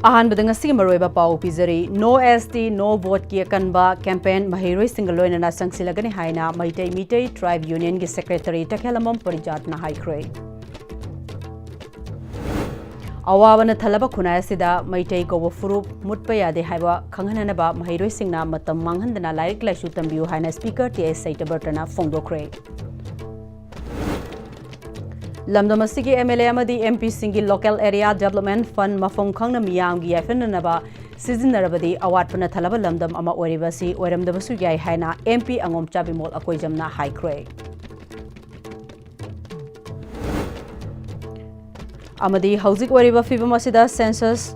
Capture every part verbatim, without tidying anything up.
ꯑꯍꯥꯟꯕꯗ ꯉꯁꯤꯒꯤ ꯃꯔꯨꯑꯣꯏꯕ ꯄꯥꯎ ꯄꯤꯖꯔꯤ꯫ No S T, no vote ꯀꯤ ꯑꯀꯟꯕ campaign ꯃꯍꯩꯔꯣꯏꯁꯤꯡꯒ ꯂꯣꯏꯅꯅ ꯆꯪꯁꯤꯜꯂꯒꯅꯤ ꯍꯥꯏꯅ ꯃꯩꯇꯩ ꯃꯤꯇꯩ Tribe Union ꯒꯤ Secretary ꯇꯈꯦꯜꯂꯝꯕꯝ ꯄꯔꯤꯖꯥꯠꯅ ꯍꯥꯏꯈ꯭ꯔꯦ꯫ ꯑꯋꯥꯕꯅ ꯊꯜꯂꯕ ꯈꯨꯟꯅꯥꯏ ꯑꯁꯤꯗ ꯃꯩꯇꯩ ꯀꯧꯕ ꯐꯨꯔꯨꯞ ꯃꯨꯠꯄ ꯌꯥꯗꯦ ꯍꯥꯏꯕ ꯈꯪꯍꯟꯅꯅꯕ ꯃꯍꯩꯔꯣꯏꯁꯤꯡꯅ ꯃꯇꯝ ꯃꯥꯡꯍꯟꯗꯅ ꯂꯥꯏꯔꯤꯛ ꯂꯥꯏꯁꯨ ꯇꯝꯕꯤꯌꯨ ꯍꯥꯏꯅ Speaker ꯇꯤ ꯑꯩꯆ ꯁꯩꯇꯕ꯭ꯔꯇꯅ ꯐꯣꯡꯗꯣꯛꯈ꯭ꯔꯦ꯫ ꯂꯝꯗꯝ ꯑꯁꯤꯒꯤ M L A ꯑꯃꯗꯤ M P ꯁꯤꯡꯒꯤ Local Area Development Fund ꯃꯐꯝ ꯈꯪꯅ ꯃꯤꯌꯥꯝꯒꯤ ꯌꯥꯏꯐꯅꯅꯕ ꯁꯤꯖꯤꯟꯅꯔꯕꯗꯤ ꯑꯋꯥꯠꯄꯅ ꯊꯜꯂꯕ ꯂꯝꯗꯝ ꯑꯃ ꯑꯣꯏꯔꯤꯕ ꯑꯁꯤ ꯑꯣꯏꯔꯝꯗꯕꯁꯨ ꯌꯥꯏ ꯍꯥꯏꯅ M P ꯑꯉꯣꯝ ꯆꯥꯕꯤꯃꯣꯜ ꯑꯀꯣꯏꯖꯝꯅ ꯍꯥꯏꯈ꯭ꯔꯦ꯫ ꯑꯃꯗꯤ ꯍꯧꯖꯤꯛ ꯑꯣꯏꯔꯤꯕ ꯐꯤꯕꯝ ꯑꯁꯤꯗ census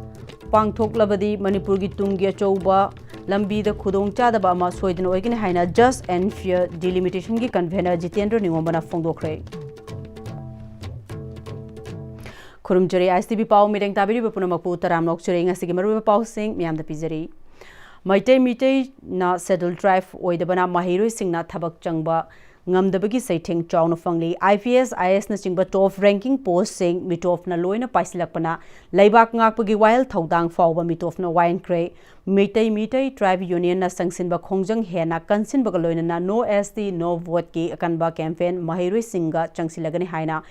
ꯄꯥꯡꯊꯣꯛꯂꯕꯗꯤ ꯃꯅꯤꯄꯨꯔꯒꯤ ꯇꯨꯡꯒꯤ ꯑꯆꯧꯕ ꯂꯝꯕꯤꯗ ꯈꯨꯗꯣꯡꯆꯥꯗꯕ ꯑꯃ ꯁꯣꯏꯗꯅ ꯑꯣꯏꯒꯅꯤ ꯍꯥꯏꯅ Just and Fair Delimitation ꯒꯤ convener Jitendra ꯅꯤꯉꯣꯝꯕꯅ ꯐꯣꯡꯗꯣꯛꯈ꯭ꯔꯦ꯫ ꯈꯨꯔꯨꯝꯖꯔꯤ I S T V ꯄꯥꯎ ꯃꯤꯠꯌꯦꯡ ꯇꯥꯕꯤꯔꯤꯕ ꯄꯨꯝꯅꯃꯛꯄꯨ ꯇꯔꯥꯝꯅ ꯑꯣꯛꯆꯔꯤ꯫ ꯉꯁꯤꯒꯤ ꯃꯔꯨꯑꯣꯏꯕ ꯄꯥꯎꯁꯤꯡ ꯃꯤꯌꯥꯝꯗ ꯄꯤꯖꯔꯤ꯫ ꯃꯩꯇꯩ ꯃꯤꯇꯩꯅ Scheduled Tribe ꯑꯣꯏꯗꯕꯅ ꯃꯍꯩꯔꯣꯏꯁꯤꯡꯅ ꯊꯕꯛ ꯆꯪꯕ ꯉꯝꯗꯕꯒꯤ ꯆꯩꯊꯦꯡ ꯆꯥꯎꯅ ꯐꯪꯂꯤ꯫ I P S, I A S ꯅꯆꯤꯡꯕ top ranking post ꯁꯤꯡ ꯃꯤꯇꯣꯞꯅ ꯂꯣꯏꯅ ꯄꯥꯏꯁꯤꯜꯂꯛꯄꯅ ꯂꯩꯕꯥꯛ ꯉꯥꯛꯄꯒꯤ ꯋꯥꯌꯦꯜ ꯊꯧꯗꯥꯡ ꯐꯥꯎꯕ ꯃꯤꯇꯣꯞꯅ ꯋꯥꯏꯍꯟꯈ꯭ꯔꯦ꯫ ꯃꯩꯇꯩ ꯃꯤꯇꯩ Tribe Union ꯅ ꯆꯪꯁꯤꯟꯕ ꯈꯣꯡꯖꯪ ꯍꯦꯟꯅ ꯀꯟꯁꯤꯟꯕꯒ ꯂꯣꯏꯅꯅ No S T, no vote ꯀꯤ ꯑꯀꯟꯕ campaign ꯃꯍꯩꯔꯣꯏꯁꯤꯡꯒ ꯆꯪꯁꯤꯜꯂꯒꯅꯤ ꯍꯥꯏꯅ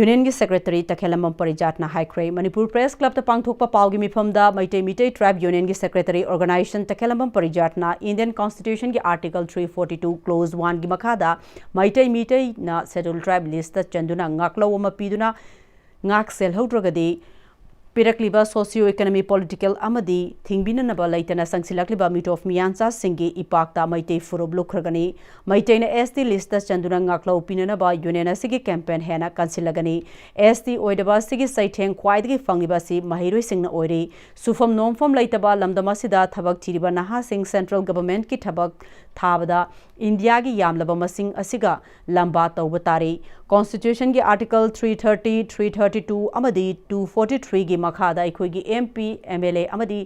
Union ꯒꯤ Secretary ꯇꯈꯦꯜꯂꯝꯕꯝ ꯄꯔꯤꯖꯥꯠꯅ ꯍꯥꯏꯈ꯭ꯔꯦ꯫ ꯃꯅꯤꯄꯨꯔ Press Club ꯇ ꯄꯥꯡꯊꯣꯛꯄ ꯄꯥꯎꯒꯤ ꯃꯤꯐꯝꯗ ꯃꯩꯇꯩ ꯃꯤꯇꯩ Tribe Union ꯒꯤ Secretary Organization ꯇꯈꯦꯜꯂꯝꯕꯝ ꯄꯔꯤꯖꯥꯠꯅ Indian Constitution ꯒꯤ Article three forty two Clause one ꯒꯤ ꯃꯈꯥꯗ ꯃꯩꯇꯩ ꯃꯤꯇꯩꯅ Scheduled Tribe list ꯇ ꯆꯟꯗꯨꯅ ꯉꯥꯛꯂꯧ ꯑꯃ ꯄꯤꯗꯨꯅ ꯉꯥꯛ ꯁꯦꯜꯍꯧꯗ꯭ꯔꯒꯗꯤ ꯄꯤꯔꯛꯂꯤꯕ socio economic, political ꯑꯃꯗꯤ ꯊꯤꯡꯕꯤꯅꯅꯕ ꯂꯩꯇꯅ ꯆꯪꯁꯤꯜꯂꯛꯂꯤꯕ ꯃꯤꯇꯣꯞ ꯃꯤꯌꯥꯟꯆꯥꯁꯤꯡꯒꯤ ꯏꯄꯥꯛꯇ ꯃꯩꯇꯩ ꯐꯨꯔꯨꯞ ꯂꯨꯞꯈ꯭ꯔꯒꯅꯤ꯫ ꯃꯩꯇꯩꯅ S T list ꯇ ꯆꯟꯗꯨꯅ ꯉꯥꯛꯂꯧ ꯄꯤꯅꯅꯕ Union ꯑꯁꯤꯒꯤ campaign ꯍꯦꯟꯅ ꯀꯟꯁꯤꯜꯂꯒꯅꯤ꯫ S T ꯑꯣꯏꯗꯕ ꯑꯁꯤꯒꯤ ꯆꯩꯊꯦꯡ ꯈ꯭ꯋꯥꯏꯗꯒꯤ ꯐꯪꯂꯤꯕ ꯑꯁꯤ ꯃꯍꯩꯔꯣꯏꯁꯤꯡꯅ ꯑꯣꯏꯔꯤ꯫ ꯁꯨꯐꯝ ꯅꯣꯝꯐꯝ ꯂꯩꯇꯕ ꯂꯝꯗꯝ ꯑꯁꯤꯗ ꯊꯕꯛ ꯊꯤꯔꯤꯕ ꯅꯍꯥꯁꯤꯡ central government ꯀꯤ ꯊꯕꯛ ꯊꯥꯕꯗ India ꯒꯤ ꯌꯥꯝꯂꯕ ꯃꯁꯤꯡ ꯑꯁꯤꯒ ꯂꯝꯕꯥ ꯇꯧꯕ ꯇꯥꯔꯤ꯫ Constitution ꯒꯤ Article three thirty, three thirty two ꯑꯃꯗꯤ two forty three ꯒꯤ ꯃꯈꯥꯗ ꯑꯩꯈꯣꯏꯒꯤ M P, M L A ꯑꯃꯗꯤ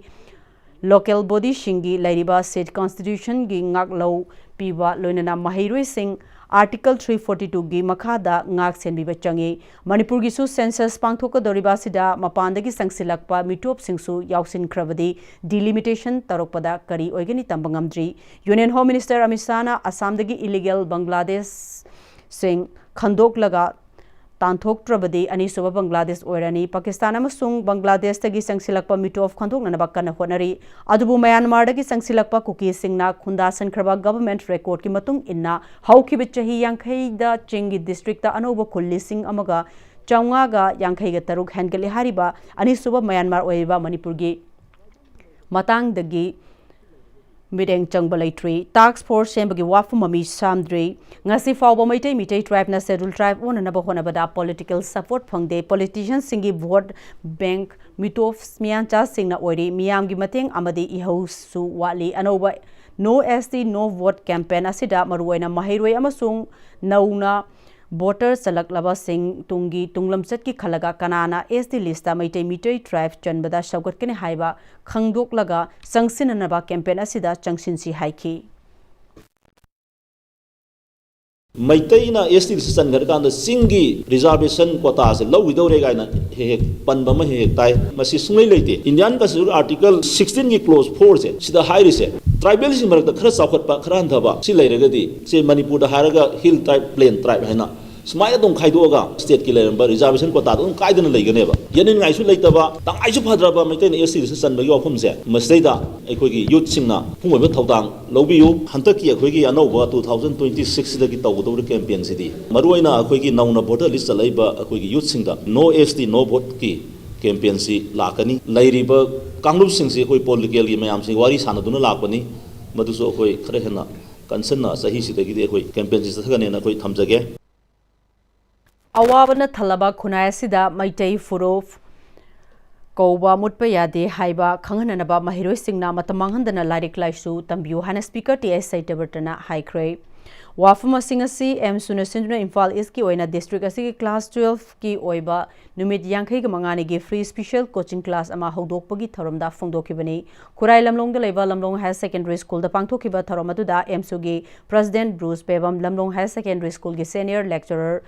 ꯂꯣꯀꯦꯜ ꯕꯣꯗꯤꯁꯤꯡꯒꯤ ꯂꯩꯔꯤꯕ ꯁꯤꯠ ꯀꯟꯁꯇꯤꯇ꯭ꯌꯨꯁꯟꯒꯤ ꯉꯥꯛꯂꯧ ꯄꯤꯕ, ꯂꯣꯏꯅꯅ ꯃꯍꯩꯔꯣꯏꯁꯤꯡ ꯑꯥꯔꯇꯤꯀꯜ ꯊ꯭ꯔꯤ ꯐꯣꯔꯇꯤ ꯇꯨꯒꯤ ꯃꯈꯥꯗ ꯉꯥꯛ ꯁꯦꯟꯕꯤꯕ ꯆꯪꯏ꯫ ꯃꯅꯤꯄꯨꯔꯒꯤꯁꯨ ꯁꯦꯟꯁꯁ ꯄꯥꯡꯊꯣꯛꯀꯗꯧꯔꯤꯕ ꯑꯁꯤꯗ ꯃꯄꯥꯟꯗꯒꯤ ꯆꯪꯁꯤꯜꯂꯛꯄ ꯃꯤꯇꯣꯞꯁꯤꯡꯁꯨ ꯌꯥꯎꯁꯤꯟꯈ꯭ꯔꯕꯗꯤ ꯗꯤꯂꯤꯃꯤꯇꯦꯁꯟ ꯇꯧꯔꯛꯄꯗ ꯀꯔꯤ ꯑꯣꯏꯒꯅꯤ ꯇꯝꯕ ꯉꯝꯗ꯭ꯔꯤ꯫ ꯌꯨꯅꯤꯌꯟ ꯍꯣꯝ ꯃꯤꯅꯤꯁꯇꯔ ꯑꯃꯤꯠ ꯁꯥꯍꯅ ꯑꯁꯥꯝꯗꯒꯤ ꯏꯂꯤꯒꯦꯜ ꯕꯪꯒ꯭ꯂꯥꯗꯦꯁꯁꯤꯡ ꯈꯟꯗꯣꯛꯂꯒ ꯇꯥꯟꯊꯣꯛꯇ꯭ꯔꯕꯗꯤ ꯑꯅꯤꯁꯨꯕ ꯕꯪꯒ꯭ꯂꯥꯗꯦꯁ ꯑꯣꯏꯔꯅꯤ꯫ ꯄꯥꯀꯤꯁꯇꯥꯟ ꯑꯃꯁꯨꯡ ꯕꯪꯒ꯭ꯂꯥꯗꯦꯁꯇꯒꯤ ꯆꯪꯁꯤꯜꯂꯛꯄ ꯃꯤꯇꯣꯞ ꯈꯟꯗꯣꯛꯅꯅꯕ ꯀꯟꯅ ꯍꯣꯠꯅꯔꯤ꯫ ꯑꯗꯨꯕꯨ ꯃ꯭ꯌꯥꯟꯃꯥꯔꯗꯒꯤ ꯆꯪꯁꯤꯜꯂꯛꯄ ꯀꯨꯀꯤꯁꯤꯡꯅ ꯈꯨꯟꯗꯥꯁꯟꯈ꯭ꯔꯕ ꯒꯚꯔꯟꯃꯦꯟꯠ ꯔꯦꯀꯣꯔꯗꯀꯤ ꯃꯇꯨꯡ ꯏꯟꯅ ꯍꯧꯈꯤꯕ ꯆꯍꯤ ꯌꯥꯡꯈꯩꯗ ꯆꯤꯡꯒꯤ ꯗꯤꯁꯇ꯭ꯔꯤꯛꯇ ꯑꯅꯧꯕ ꯈꯨꯜ ꯂꯤꯁꯤꯡ ꯑꯃꯒ ꯆꯥꯝꯃꯉꯥꯒ ꯌꯥꯡꯈꯩꯒ ꯇꯔꯨꯛ ꯍꯦꯟꯒꯠꯂꯦ ꯍꯥꯏꯔꯤꯕ ꯑꯅꯤꯁꯨꯕ ꯃ꯭ꯌꯥꯟꯃꯥꯔ ꯑꯣꯏꯔꯤꯕ ꯃꯅꯤꯄꯨꯔꯒꯤ ꯃꯇꯥꯡꯗꯒꯤ ꯃꯤꯠꯌꯦꯡ ꯆꯪꯕ ꯂꯩꯇ꯭ꯔꯤ꯫ ꯇꯥꯛꯁ ꯐꯣꯔꯁ ꯁꯦꯝꯕꯒꯤ ꯋꯥꯐꯝ ꯃꯃꯤ ꯁꯥꯝꯗ꯭ꯔꯤ꯫ ꯉꯁꯤ ꯐꯥꯎꯕ ꯃꯩꯇꯩ ꯃꯤꯇꯩ ꯇ꯭ꯔꯥꯏꯕꯅ ꯁꯦꯗ꯭ꯌꯨꯜ ꯇ꯭ꯔꯥꯏꯕ ꯑꯣꯟꯅꯅꯕ ꯍꯣꯠꯅꯕꯗ ꯄꯣꯂꯤꯇꯤꯀꯦꯜ ꯁꯄꯣꯔꯠ ꯐꯪꯗꯦ꯫ ꯄꯣꯂꯤꯇꯤꯁꯤꯌꯟꯁꯤꯡꯒꯤ ꯚꯣꯠ ꯕꯦꯡꯛ ꯃꯤꯇꯣꯞ ꯃꯤꯌꯥꯟꯆꯥꯁꯤꯡꯅ ꯑꯣꯏꯔꯤ꯫ ꯃꯤꯌꯥꯝꯒꯤ ꯃꯇꯦꯡ ꯑꯃꯗꯤ ꯏꯍꯧꯁꯨ ꯋꯥꯠꯂꯤ꯫ ꯑꯅꯧꯕ ꯅꯣ ꯑꯦꯁ ꯇꯤ ꯅꯣ ꯚꯣꯠ ꯀꯦꯝꯄꯦꯟ ꯑꯁꯤꯗ ꯃꯔꯨꯑꯣꯏꯅ ꯃꯍꯩꯔꯣꯏ ꯑꯃꯁꯨꯡ ꯅꯧꯅ ꯚꯣꯇꯔ ꯆꯜꯂꯛꯂꯕꯁꯤꯡ ꯇꯨꯡꯒꯤ ꯇꯨꯡꯂꯝꯆꯠꯀꯤ ꯈꯜꯂꯒ ꯀꯅꯥꯅ ꯑꯦꯁ ꯇꯤ ꯂꯤꯁꯇ ꯃꯩꯇꯩ ꯃꯤꯇꯩ ꯇ꯭ꯔꯥꯏꯕ ꯆꯟꯕꯗ ꯁꯧꯒꯠꯀꯅꯤ ꯍꯥꯏꯕ ꯈꯪꯗꯣꯛꯂꯒ ꯆꯪꯁꯤꯟꯅꯅꯕ ꯀꯦꯝꯄꯦꯟ ꯑꯁꯤꯗ ꯆꯪꯁꯤꯟꯁꯤ ꯍꯥꯏꯈꯤ꯫ ꯃꯩꯇꯩꯅ ꯑꯦꯁ ꯇꯤ ꯂꯤꯁꯇ ꯆꯟꯈ꯭ꯔꯀꯥꯟꯗ ꯆꯤꯡꯒꯤ ꯔꯤꯖꯥꯔꯕꯦꯁꯟ ꯀꯣꯇꯥꯁꯦ ꯂꯧꯈꯤꯗꯧꯔꯦ ꯀꯥꯏꯅ ꯍꯦꯛ ꯍꯦꯛ ꯄꯟꯕ ꯑꯃ ꯍꯦꯛ ꯍꯦꯛ ꯇꯥꯏ꯫ ꯃꯁꯤ ꯁꯨꯡꯂꯩ ꯂꯩꯇꯦ꯫ ꯏꯟꯗꯤꯌꯥꯟ ꯀꯟꯁꯇꯤꯇ꯭ꯌꯨꯁꯟ ꯑꯥꯔꯇꯤꯀꯜ ꯁꯤꯛꯁꯇꯤꯟꯒꯤ ꯀ꯭ꯂꯣꯖ ꯐꯣꯔꯁꯦ ꯁꯤꯗ ꯍꯥꯏꯔꯤꯁꯦ, ꯇ꯭ꯔꯥꯏꯕꯦꯜꯁꯤꯡ ꯃꯔꯛꯇ ꯈꯔ ꯆꯥꯎꯈꯠꯄ, ꯈꯔ ꯍꯟꯊꯕ ꯁꯤ ꯂꯩꯔꯒꯗꯤ, ꯁꯦ ꯃꯅꯤꯄꯨꯔꯗ ꯍꯥꯏꯔꯒ ꯍꯤꯜ ꯇ꯭ꯔꯥꯏꯕ, ꯄ꯭ꯂꯦꯟ ꯇ꯭ꯔꯥꯏꯕ ꯍꯥꯏꯅ ꯁꯨꯃꯥꯏꯅ ꯑꯗꯨꯝ ꯈꯥꯏꯗꯣꯛꯑꯒ ꯁ꯭ꯇꯦꯠꯀꯤ ꯂꯩꯔꯝꯕ ꯔꯤꯖꯥꯔꯕꯦꯁꯟ ꯀꯣꯇꯥꯗꯣ ꯑꯗꯨꯝ ꯀꯥꯏꯗꯅ ꯂꯩꯒꯅꯦꯕ꯫ ꯌꯦꯠꯅꯅꯤꯡꯉꯥꯏꯁꯨ ꯂꯩꯇꯕ, ꯇꯉꯥꯏꯁꯨ ꯐꯗ꯭ꯔꯕ ꯃꯩꯇꯩꯅ ꯑꯦꯁ ꯇꯤꯗꯁꯨ ꯆꯟꯕꯒꯤ ꯋꯥꯐꯝꯁꯦ ꯃꯁꯤꯗꯩꯗ ꯑꯩꯈꯣꯏꯒꯤ ꯌꯨꯠꯁꯤꯡꯅ ꯄꯨꯡ ꯑꯣꯏꯕ ꯊꯧꯗꯥꯡ ꯂꯧꯕꯤꯌꯨ꯫ ꯍꯟꯗꯛꯀꯤ ꯑꯩꯈꯣꯏꯒꯤ ꯑꯅꯧꯕ ꯇꯨ ꯊꯥꯎꯖꯟ ꯇ꯭ꯋꯦꯟꯇꯤ ꯁꯤꯛꯁꯁꯤꯗꯒꯤ ꯇꯧꯒꯗꯧꯔꯤꯕ ꯀꯦꯝꯄꯦꯟꯁꯤꯗꯤ ꯃꯔꯨꯑꯣꯏꯅ ꯑꯩꯈꯣꯏꯒꯤ ꯅꯧꯅ ꯚꯣꯇꯔ ꯂꯤꯁ ꯆꯠꯂꯛꯏꯕ ꯑꯩꯈꯣꯏꯒꯤ ꯌꯨꯠꯁꯤꯡꯗ ꯅꯣ ꯑꯦꯁ ꯇꯤ ꯅꯣ ꯚꯣꯠꯀꯤ ꯀꯦꯝꯄꯦꯟꯁꯤ ꯂꯥꯛꯀꯅꯤ꯫ ꯂꯩꯔꯤꯕ ꯀꯥꯡꯂꯨꯞꯁꯤꯡꯁꯤ ꯑꯩꯈꯣꯏ ꯄꯣꯂꯤꯇꯤꯀꯦꯜꯒꯤ ꯃꯌꯥꯝꯁꯤ ꯋꯥꯔꯤ ꯁꯥꯟꯅꯗꯨꯅ ꯂꯥꯛꯄꯅꯤ꯫ ꯃꯗꯨꯁꯨ ꯑꯩꯈꯣꯏ ꯈꯔ ꯍꯦꯟꯅ ꯀꯟꯁꯟꯅ ꯆꯍꯤꯁꯤꯗꯒꯤꯗꯤ ꯑꯩꯈꯣꯏ ꯀꯦꯝꯄꯦꯟꯁꯤ ꯆꯠꯊꯒꯅꯦꯅ ꯑꯩꯈꯣꯏ ꯊꯝꯖꯒꯦ꯫ ꯑꯋꯥꯕꯅ ꯊꯜꯂꯕ ꯈꯨꯟꯅꯥꯏ ꯑꯁꯤꯗ ꯃꯩꯇꯩ ꯐꯨꯔꯨꯞ ꯀꯧꯕ ꯃꯨꯠꯄ ꯌꯥꯗꯦ ꯍꯥꯏꯕ ꯈꯪꯍꯟꯅꯅꯕ ꯃꯍꯩꯔꯣꯏꯁꯤꯡꯅ ꯃꯇꯝ ꯃꯥꯡꯍꯟꯗꯅ ꯂꯥꯏꯔꯤꯛ ꯂꯥꯏꯁꯨ ꯇꯝꯕꯤꯌꯨ ꯍꯥꯏꯅ ꯁ꯭ꯄꯤꯀꯔ ꯇꯤ ꯑꯥꯏ ꯁꯇ꯭ꯌꯕ꯭ꯔꯇꯅ ꯍꯥꯏꯈ꯭ꯔꯦ꯫ ꯋꯥꯐꯝꯁꯤꯡ ꯑꯁꯤ ꯑꯦꯝꯁꯨꯅ ꯁꯤꯟꯗꯨꯅ ꯏꯝꯐꯥꯜ ꯏꯁꯀꯤ ꯑꯣꯏꯅ ꯗꯤꯁꯇ꯭ꯔꯤꯛ ꯑꯁꯤꯒꯤ ꯀ꯭ꯂꯥꯁ ꯇꯨꯋꯦꯜꯐꯀꯤ ꯑꯣꯏꯕ ꯅꯨꯃꯤꯠ ꯌꯥꯡꯈꯩꯒ ꯃꯉꯥꯅꯤꯒꯤ ꯐ꯭ꯔꯤ ꯁ꯭ꯄꯤꯁꯦꯜ ꯀꯣꯆꯤꯡ ꯀ꯭ꯂꯥꯁ ꯑꯃ ꯍꯧꯗꯣꯛꯄꯒꯤ ꯊꯧꯔꯝꯗ ꯐꯣꯡꯗꯣꯛꯈꯤꯕꯅꯤ꯫ ꯈꯨꯔꯥꯏ ꯂꯝꯂꯣꯡꯗ ꯂꯩꯕ ꯂꯝꯂꯣꯡ ꯍꯥꯌꯔ ꯁꯦꯀꯦꯟꯗꯔꯤ ꯁ꯭ꯀꯨꯜꯗ ꯄꯥꯡꯊꯣꯛꯈꯤꯕ ꯊꯧꯔꯝ ꯑꯗꯨꯗ ꯑꯦꯝꯁꯨꯒꯤ president Bruce Bebam, Lamlong higher secondary ꯁ꯭ꯀꯨꯜꯒꯤ senior lecturer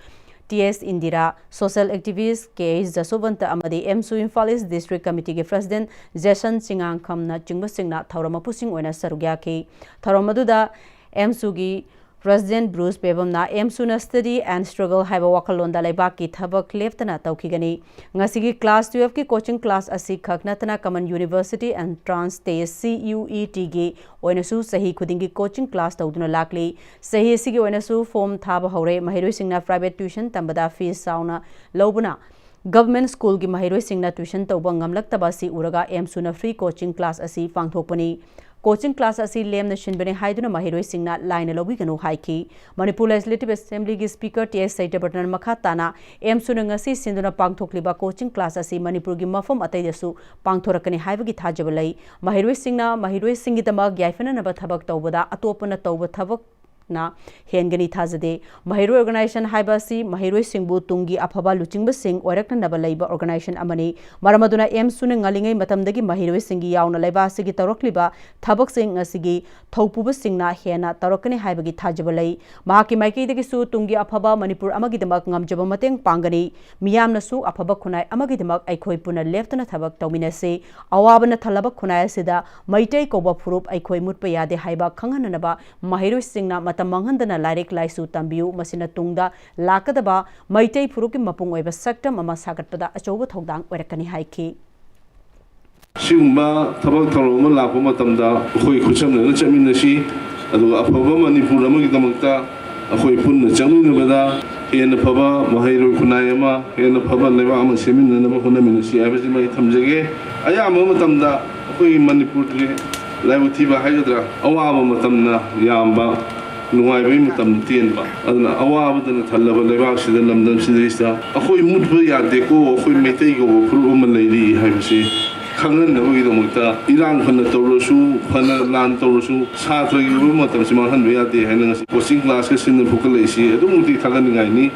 T S Indira, social activist K H Jasobanta ꯑꯃꯗꯤ ꯑꯦꯝꯁꯨ ꯏꯝꯐꯥꯜ ꯏꯁ ꯗꯤꯁꯇ꯭ꯔꯤꯛ ꯀꯃꯤꯇꯤꯒꯤ ꯄ꯭ꯔꯁꯤꯗꯦꯟꯠ ꯖꯦꯁꯟ ꯆꯤꯉꯥꯡꯈꯝꯅꯆꯤꯡꯕꯁꯤꯡꯅ ꯊꯧꯔꯝ ꯃꯄꯨꯁꯤꯡ ꯑꯣꯏꯅ ꯁꯔꯨꯛ ꯌꯥꯈꯤ꯫ ꯊꯧꯔꯝ ꯑꯗꯨꯗ ꯑꯦꯝꯁꯨꯒꯤ ꯄ꯭ꯔꯁꯤꯗꯦꯟꯠ ꯕ꯭ꯔꯨꯁ ꯕꯦꯕꯝꯅ ꯑꯦꯝꯁꯨꯅ Study and Struggle ꯍꯥꯏꯕ ꯋꯥꯈꯜꯂꯣꯟꯗ ꯂꯩꯕꯥꯛꯀꯤ ꯊꯕꯛ ꯂꯦꯞꯇꯅ ꯇꯧꯈꯤꯒꯅꯤ꯫ ꯉꯁꯤꯒꯤ ꯀ꯭ꯂꯥꯁ ꯇꯨꯋꯦꯜꯐꯀꯤ ꯀꯣꯆꯤꯡ ꯀ꯭ꯂꯥꯁ ꯑꯁꯤ ꯈꯛ ꯅꯠꯇꯅ Common University Entrance Test, C U E T, ꯒꯤ ꯑꯣꯏꯅꯁꯨ ꯆꯍꯤ ꯈꯨꯗꯤꯡꯒꯤ ꯀꯣꯆꯤꯡ ꯀ꯭ꯂꯥꯁ ꯇꯧꯗꯨꯅ ꯂꯥꯛꯂꯤ꯫ ꯆꯍꯤ ꯑꯁꯤꯒꯤ ꯑꯣꯏꯅꯁꯨ ꯐꯣꯔꯝ ꯊꯥꯕ ꯍꯧꯔꯦ꯫ ꯃꯍꯩꯔꯣꯏꯁꯤꯡꯅ ꯄ꯭ꯔꯥꯏꯚꯦꯠ ꯇ꯭ꯌꯨꯁꯟ ꯇꯝꯕꯗ ꯐꯤꯁ ꯆꯥꯎꯅ ꯂꯧꯕꯅ ꯒꯚꯔꯟꯃꯦꯟꯠ ꯁ꯭ꯀꯨꯜꯒꯤ ꯃꯍꯩꯔꯣꯏꯁꯤꯡꯅ ꯇ꯭ꯌꯨꯁꯟ ꯇꯧꯕ ꯉꯝꯂꯛꯇꯕ ꯑꯁꯤ ꯎꯔꯒ ꯑꯦꯝꯁꯨꯅ ꯐ꯭ꯔꯤ ꯀꯣꯆꯤꯡ ꯀ꯭ꯂꯥꯁ ꯑꯁꯤ ꯄꯥꯡꯊꯣꯛꯄꯅꯤ꯫ ꯀꯣꯆꯤꯡ ꯀ꯭ꯂꯥꯁ ꯑꯁꯤ ꯂꯦꯝꯅ ꯁꯤꯟꯕꯅꯤ ꯍꯥꯏꯗꯨꯅ ꯃꯍꯩꯔꯣꯏꯁꯤꯡꯅ ꯂꯥꯏꯅ ꯂꯧꯕꯤꯒꯅꯨ ꯍꯥꯏꯈꯤ꯫ ꯃꯅꯤꯄꯨꯔ ꯂꯦꯖꯤꯁꯂꯦꯇꯤꯚ ꯑꯦꯁꯦꯝꯕ꯭ꯂꯤꯒꯤ ꯁ꯭ꯄꯤꯀꯔ ꯇꯤ ꯑꯦꯁ ꯁꯇ꯭ꯌꯕ꯭ꯔꯇꯟ ꯃꯈꯥ ꯇꯥꯅ ꯑꯦꯝꯁꯨꯅ ꯉꯁꯤ ꯁꯤꯟꯗꯨꯅ ꯄꯥꯡꯊꯣꯛꯂꯤꯕ ꯀꯣꯆꯤꯡ ꯀ꯭ꯂꯥꯁ ꯑꯁꯤ ꯃꯅꯤꯄꯨꯔꯒꯤ ꯃꯐꯝ ꯑꯇꯩꯗꯁꯨ ꯄꯥꯡꯊꯣꯔꯛꯀꯅꯤ ꯍꯥꯏꯕꯒꯤ ꯊꯥꯖꯕ ꯂꯩ꯫ ꯃꯍꯩꯔꯣꯏꯁꯤꯡꯅ ꯃꯍꯩꯔꯣꯏꯁꯤꯡꯒꯤꯗꯃꯛ ꯌꯥꯏꯐꯅꯅꯕ ꯊꯕꯛ ꯇꯧꯕꯗ ꯑꯇꯣꯞꯄꯅ ꯇꯧꯕ ꯊꯕꯛ ꯅ ꯍꯦꯟꯒꯅꯤ ꯊꯥꯖꯗꯦ꯫ ꯃꯍꯩꯔꯣꯏ ꯑꯣꯔꯒꯅꯥꯏꯖꯦꯁꯟ ꯍꯥꯏꯕ ꯑꯁꯤ ꯃꯍꯩꯔꯣꯏꯁꯤꯡꯕꯨ ꯇꯨꯡꯒꯤ ꯑꯐꯕ ꯂꯨꯆꯤꯡꯕꯁꯤꯡ ꯑꯣꯏꯔꯛꯅꯅꯕ ꯂꯩꯕ ꯑꯣꯔꯒꯅꯥꯏꯖꯦꯁꯟ ꯑꯃꯅꯤ꯫ ꯃꯔꯝ ꯑꯗꯨꯅ ꯑꯦꯝꯁꯨꯅ ꯉꯜꯂꯤꯉꯩ ꯃꯇꯝꯗꯒꯤ ꯃꯍꯩꯔꯣꯏꯁꯤꯡꯒꯤ ꯌꯥꯎꯅ ꯂꯩꯕꯥꯛ ꯑꯁꯤꯒꯤ ꯇꯧꯔꯛꯂꯤꯕ ꯊꯕꯛꯁꯤꯡ ꯑꯁꯤꯒꯤ ꯊꯧꯄꯨꯕꯁꯤꯡꯅ ꯍꯦꯟꯅ ꯇꯧꯔꯛꯀꯅꯤ ꯍꯥꯏꯕꯒꯤ ꯊꯥꯖꯕ ꯂꯩ꯫ ꯃꯍꯥꯛꯀꯤ ꯃꯥꯏꯀꯩꯗꯒꯤꯁꯨ ꯇꯨꯡꯒꯤ ꯑꯐꯕ ꯃꯅꯤꯄꯨꯔ ꯑꯃꯒꯤꯗꯃꯛ ꯉꯝꯖꯕ ꯃꯇꯦꯡ ꯄꯥꯡꯒꯅꯤ꯫ ꯃꯤꯌꯥꯝꯅꯁꯨ ꯑꯐꯕ ꯈꯨꯟꯅꯥꯏ ꯑꯃꯒꯤꯗꯃꯛ ꯑꯩꯈꯣꯏ ꯄꯨꯟꯅ ꯂꯦꯞꯇꯅ ꯊꯕꯛ ꯇꯧꯃꯤꯟꯅꯁꯤ꯫ ꯑꯋꯥꯕꯅ ꯊꯜꯂꯕ ꯈꯨꯟꯅꯥꯏ ꯑꯁꯤꯗ ꯃꯩꯇꯩ ꯀꯧꯕ ꯐꯨꯔꯨꯞ ꯑꯩꯈꯣꯏ ꯃꯨꯠꯄ ꯌꯥꯗꯦ ꯍꯥꯏꯕ ꯈꯪꯍꯟꯅꯅꯕ ꯃꯍꯩꯔꯣꯏꯁꯤꯡꯅ ꯃꯇꯝ ꯃꯥꯡꯍꯟꯗꯅ ꯂꯥꯏꯔꯤꯛ ꯂꯥꯏꯁꯨ ꯇꯝꯕꯤꯌꯨ꯫ ꯃꯁꯤꯅ ꯇꯨꯡꯗ ꯂꯥꯛꯀꯗꯕ ꯃꯩꯇꯩ ꯐꯨꯔꯨꯞꯀꯤ ꯃꯄꯨꯡ ꯑꯣꯏꯕ ꯁꯛꯇꯝ ꯑꯃ ꯁꯥꯒꯠꯄꯗ ꯑꯆꯧꯕ ꯊꯧꯗꯥꯡ ꯑꯣꯏꯔꯛꯀꯅꯤ ꯍꯥꯏꯈꯤ꯫ ꯁꯤꯒꯨꯝꯕ ꯊꯕꯛ ꯊꯧꯔꯝ ꯑꯃ ꯂꯥꯛꯄ ꯃꯇꯝꯗ ꯑꯩꯈꯣꯏ ꯈꯨꯠꯁꯝꯅꯅ ꯆꯠꯃꯤꯟꯅꯁꯤ, ꯑꯗꯨꯒ ꯑꯐꯕ ꯃꯅꯤꯄꯨꯔ ꯑꯃꯒꯤꯗꯃꯛꯇ ꯑꯩꯈꯣꯏ ꯄꯨꯟꯅ ꯆꯪꯃꯤꯟꯅꯕꯗ ꯍꯦꯟꯅ ꯐꯕ ꯃꯍꯩꯔꯣꯏ ꯈꯨꯟꯅꯥꯏ ꯑꯃ, ꯍꯦꯟꯅ ꯐꯕ ꯂꯩꯕꯥꯛ ꯑꯃ ꯁꯦꯝꯃꯤꯟꯅꯅꯕ ꯍꯣꯠꯅꯃꯤꯟꯅꯁꯤ ꯍꯥꯏꯕꯁꯤꯃ ꯑꯩ ꯊꯝꯖꯒꯦ꯫ ꯑꯌꯥꯝꯕ ꯃꯇꯝꯗ ꯑꯩꯈꯣꯏꯒꯤ ꯃꯅꯤꯄꯨꯔꯁꯦ ꯂꯥꯏꯕꯛ ꯊꯤꯕ ꯍꯥꯏꯒꯗ꯭ꯔꯥ, ꯑꯋꯥꯕ ꯃꯇꯝꯅ ꯌꯥꯝꯕ, ꯅꯨꯡꯉꯥꯏꯕꯒꯤ ꯃꯇꯝ ꯇꯦꯟꯕ꯫ ꯑꯗꯨꯅ ꯑꯋꯥꯕꯗꯅ ꯊꯜꯂꯕ ꯂꯩꯕꯥꯛꯁꯤꯗ, ꯂꯝꯗꯝꯁꯤꯗꯩꯁꯤꯗ ꯑꯩꯈꯣꯏ ꯃꯨꯠꯄ ꯌꯥꯗꯦꯀꯣ, ꯑꯩꯈꯣꯏ ꯃꯩꯇꯩ ꯀꯧꯕ ꯐꯨꯔꯨꯞ ꯑꯃ ꯂꯩꯔꯤ ꯍꯥꯏꯕꯁꯤ ꯈꯪꯍꯟꯅꯕꯒꯤꯗꯃꯛꯇ ꯏꯔꯥꯡ ꯐꯅ ꯇꯧꯔꯁꯨ, ꯐꯅ ꯂꯥꯟ ꯇꯧꯔꯁꯨ, ꯁꯥꯇ꯭ꯔꯒꯤ ꯑꯣꯏꯕ ꯃꯇꯝꯁꯤ ꯃꯥꯡꯍꯟꯕ ꯌꯥꯗꯦ ꯍꯥꯏꯅ ꯉꯁꯤ ꯀꯣꯆꯤꯡ ꯀ꯭ꯂꯥꯁꯀ ꯁꯤꯟꯅ ꯐꯨꯀꯠꯂꯛꯏꯁꯤ ꯑꯗꯨꯛꯀꯤ ꯃꯇꯤꯛ ꯊꯥꯒꯠꯅꯤꯡꯉꯥꯏꯅꯤ꯫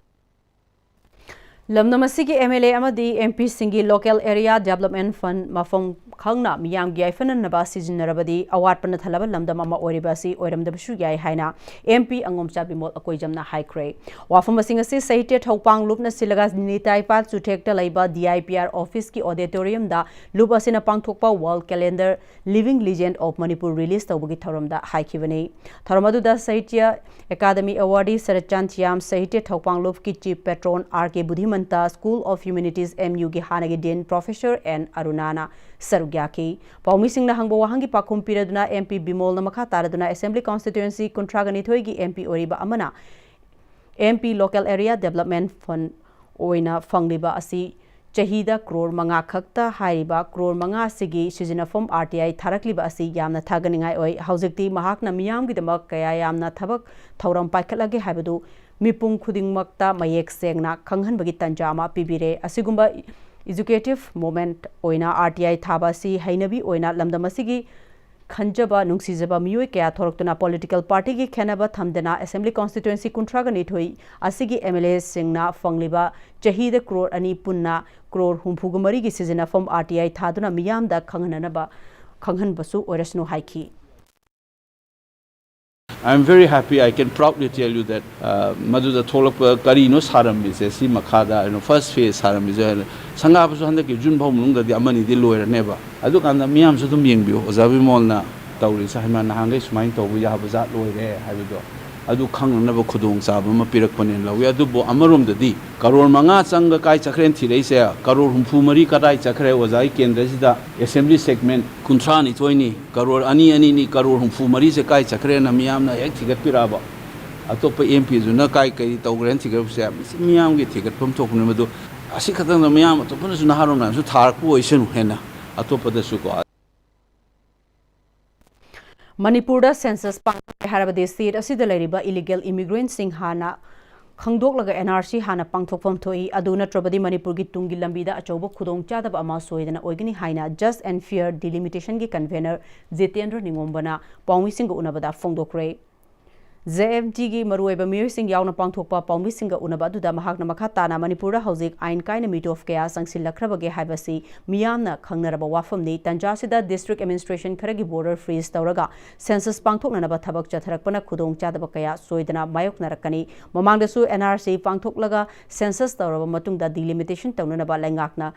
ꯂꯝꯗꯝ ꯑꯁꯤꯒꯤ ꯑꯦꯝ ꯑꯦꯜ ꯑꯦ ꯑꯃꯗꯤ ꯑꯦꯝ ꯄꯤꯁꯤꯡꯒꯤ ꯂꯣꯀꯦꯜ ꯑꯦꯔꯤꯌꯥ ꯗꯦꯕꯂꯞꯃꯦꯟ ꯐꯟ ꯃꯐꯝ ꯈꯪꯅ ꯃꯤꯌꯥꯝꯒꯤ ꯌꯥꯏꯐꯅꯅꯕ ꯁꯤꯖꯤꯟꯅꯔꯕꯗꯤ ꯑꯋꯥꯠꯄꯅ ꯊꯜꯂꯕ ꯂꯝꯗꯝ ꯑꯃ ꯑꯣꯏꯔꯤꯕ ꯑꯁꯤ ꯑꯣꯏꯔꯝꯗꯕꯁꯨ ꯌꯥꯏ ꯍꯥꯏꯅ ꯑꯦꯝ ꯄꯤ ꯑꯉꯣꯝꯆꯥ ꯕꯤꯃꯣꯜ ꯑꯀꯣꯏꯖꯝꯅ ꯍꯥꯏꯈ꯭ꯔꯦ꯫ ꯋꯥꯐꯝ ꯑꯁꯤꯡ ꯑꯁꯤ ꯁꯥꯍꯤꯇ꯭ꯌ ꯊꯧꯄꯥꯡ ꯂꯨꯞꯅ ꯁꯤꯜꯂꯒ ꯅꯤꯇꯥꯏꯄꯥꯜ ꯆꯨꯊꯦꯛꯇ ꯂꯩꯕ ꯗꯤ ꯑꯥꯏ ꯄꯤ ꯑꯥꯔ ꯑꯣꯐꯤꯁꯀꯤ ꯑꯣꯗꯤꯇꯣꯔꯤꯌꯝꯗ ꯂꯨꯞ ꯑꯁꯤꯅ ꯄꯥꯡꯊꯣꯛꯄ wall calendar living legend of Manipur release ꯇꯧꯕꯒꯤ ꯊꯧꯔꯝꯗ ꯍꯥꯏꯈꯤꯕꯅꯤ꯫ ꯊꯧꯔꯝ ꯑꯗꯨꯗ ꯁꯥꯍꯤꯇ꯭ꯌ ꯑꯦꯀꯥꯗꯃꯤ ꯑꯦꯋꯥꯔꯗꯤ ꯁꯔꯠꯆꯥꯟ ꯊꯤꯌꯥꯝ, ꯁꯥꯍꯤꯇ꯭ꯌ ꯊꯧꯄꯥꯡ ꯂꯨꯞꯀꯤ chief patron R K Budhimanta, school of humanities M ꯌꯨꯒꯤ ꯍꯥꯟꯅꯒꯤ ꯗꯤꯟ ꯄ꯭ꯔꯣꯐꯦꯁꯔ ꯑꯦꯟ ꯑꯔꯨꯅꯥꯅ ꯁꯔꯨꯛ ꯌꯥꯈꯤ꯫ ꯄꯥꯎꯃꯤꯁꯤꯡꯅ ꯍꯪꯕ ꯋꯥꯍꯪꯒꯤ ꯄꯥꯎꯈꯨꯝ ꯄꯤꯔꯗꯨꯅ ꯑꯦꯝ ꯄꯤ ꯕꯤꯃꯣꯜꯅ ꯃꯈꯥ ꯇꯥꯔꯗꯨꯅ ꯑꯦꯁꯦꯝꯕ꯭ꯂꯤ ꯀꯣꯟꯁꯇꯤꯇ꯭ꯋꯦꯟꯁꯤ ꯀꯨꯟꯊ꯭ꯔꯥꯒ ꯅꯤꯊꯣꯏꯒꯤ ꯑꯦꯝ ꯄꯤ ꯑꯣꯏꯔꯤꯕ ꯑꯃꯅ M P local area development fund ꯑꯣꯏꯅ ꯐꯪꯂꯤꯕ ꯑꯁꯤ ꯆꯍꯤꯗ ꯀ꯭ꯔꯣꯔ ꯃꯉꯥ ꯈꯛꯇ ꯍꯥꯏꯔꯤꯕ ꯀ꯭ꯔꯣꯔ ꯃꯉꯥ ꯑꯁꯤꯒꯤ ꯁꯤꯖꯤꯟꯅꯐꯝ ꯑꯥꯔ ꯇꯤ ꯑꯥꯏ ꯊꯥꯔꯛꯂꯤꯕ ꯑꯁꯤ ꯌꯥꯝꯅ ꯊꯥꯒꯠꯅꯤꯡꯉꯥꯏ ꯑꯣꯏ꯫ ꯍꯧꯖꯤꯛꯇꯤ ꯃꯍꯥꯛꯅ ꯃꯤꯌꯥꯝꯒꯤꯗꯃꯛ ꯀꯌꯥ ꯌꯥꯝꯅ ꯊꯕꯛ ꯊꯧꯔꯝ ꯄꯥꯏꯈꯠꯂꯒꯦ ꯍꯥꯏꯕꯗꯨ ꯃꯤꯄꯨꯝ ꯈꯨꯗꯤꯡꯃꯛꯇ ꯃꯌꯦꯛ ꯁꯦꯡꯅ ꯈꯪꯍꯟꯕꯒꯤ ꯇꯥꯟꯖꯥ ꯑꯃ ꯄꯤꯕꯤꯔꯦ꯫ ꯑꯁꯤꯒꯨꯝꯕ ꯏꯖꯨꯀꯦꯇꯤꯚ ꯃꯣꯃꯦꯟꯠ ꯑꯣꯏꯅ ꯑꯥꯔ ꯇꯤ ꯑꯥꯏ ꯊꯥꯕ ꯑꯁꯤ ꯍꯩꯅꯕꯤ ꯑꯣꯏꯅ ꯂꯝꯗꯝ ꯑꯁꯤꯒꯤ ꯈꯟꯖꯕ, ꯅꯨꯡꯁꯤꯖꯕ ꯃꯤꯑꯣꯏ ꯀꯌꯥ ꯊꯣꯔꯛꯇꯨꯅ ꯄꯣꯂꯤꯇꯤꯀꯦꯜ ꯄꯥꯔꯇꯤꯒꯤ ꯈꯦꯟꯅꯕ ꯊꯝꯗꯅ ꯑꯦꯁꯦꯝꯕ꯭ꯂꯤ ꯀꯣꯟꯁꯇꯤꯇ꯭ꯋꯦꯟꯁꯤ ꯀꯨꯟꯊ꯭ꯔꯥꯒ ꯅꯤꯊꯣꯏ ꯑꯁꯤꯒꯤ ꯑꯦꯝ ꯑꯦꯜ ꯑꯦꯁꯤꯡꯅ ꯐꯪꯂꯤꯕ ꯆꯍꯤꯗ ꯀ꯭ꯔꯣꯔ ꯑꯅꯤ ꯄꯨꯟꯅ ꯀ꯭ꯔꯣꯔ ꯍꯨꯝꯐꯨꯒ ꯃꯔꯤꯒꯤ ꯁꯤꯖꯤꯟꯅꯐꯝ ꯑꯥꯔ ꯇꯤ ꯑꯥꯏ ꯊꯥꯗꯨꯅ ꯃꯤꯌꯥꯝꯗ ꯈꯪꯍꯟꯅꯅꯕ, ꯈꯪꯍꯟꯕꯁꯨ ꯑꯣꯏꯔꯁꯅꯨ ꯍꯥꯏꯈꯤ꯫ I am very happy, I can proudly tell you that, uh, ꯃꯗꯨꯗ ꯊꯣꯛꯂꯛꯄ ꯀꯔꯤꯅꯣ ꯁꯥꯔꯝꯃꯤꯁꯦ, ꯁꯤ ꯃꯈꯥꯗ, you know, first phase ꯁꯥꯔꯝꯃꯤꯁꯦ, ꯁꯪꯒꯥꯕꯁꯨ ꯍꯟꯗꯛꯀꯤ ꯖꯨꯟ ꯐꯥꯎ ꯃꯅꯨꯡꯗꯗꯤ ꯑꯃꯅꯤꯗꯤ ꯂꯣꯏꯔꯅꯦꯕ꯫ ꯑꯗꯨꯀꯥꯟꯗ ꯃꯤꯌꯥꯝꯁꯨ ꯑꯗꯨꯝ ꯌꯦꯡꯕꯤꯌꯨ, ꯑꯣꯖꯥ ꯕꯤꯃꯣꯜꯅ ꯇꯧꯔꯤꯁꯦ ꯍꯥꯏꯃ ꯅꯍꯥꯟꯈꯩ ꯁꯨꯃꯥꯏꯅ ꯇꯧꯕ ꯌꯥꯕ ꯖꯥꯠ ꯂꯣꯏꯔꯦ ꯍꯥꯏꯕꯗꯣ, ꯑꯗꯨ ꯈꯪꯅꯅꯕ ꯈꯨꯗꯣꯡꯆꯥꯕ ꯑꯃ ꯄꯤꯔꯛꯄꯅꯦꯅ ꯂꯧꯏ꯫ ꯑꯗꯨꯕꯨ ꯑꯃꯔꯣꯝꯗꯗꯤ ꯀꯔꯣꯔ ꯃꯉꯥ ꯆꯪꯒ ꯀꯥꯏ ꯆꯠꯈ꯭ꯔꯦꯅ ꯊꯤꯔꯛꯏꯁꯦ, ꯀꯔꯣꯔ ꯍꯨꯝꯐꯨ ꯃꯔꯤ ꯀꯗꯥꯏ ꯆꯠꯈ꯭ꯔꯦ ꯑꯣꯖꯥꯒꯤ ꯀꯦꯟꯗ꯭ꯔꯁꯤꯗ? ꯑꯦꯁꯦꯝꯕ꯭ꯂꯤ ꯁꯦꯒꯃꯦꯟ ꯀꯨꯟꯊ꯭ꯔꯥ ꯅꯤꯊꯣꯏꯅꯤ, ꯀꯔꯣꯔ ꯑꯅꯤ ꯑꯅꯤꯅꯤ, ꯀꯔꯣꯔ ꯍꯨꯝꯐꯨ ꯃꯔꯤꯁꯦ ꯀꯥꯏ ꯆꯠꯈ꯭ꯔꯦꯅ ꯃꯤꯌꯥꯝꯅ ꯍꯦꯛ ꯊꯤꯒꯠꯄꯤꯔꯛꯑꯕ꯫ ꯑꯇꯣꯞꯄ ꯑꯦꯝ ꯄꯤꯗꯨꯅ ꯀꯥꯏ ꯀꯔꯤ ꯇꯧꯈ꯭ꯔꯦꯅ ꯊꯤꯒꯠꯄꯁꯦ, ꯃꯁꯤ ꯃꯤꯌꯥꯝꯒꯤ ꯊꯤꯒꯠꯐꯝ ꯊꯣꯛꯄꯅꯤ꯫ ꯃꯗꯨ ꯑꯁꯤ ꯈꯛꯇꯪꯗ ꯃꯤꯌꯥꯝ ꯑꯇꯣꯞꯄꯅꯁꯨ ꯅꯍꯥꯔꯣꯜ ꯃꯌꯥꯝꯁꯨ ꯊꯥꯔꯛꯄ ꯑꯣꯏꯁꯅꯨ ꯍꯦꯟꯅ ꯑꯇꯣꯞꯄꯗꯁꯨꯀꯣ꯫ ꯃꯅꯤꯄꯨꯔꯗ ꯁꯦꯟꯁꯁ ꯄꯥꯡꯊꯣꯛꯀꯦ ꯍꯥꯏꯔꯕꯗꯤ ꯁ꯭ꯇꯦꯠ ꯑꯁꯤꯗ ꯂꯩꯔꯤꯕ ꯏꯂꯤꯒꯦꯜ ꯏꯃꯤꯒ꯭ꯔꯦꯟꯠꯁꯤꯡ ꯍꯥꯟꯅ ꯈꯪꯗꯣꯛꯂꯒ ꯑꯦꯟ ꯑꯥꯔ ꯁꯤ ꯍꯥꯟꯅ ꯄꯥꯡꯊꯣꯛꯐꯝ ꯊꯣꯛꯏ꯫ ꯑꯗꯨ ꯅꯠꯇ꯭ꯔꯕꯗꯤ ꯃꯅꯤꯄꯨꯔꯒꯤ ꯇꯨꯡꯒꯤ ꯂꯝꯕꯤꯗ ꯑꯆꯧꯕ ꯈꯨꯗꯣꯡꯆꯥꯗꯕ ꯑꯃ ꯁꯣꯏꯗꯅ ꯑꯣꯏꯒꯅꯤ ꯍꯥꯏꯅ Just and Fair Delimitationꯒꯤ convener ꯖꯤꯇꯦꯟꯗ꯭ꯔ ꯅꯤꯉꯣꯝꯕꯅ ꯄꯥꯎꯃꯤꯁꯤꯡꯒ ꯎꯅꯕꯗ ꯐꯣꯡꯗꯣꯛꯈ꯭ꯔꯦ꯫ ꯖꯦ ꯑꯦꯐ ꯖꯤꯒꯤ ꯃꯔꯨꯑꯣꯏꯕ ꯃꯤꯑꯣꯏꯁꯤꯡ ꯌꯥꯎꯅ ꯄꯥꯡꯊꯣꯛꯄ ꯄꯥꯎꯃꯤꯁꯤꯡꯒ ꯎꯅꯕ ꯑꯗꯨꯗ ꯃꯍꯥꯛꯅ ꯃꯈꯥ ꯇꯥꯅ ꯃꯅꯤꯄꯨꯔꯗ ꯍꯧꯖꯤꯛ ꯑꯥꯏꯟ ꯀꯥꯏꯅ ꯃꯤꯇꯣꯞ ꯀꯌꯥ ꯆꯪꯁꯤꯜꯂꯛꯈ꯭ꯔꯕꯒꯦ ꯍꯥꯏꯕꯁꯤ ꯃꯤꯌꯥꯝꯅ ꯈꯪꯅꯔꯕ ꯋꯥꯐꯝꯅꯤ꯫ ꯇꯟꯖꯥꯁꯤꯗ district administration ꯈꯔꯒꯤ border freeze ꯇꯧꯔꯒ census ꯄꯥꯡꯊꯣꯛꯅꯅꯕ ꯊꯕꯛ ꯆꯠꯊꯔꯛꯄꯅ ꯈꯨꯗꯣꯡꯆꯥꯗꯕ ꯀꯌꯥ ꯁꯣꯏꯗꯅ ꯃꯥꯌꯣꯛꯅꯔꯛꯀꯅꯤ꯫ ꯃꯃꯥꯡꯗꯁꯨ ꯑꯦꯟ ꯑꯥꯔ ꯁꯤ ꯄꯥꯡꯊꯣꯛꯂꯒ census ꯇꯧꯔꯕ ꯃꯇꯨꯡꯗ delimitation ꯇꯧꯅꯅꯕ ꯂꯩꯉꯥꯛꯅ,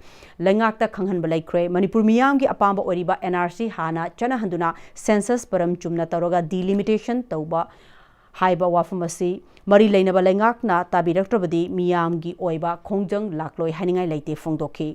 ꯂꯩꯉꯥꯛꯇ ꯈꯪꯍꯟꯕ ꯂꯩꯈ꯭ꯔꯦ꯫ ꯃꯅꯤꯄꯨꯔ ꯃꯤꯌꯥꯝꯒꯤ ꯑꯄꯥꯝꯕ ꯑꯣꯏꯔꯤꯕ ꯑꯦꯟ ꯑꯥꯔ ꯁꯤ ꯍꯥꯟꯅ ꯆꯠꯅꯍꯟꯗꯨꯅ census ꯄꯔꯝ ꯆꯨꯝꯅ ꯇꯧꯔꯒ delimitation ꯇꯧꯕ ꯍꯥꯏꯕ ꯋꯥꯐꯝ ꯑꯁꯤ ꯃꯔꯤ ꯂꯩꯅꯕ ꯂꯩꯉꯥꯛꯅ ꯇꯥꯕꯤꯔꯛꯇ꯭ꯔꯕꯗꯤ ꯃꯤꯌꯥꯝꯒꯤ ꯑꯣꯏꯕ ꯈꯣꯡꯖꯪ ꯂꯥꯛꯂꯣꯏ ꯍꯥꯏꯅꯤꯡꯉꯥꯏ ꯂꯩꯇꯦ ꯐꯣꯡꯗꯣꯛꯈꯤ꯫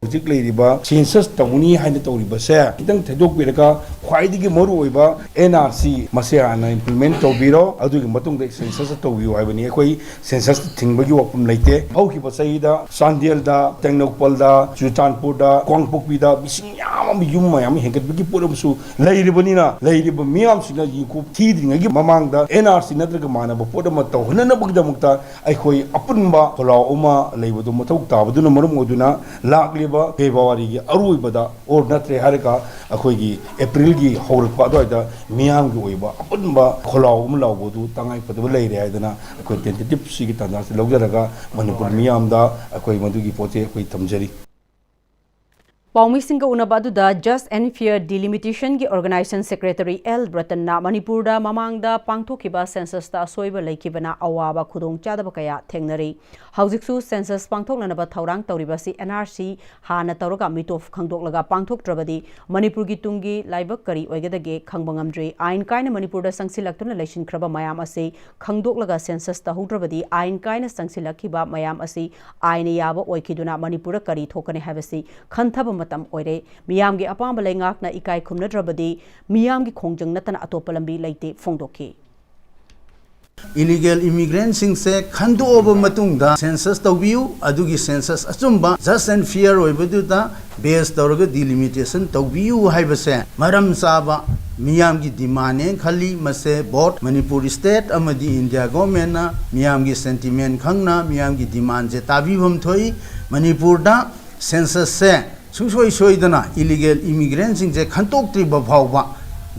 ꯍꯧꯖꯤꯛ ꯂꯩꯔꯤꯕ census ꯇꯧꯒꯅꯤ ꯍꯥꯏꯅ ꯇꯧꯔꯤꯕꯁꯦ ꯈꯤꯇꯪ ꯊꯩꯗꯣꯛꯄꯤꯔꯒ ꯈ꯭ꯋꯥꯏꯗꯒꯤ ꯃꯔꯨꯑꯣꯏꯕ ꯑꯦꯟ ꯑꯥꯔ ꯁꯤ ꯃꯁꯤ ꯍꯥꯟꯅ implement ꯇꯧꯕꯤꯔꯣ꯫ ꯑꯗꯨꯒꯤ ꯃꯇꯨꯡꯗ census ꯇꯧꯕꯤꯌꯨ ꯍꯥꯏꯕꯅꯤ꯫ ꯑꯩꯈꯣꯏ census ꯊꯤꯡꯕꯒꯤ ꯋꯥꯐꯝ ꯂꯩꯇꯦ꯫ ꯍꯧꯈꯤꯕ ꯆꯍꯤꯗ ꯆꯥꯟꯗꯦꯜꯗ, ꯇꯦꯡꯅꯧꯄꯜꯗ, ꯆꯨꯔꯆꯥꯟꯄꯨꯔꯗ, ꯀꯥꯡꯄꯣꯛꯄꯤꯗ ꯃꯤꯁꯤꯡ ꯌꯥꯝ ꯑꯃ, ꯌꯨꯝ ꯃꯌꯥꯝ ꯑꯃ ꯍꯦꯟꯒꯠꯄꯒꯤ ꯄꯣꯠ ꯑꯃꯁꯨ ꯂꯩꯔꯤꯕꯅꯤꯅ, ꯂꯩꯔꯤꯕ ꯃꯤꯌꯥꯝꯁꯤꯅ ꯌꯦꯡꯈꯨꯞ ꯊꯤꯗ꯭ꯔꯤꯉꯩꯒꯤ ꯃꯃꯥꯡꯗ ꯑꯦꯟ ꯑꯥꯔ ꯁꯤ ꯅꯠꯇ꯭ꯔꯒ ꯃꯥꯟꯅꯕ ꯄꯣꯠ ꯑꯃ ꯇꯧꯍꯟꯅꯅꯕꯒꯤꯗꯃꯛꯇ ꯑꯩꯈꯣꯏ ꯑꯄꯨꯟꯕ ꯈꯣꯜꯂꯥꯎ ꯑꯃ ꯂꯩꯕꯗꯨ ꯃꯊꯧ ꯇꯥꯕꯗꯨꯅ ꯃꯔꯝ ꯑꯣꯏꯗꯨꯅ ꯂꯥꯛꯂꯤꯕ ꯐꯦꯕ꯭ꯔꯨꯋꯥꯔꯤꯒꯤ ꯑꯔꯣꯏꯕꯗ, ꯑꯣꯔ ꯅꯠꯇ꯭ꯔꯦ ꯍꯥꯏꯔꯒ ꯑꯩꯈꯣꯏꯒꯤ ꯑꯦꯄ꯭ꯔꯤꯜꯒꯤ ꯍꯧꯔꯛꯄ ꯑꯗꯨꯋꯥꯏꯗ ꯃꯤꯌꯥꯝꯒꯤ ꯑꯣꯏꯕ ꯑꯄꯨꯟꯕ ꯈꯣꯜꯂꯥꯎ ꯑꯃ ꯂꯥꯎꯕꯗꯨ ꯇꯉꯥꯏꯐꯗꯕ ꯂꯩꯔꯦ ꯍꯥꯏꯗꯅ ꯑꯩꯈꯣꯏ tentative ꯁꯤꯒꯤ ꯇꯥꯟꯖꯥꯁꯤ ꯂꯧꯖꯔꯒ ꯃꯅꯤꯄꯨꯔ ꯃꯤꯌꯥꯝꯗ ꯑꯩꯈꯣꯏ ꯃꯗꯨꯒꯤ ꯄꯣꯠꯁꯦ ꯑꯩꯈꯣꯏ ꯊꯝꯖꯔꯤ꯫ ꯄꯥꯎꯃꯤꯁꯤꯡꯒ ꯎꯅꯕ ꯑꯗꯨꯗ Just and Fair Delimitationꯒꯤ organization secretary ꯑꯦꯜ ꯔꯇꯟꯅ ꯃꯅꯤꯄꯨꯔꯗ ꯃꯃꯥꯡꯗ ꯄꯥꯡꯊꯣꯛꯈꯤꯕ censusꯇ ꯑꯁꯣꯏꯕ ꯂꯩꯈꯤꯕꯅ ꯑꯋꯥꯕ ꯈꯨꯗꯣꯡꯆꯥꯗꯕ ꯀꯌꯥ ꯊꯦꯡꯅꯔꯤ꯫ ꯍꯧꯖꯤꯛꯁꯨ census ꯄꯥꯡꯊꯣꯛꯅꯅꯕ ꯊꯧꯔꯥꯡ ꯇꯧꯔꯤꯕ ꯑꯁꯤ ꯑꯦꯟ ꯑꯥꯔ ꯁꯤ ꯍꯥꯟꯅ ꯇꯧꯔꯒ ꯃꯤꯇꯣꯞ ꯈꯪꯗꯣꯛꯂꯒ ꯄꯥꯡꯊꯣꯛꯇ꯭ꯔꯕꯗꯤ ꯃꯅꯤꯄꯨꯔꯒꯤ ꯇꯨꯡꯒꯤ ꯂꯥꯏꯕꯛ ꯀꯔꯤ ꯑꯣꯏꯒꯗꯒꯦ ꯈꯪꯕ ꯉꯝꯗ꯭ꯔꯤ꯫ ꯑꯥꯏꯟ ꯀꯥꯏꯅ ꯃꯅꯤꯄꯨꯔꯗ ꯆꯪꯁꯤꯜꯂꯛꯇꯨꯅ ꯂꯩꯁꯤꯟꯈ꯭ꯔꯕ ꯃꯌꯥꯝ ꯑꯁꯤ ꯈꯪꯗꯣꯛꯂꯒ census ꯇꯧꯍꯧꯗ꯭ꯔꯕꯗꯤ ꯑꯥꯏꯟ ꯀꯥꯏꯅ ꯆꯪꯁꯤꯜꯂꯛꯈꯤꯕ ꯃꯌꯥꯝ ꯑꯁꯤ ꯑꯥꯏꯟꯅ ꯌꯥꯕ ꯑꯣꯏꯈꯤꯗꯨꯅ ꯃꯅꯤꯄꯨꯔꯗ ꯀꯔꯤ ꯊꯣꯛꯀꯅꯤ ꯍꯥꯏꯕꯁꯤ ꯈꯟꯊꯕ ꯃꯇꯝ ꯑꯣꯏꯔꯦ꯫ ꯃꯤꯌꯥꯝꯒꯤ ꯑꯄꯥꯝꯕ ꯂꯩꯉꯥꯛꯅ ꯏꯀꯥꯏ ꯈꯨꯝꯅꯗ꯭ꯔꯕꯗꯤ ꯃꯤꯌꯥꯝꯒꯤ ꯈꯣꯡꯖꯪ ꯅꯠꯇꯅ ꯑꯇꯣꯞꯄ ꯂꯝꯕꯤ ꯂꯩꯇꯦ ꯐꯣꯡꯗꯣꯛꯈꯤ꯫ Illegal immigrantꯁꯤꯡꯁꯦ ꯈꯟꯗꯣꯛꯑꯕ ꯃꯇꯨꯡꯗ census ꯇꯧꯕꯤꯌꯨ, ꯑꯗꯨꯒꯤ census ꯑꯆꯨꯝꯕ, just and fair ꯑꯣꯏꯕꯗꯨꯗ base ꯇꯧꯔꯒ delimitation ꯇꯧꯕꯤꯌꯨ ꯍꯥꯏꯕꯁꯦ ꯃꯔꯝ ꯆꯥꯕ ꯃꯤꯌꯥꯝꯒꯤ demandꯅꯦꯅ ꯈꯜꯂꯤ꯫ ꯃꯁꯦ both ꯃꯅꯤꯄꯨꯔ state ꯑꯃꯗꯤ India governmentꯅ ꯃꯤꯌꯥꯝꯒꯤ sentiment ꯈꯪꯅ ꯃꯤꯌꯥꯝꯒꯤ demandꯁꯦ ꯇꯥꯕꯤꯐꯝ ꯊꯣꯛꯏ꯫ ꯃꯅꯤꯄꯨꯔꯗ censusꯁꯦ ꯁꯨꯡꯁꯣꯏ ꯁꯣꯏꯗꯅ illegal immigrantꯁꯤꯡꯁꯦ ꯈꯟꯇꯣꯛꯇ꯭ꯔꯤꯕ ꯐꯥꯎꯕ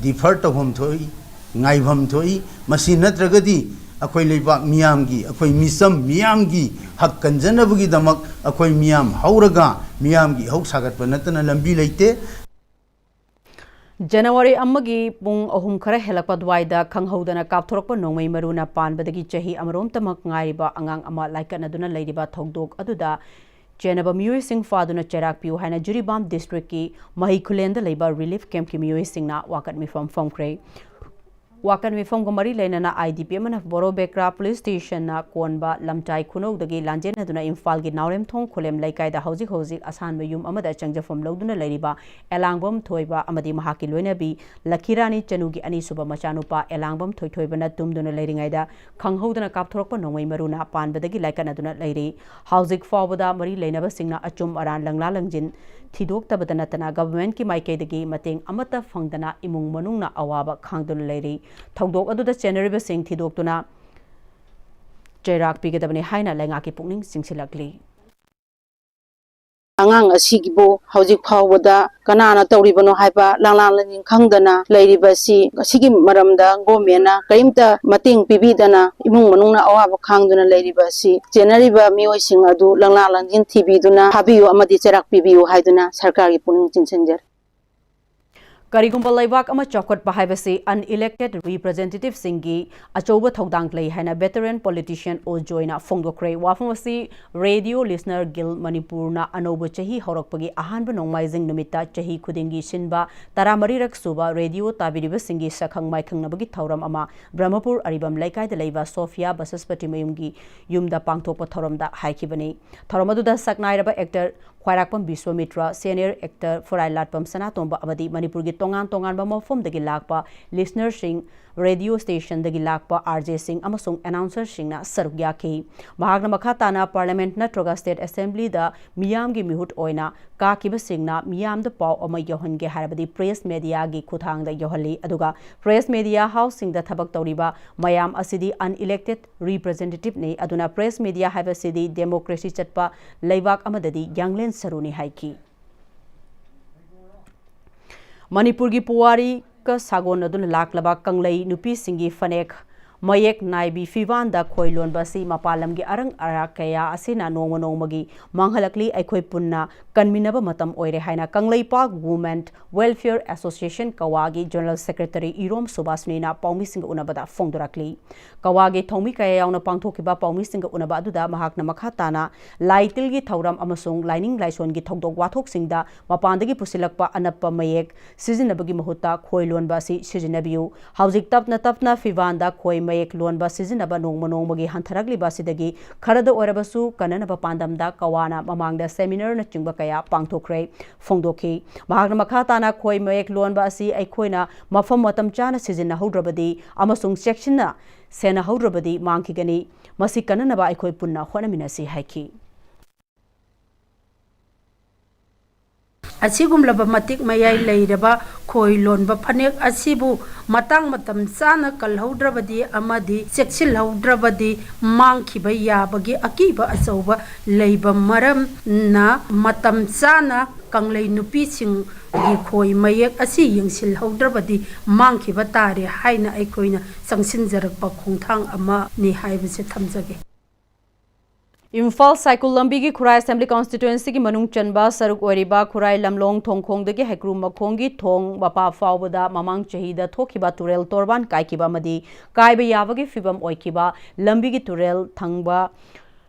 defer ꯇꯧꯐꯝ ꯊꯣꯛꯏ, ꯉꯥꯏꯐꯝ ꯊꯣꯛꯏ꯫ ꯃꯁꯤ ꯅꯠꯇ꯭ꯔꯒꯗꯤ ꯑꯩꯈꯣꯏ ꯂꯩꯕꯥꯛ ꯃꯤꯌꯥꯝꯒꯤ, ꯑꯩꯈꯣꯏ ꯃꯤꯆꯝ ꯃꯤꯌꯥꯝꯒꯤ ꯍꯛ ꯀꯟꯖꯅꯕꯒꯤꯗꯃꯛ ꯑꯩꯈꯣꯏ ꯃꯤꯌꯥꯝ ꯍꯧꯔꯒ ꯃꯤꯌꯥꯝꯒꯤ ꯏꯍꯧ ꯁꯥꯒꯠꯄ ꯅꯠꯇꯅ ꯂꯝꯕꯤ ꯂꯩꯇꯦ꯫ ꯖꯅꯋꯥꯔꯤ ꯑꯃꯒꯤ ꯄꯨꯡ ꯑꯍꯨꯝ ꯈꯔ ꯍꯦꯜꯂꯛꯄ ꯑꯗꯨꯋꯥꯏꯗ ꯈꯪꯍꯧꯗꯅ ꯀꯥꯞꯊꯣꯔꯛꯄ ꯅꯣꯡꯃꯩ ꯃꯔꯨꯅ ꯄꯥꯟꯕꯗꯒꯤ ꯆꯍꯤ ꯑꯃꯔꯣꯝꯇꯃꯛ ꯉꯥꯏꯔꯤꯕ ꯑꯉꯥꯡ ꯑꯃ ꯂꯥꯏꯀꯠꯅꯗꯨꯅ ꯂꯩꯔꯤꯕ ꯊꯧꯗꯣꯛ ꯑꯗꯨꯗ ꯆꯦꯟꯅꯕ ꯃꯤꯑꯣꯏꯁꯤꯡ ꯐꯥꯗꯨꯅ ꯆꯩꯔꯥꯛ ꯄꯤꯌꯨ ꯍꯥꯏꯅ ꯖꯤꯔꯤꯕꯥꯝ districtꯀꯤ ꯃꯍꯩ ꯈꯨꯂꯦꯟꯗ ꯂꯩꯕ relief campꯀꯤ ꯃꯤꯑꯣꯏꯁꯤꯡꯅ ꯋꯥꯀꯠ ꯃꯤꯐꯝ ꯐꯝꯈ꯭ꯔꯦ꯫ ꯋꯥꯀꯠ ꯃꯤꯐꯝꯒ ꯃꯔꯤ ꯂꯩꯅꯅ IDP ꯑꯃꯅ ꯕꯣꯔꯣꯕꯦꯀ꯭ꯔꯥ police stationꯅ ꯀꯣꯟꯕ ꯂꯝꯇꯥꯏ ꯈꯨꯅꯧꯗꯒꯤ ꯂꯥꯟꯖꯦꯟꯅꯗꯨꯅ ꯏꯝꯐꯥꯜꯒꯤ ꯅꯥꯎꯔꯦꯝꯊꯣꯡ ꯈꯨꯂꯦꯝ ꯂꯩꯀꯥꯏꯗ ꯍꯧꯖꯤꯛ ꯍꯧꯖꯤꯛ ꯑꯁꯥꯟꯕ ꯌꯨꯝ ꯑꯃꯗ ꯆꯪꯖꯐꯝ ꯂꯧꯗꯨꯅ ꯂꯩꯔꯤꯕ ꯑꯦꯂꯥꯡꯕꯝ ꯊꯣꯏꯕ ꯑꯃꯗꯤ ꯃꯍꯥꯛꯀꯤ ꯂꯣꯏꯅꯕꯤ ꯂꯛꯈꯤꯔꯥꯅꯤ ꯆꯅꯨꯒꯤ ꯑꯅꯤꯁꯨꯕ ꯃꯆꯥꯅꯨꯄꯥ ꯑꯦꯂꯥꯡꯕꯝ ꯊꯣꯏꯊꯣꯏꯕꯅ ꯇꯨꯝꯗꯨꯅ ꯂꯩꯔꯤꯉꯩꯗ ꯈꯪꯍꯧꯗꯅ ꯀꯥꯞꯊꯣꯔꯛꯄ ꯅꯣꯡꯃꯩ ꯃꯔꯨꯅ ꯄꯥꯟꯕꯗꯒꯤ ꯂꯥꯏꯀꯠꯅꯗꯨꯅ ꯂꯩꯔꯤ꯫ ꯍꯧꯖꯤꯛ ꯐꯥꯎꯕꯗ ꯃꯔꯤ ꯂꯩꯅꯕꯁꯤꯡꯅ ꯑꯆꯨꯝ ꯑꯔꯥꯟ ꯂꯪꯂꯥ ꯂꯪꯖꯤꯟ ꯊꯤꯗꯣꯛꯇꯕꯗ ꯅꯠꯇꯅ governmentꯀꯤ ꯃꯥꯏꯀꯩꯗꯒꯤ ꯃꯇꯦꯡ ꯑꯃꯠꯇ ꯐꯪꯗꯅ ꯏꯃꯨꯡ ꯃꯅꯨꯡꯅ ꯑꯋꯥꯕ ꯈꯥꯡꯗꯨꯅ ꯂꯩꯔꯤ꯫ ꯊꯧꯗꯣꯛ ꯑꯗꯨꯗ ꯆꯦꯟꯅꯔꯤꯕꯁꯤꯡ ꯊꯤꯗꯣꯛꯇꯨꯅ ꯆꯩꯔꯥꯛ ꯄꯤꯒꯗꯕꯅꯤ ꯍꯥꯏꯅ ꯂꯩꯉꯥꯛꯀꯤ ꯄꯨꯛꯅꯤꯡ ꯆꯤꯡꯁꯤꯜꯂꯛꯂꯤ꯫ ꯑꯉꯥꯡ ꯑꯁꯤꯒꯤꯕꯨ ꯍꯧꯖꯤꯛ ꯐꯥꯎꯕꯗ ꯀꯅꯥꯅ ꯇꯧꯔꯤꯕꯅꯣ ꯍꯥꯏꯕ ꯂꯥꯡꯂꯥꯡ ꯂꯥꯡꯖꯤꯟ ꯈꯪꯗꯅ ꯂꯩꯔꯤꯕ ꯑꯁꯤ, ꯑꯁꯤꯒꯤ ꯃꯔꯝꯗ governmentꯅ ꯀꯔꯤꯝꯇ ꯃꯇꯦꯡ ꯄꯤꯕꯤꯗꯅ ꯏꯃꯨꯡ ꯃꯅꯨꯡꯅ ꯑꯋꯥꯕ ꯈꯥꯡꯗꯨꯅ ꯂꯩꯔꯤꯕ ꯑꯁꯤ, ꯆꯦꯟꯅꯔꯤꯕ ꯃꯤꯑꯣꯏꯁꯤꯡ ꯑꯗꯨ ꯂꯥꯡꯂꯥꯡ ꯂꯥꯡꯖꯤꯟ ꯊꯤꯕꯤꯗꯨꯅ ꯐꯥꯕꯤꯌꯨ ꯑꯃꯗꯤ ꯆꯩꯔꯥꯛ ꯄꯤꯕꯤꯌꯨ ꯍꯥꯏꯗꯨꯅ ꯁꯔꯀꯥꯔꯒꯤ ꯄꯨꯛꯅꯤꯡ ꯆꯤꯡꯁꯤꯟꯖꯔꯤ꯫ ꯀꯔꯤꯒꯨꯝꯕ ꯂꯩꯕꯥꯛ ꯑꯃ ꯆꯥꯎꯈꯠꯄ ꯍꯥꯏꯕꯁꯤ unelected representativeꯁꯤꯡꯒꯤ ꯑꯆꯧꯕ ꯊꯧꯗꯥꯡ ꯂꯩ ꯍꯥꯏꯅ veteran politician ꯑꯣ ꯖꯣꯏꯅ ꯐꯣꯡꯗꯣꯛꯈ꯭ꯔꯦ꯫ ꯋꯥꯐꯝ ꯑꯁꯤ Radio Listener Guild ꯃꯅꯤꯄꯨꯔꯅ ꯑꯅꯧꯕ ꯆꯍꯤ ꯍꯧꯔꯛꯄꯒꯤ ꯑꯍꯥꯟꯕ ꯅꯣꯡꯃꯥꯏꯖꯤꯡ ꯅꯨꯃꯤꯠꯇ ꯆꯍꯤ ꯈꯨꯗꯤꯡꯒꯤ ꯁꯤꯟꯕ ꯇꯔꯥꯃꯔꯤꯔꯛ ꯁꯨꯕ ꯔꯦꯗꯤꯑꯣ ꯇꯥꯕꯤꯔꯤꯕꯁꯤꯡꯒꯤ ꯁꯛꯈꯪ ꯃꯥꯏꯈꯪꯅꯕꯒꯤ ꯊꯧꯔꯝ ꯑꯃ ꯕ꯭ꯔꯍ꯭ꯃꯄꯨꯔ ꯑꯔꯤꯕꯝ ꯂꯩꯀꯥꯏꯗ ꯂꯩꯕ ꯁꯣꯐꯤꯌꯥ ꯕꯁꯁꯄꯇꯤ ꯃꯌꯨꯝꯒꯤ ꯌꯨꯝꯗ ꯄꯥꯡꯊꯣꯛꯄ ꯊꯧꯔꯝꯗ ꯍꯥꯏꯈꯤꯕꯅꯤ꯫ ꯊꯧꯔꯝ ꯑꯗꯨꯗ ꯁꯛꯅꯥꯏꯔꯕ actor ꯈ꯭ꯋꯥꯏꯔꯥꯛꯄꯝ ꯕꯤꯁ꯭ꯋꯥꯃꯤꯇ꯭ꯔ, senior actor ꯐꯨꯔꯥꯏ ꯂꯥꯠꯄꯝ ꯁꯅꯥꯇꯣꯝꯕ ꯑꯃꯗꯤ ꯃꯅꯤꯄꯨꯔꯒꯤ ꯇꯣꯉꯥꯟ ꯇꯣꯉꯥꯟꯕ ꯃꯐꯝꯗꯒꯤ ꯂꯥꯛꯄ listenerꯁꯤꯡ, ꯔꯦꯗꯤꯑꯣ ꯁ꯭ꯇꯦꯁꯟꯗꯒꯤ ꯂꯥꯛꯄ RJꯁꯤꯡ ꯑꯃꯁꯨꯡ announcerꯁꯤꯡꯅ ꯁꯔꯨꯛ ꯌꯥꯈꯤ꯫ ꯃꯍꯥꯛꯅ ꯃꯈꯥ ꯇꯥꯅ Parliament ꯅꯠꯇ꯭ꯔꯒ State Assemblyꯗ ꯃꯤꯌꯥꯝꯒꯤ ꯃꯤꯍꯨꯠ ꯑꯣꯏꯅ ꯀꯥꯈꯤꯕꯁꯤꯡꯅ ꯃꯤꯌꯥꯝꯗ ꯄꯥꯎ ꯑꯃ ꯌꯧꯍꯟꯒꯦ ꯍꯥꯏꯔꯕꯗꯤ press mediaꯒꯤ ꯈꯨꯠꯊꯥꯡꯗ ꯌꯧꯍꯜꯂꯤ꯫ ꯑꯗꯨꯒ press media houseꯁꯤꯡꯗ ꯊꯕꯛ ꯇꯧꯔꯤꯕ ꯃꯌꯥꯝ ꯑꯁꯤꯗꯤ unelected representativeꯅꯤ꯫ ꯑꯗꯨꯅ press media ꯍꯥꯏꯕꯁꯤꯗꯤ democracy ꯆꯠꯄ ꯂꯩꯕꯥꯛ ꯑꯃꯗꯗꯤ ꯌꯥꯡꯂꯦꯟ ꯁꯔꯨꯅꯤ ꯍꯥꯏꯈꯤ꯫ ꯃꯅꯤꯄꯨꯔꯒꯤ ꯄꯨꯋꯥꯔꯤꯒ ꯁꯥꯒꯣꯟꯅꯗꯨꯅ ꯂꯥꯛꯂꯕ ꯀꯪꯂꯩ ꯅꯨꯄꯤꯁꯤꯡꯒꯤ ꯐꯅꯦꯛ ꯃꯌꯦꯛ ꯅꯥꯏꯕꯤ ꯐꯤꯕꯥꯟꯗ ꯈꯣꯏ ꯂꯣꯟꯕ ꯑꯁꯤ ꯃꯄꯥꯟ ꯂꯝꯒꯤ ꯑꯔꯪ ꯑꯔꯥꯛ ꯀꯌꯥ ꯑꯁꯤꯅ ꯅꯣꯡꯃ ꯅꯣꯡꯃꯒꯤ ꯃꯥꯡꯍꯜꯂꯛꯂꯤ꯫ ꯑꯩꯈꯣꯏ ꯄꯨꯟꯅ ꯀꯟꯃꯤꯟꯅꯕ ꯃꯇꯝ ꯑꯣꯏꯔꯦ ꯍꯥꯏꯅ Kangleipak Women Welfare Association ꯀꯋꯥꯒꯤ General Secretary ꯏꯔꯣꯝ ꯁꯨꯕꯥꯁꯅꯤꯅ ꯄꯥꯎꯃꯤꯁꯤꯡꯒ ꯎꯅꯕꯗ ꯐꯣꯡꯗꯣꯔꯛꯂꯤ꯫ ꯀꯋꯥꯒꯤ ꯊꯧꯃꯤ ꯀꯌꯥ ꯌꯥꯎꯅ ꯄꯥꯡꯊꯣꯛꯈꯤꯕ ꯄꯥꯎꯃꯤꯁꯤꯡꯒ ꯎꯅꯕ ꯑꯗꯨꯗ ꯃꯍꯥꯛꯅ ꯃꯈꯥ ꯇꯥꯅ ꯂꯥꯏ ꯇꯤꯜꯒꯤ ꯊꯧꯔꯝ ꯑꯃꯁꯨꯡ ꯂꯥꯏꯅꯤꯡ ꯂꯥꯏꯁꯣꯟꯒꯤ ꯊꯧꯗꯣꯛ ꯋꯥꯊꯣꯛꯁꯤꯡꯗ ꯃꯄꯥꯟꯗꯒꯤ ꯄꯨꯁꯤꯜꯂꯛꯄ ꯑꯅꯞꯄ ꯃꯌꯦꯛ ꯁꯤꯖꯤꯟꯅꯕꯒꯤ ꯃꯍꯨꯠꯇ ꯈꯣꯏ ꯂꯣꯟꯕ ꯑꯁꯤ ꯁꯤꯖꯤꯟꯅꯕꯤꯌꯨ꯫ ꯍꯧꯖꯤꯛ ꯇꯞꯅ ꯇꯞꯅ ꯐꯤꯕꯥꯟꯗ ꯈꯣꯏ ꯃꯌꯦꯛ ꯂꯣꯟꯕ ꯁꯤꯖꯤꯟꯅꯕ ꯅꯣꯡꯃ ꯅꯣꯡꯃꯒꯤ ꯍꯟꯊꯔꯛꯂꯤꯕ ꯑꯁꯤꯗꯒꯤ ꯈꯔꯗ ꯑꯣꯏꯔꯕꯁꯨ ꯀꯟꯅꯅꯕ ꯄꯥꯟꯗꯝꯗ ꯀꯋꯥꯅ ꯃꯃꯥꯡꯗ seminar ꯅꯆꯤꯡꯕ ꯀꯌꯥ ꯄꯥꯡꯊꯣꯛꯈ꯭ꯔꯦ, ꯐꯣꯡꯗꯣꯛꯈꯤ꯫ ꯃꯍꯥꯛꯅ ꯃꯈꯥ ꯇꯥꯅ ꯈꯣꯏ ꯃꯌꯦꯛ ꯂꯣꯟꯕ ꯑꯁꯤ ꯑꯩꯈꯣꯏꯅ ꯃꯐꯝ ꯃꯇꯝ ꯆꯥꯅ ꯁꯤꯖꯤꯟꯅꯍꯧꯗ꯭ꯔꯕꯗꯤ ꯑꯃꯁꯨꯡ ꯆꯦꯛꯁꯤꯟꯅ ꯁꯦꯟꯅꯍꯧꯗ꯭ꯔꯕꯗꯤ ꯃꯥꯡꯈꯤꯒꯅꯤ꯫ ꯃꯁꯤ ꯀꯟꯅꯅꯕ ꯑꯩꯈꯣꯏ ꯄꯨꯟꯅ ꯍꯣꯠꯅꯃꯤꯟꯅꯁꯤ ꯍꯥꯏꯈꯤ꯫ ꯑꯁꯤꯒꯨꯝꯂꯕ ꯃꯇꯤꯛ ꯃꯌꯥꯏ ꯂꯩꯔꯕ ꯈꯣꯏ ꯂꯣꯟꯕ ꯐꯅꯦꯛ ꯑꯁꯤꯕꯨ ꯃꯇꯥꯡ ꯃꯇꯝ ꯆꯥꯅ ꯀꯜꯍꯧꯗ꯭ꯔꯕꯗꯤ ꯑꯃꯗꯤ ꯆꯦꯛꯁꯤꯜꯍꯧꯗ꯭ꯔꯕꯗꯤ ꯃꯥꯡꯈꯤꯕ ꯌꯥꯕꯒꯤ ꯑꯀꯤꯕ ꯑꯆꯧꯕ ꯂꯩꯕ ꯃꯔꯝꯅ ꯃꯇꯝ ꯆꯥꯅ ꯀꯪꯂꯩ ꯅꯨꯄꯤꯁꯤꯡꯒꯤ ꯈꯣꯏ ꯃꯌꯦꯛ ꯑꯁꯤ ꯌꯦꯡꯁꯤꯜꯍꯧꯗ꯭ꯔꯕꯗꯤ ꯃꯥꯡꯈꯤꯕ ꯇꯥꯔꯦ ꯍꯥꯏꯅ ꯑꯩꯈꯣꯏꯅ ꯆꯪꯁꯤꯟꯖꯔꯛꯄ ꯈꯣꯡꯊꯥꯡ ꯑꯃꯅꯤ ꯍꯥꯏꯕꯁꯦ ꯊꯝꯖꯒꯦ꯫ ꯏꯝꯐꯥꯜ ꯁꯥꯏꯀꯨꯜ ꯂꯝꯕꯤꯒꯤ ꯈꯨꯔꯥꯏ Assembly Constituencyꯒꯤ ꯃꯅꯨꯡ ꯆꯟꯕ ꯁꯔꯨꯛ ꯑꯣꯏꯔꯤꯕ ꯈꯨꯔꯥꯏ ꯂꯝꯂꯣꯡ ꯊꯣꯡꯈꯣꯡꯗꯒꯤ ꯍꯩꯀ꯭ꯔꯨ ꯃꯈꯣꯡꯒꯤ ꯊꯣꯡ ꯃꯄꯥ ꯐꯥꯎꯕꯗ ꯃꯃꯥꯡ ꯆꯍꯤꯗ ꯊꯣꯛꯈꯤꯕ ꯇꯨꯔꯦꯜ ꯇꯣꯔꯕꯥꯟ ꯀꯥꯏꯈꯤꯕ ꯑꯃꯗꯤ ꯀꯥꯏꯕ ꯌꯥꯕꯒꯤ ꯐꯤꯕꯝ ꯑꯣꯏꯈꯤꯕ ꯂꯝꯕꯤꯒꯤ ꯇꯨꯔꯦꯜ ꯊꯪꯕ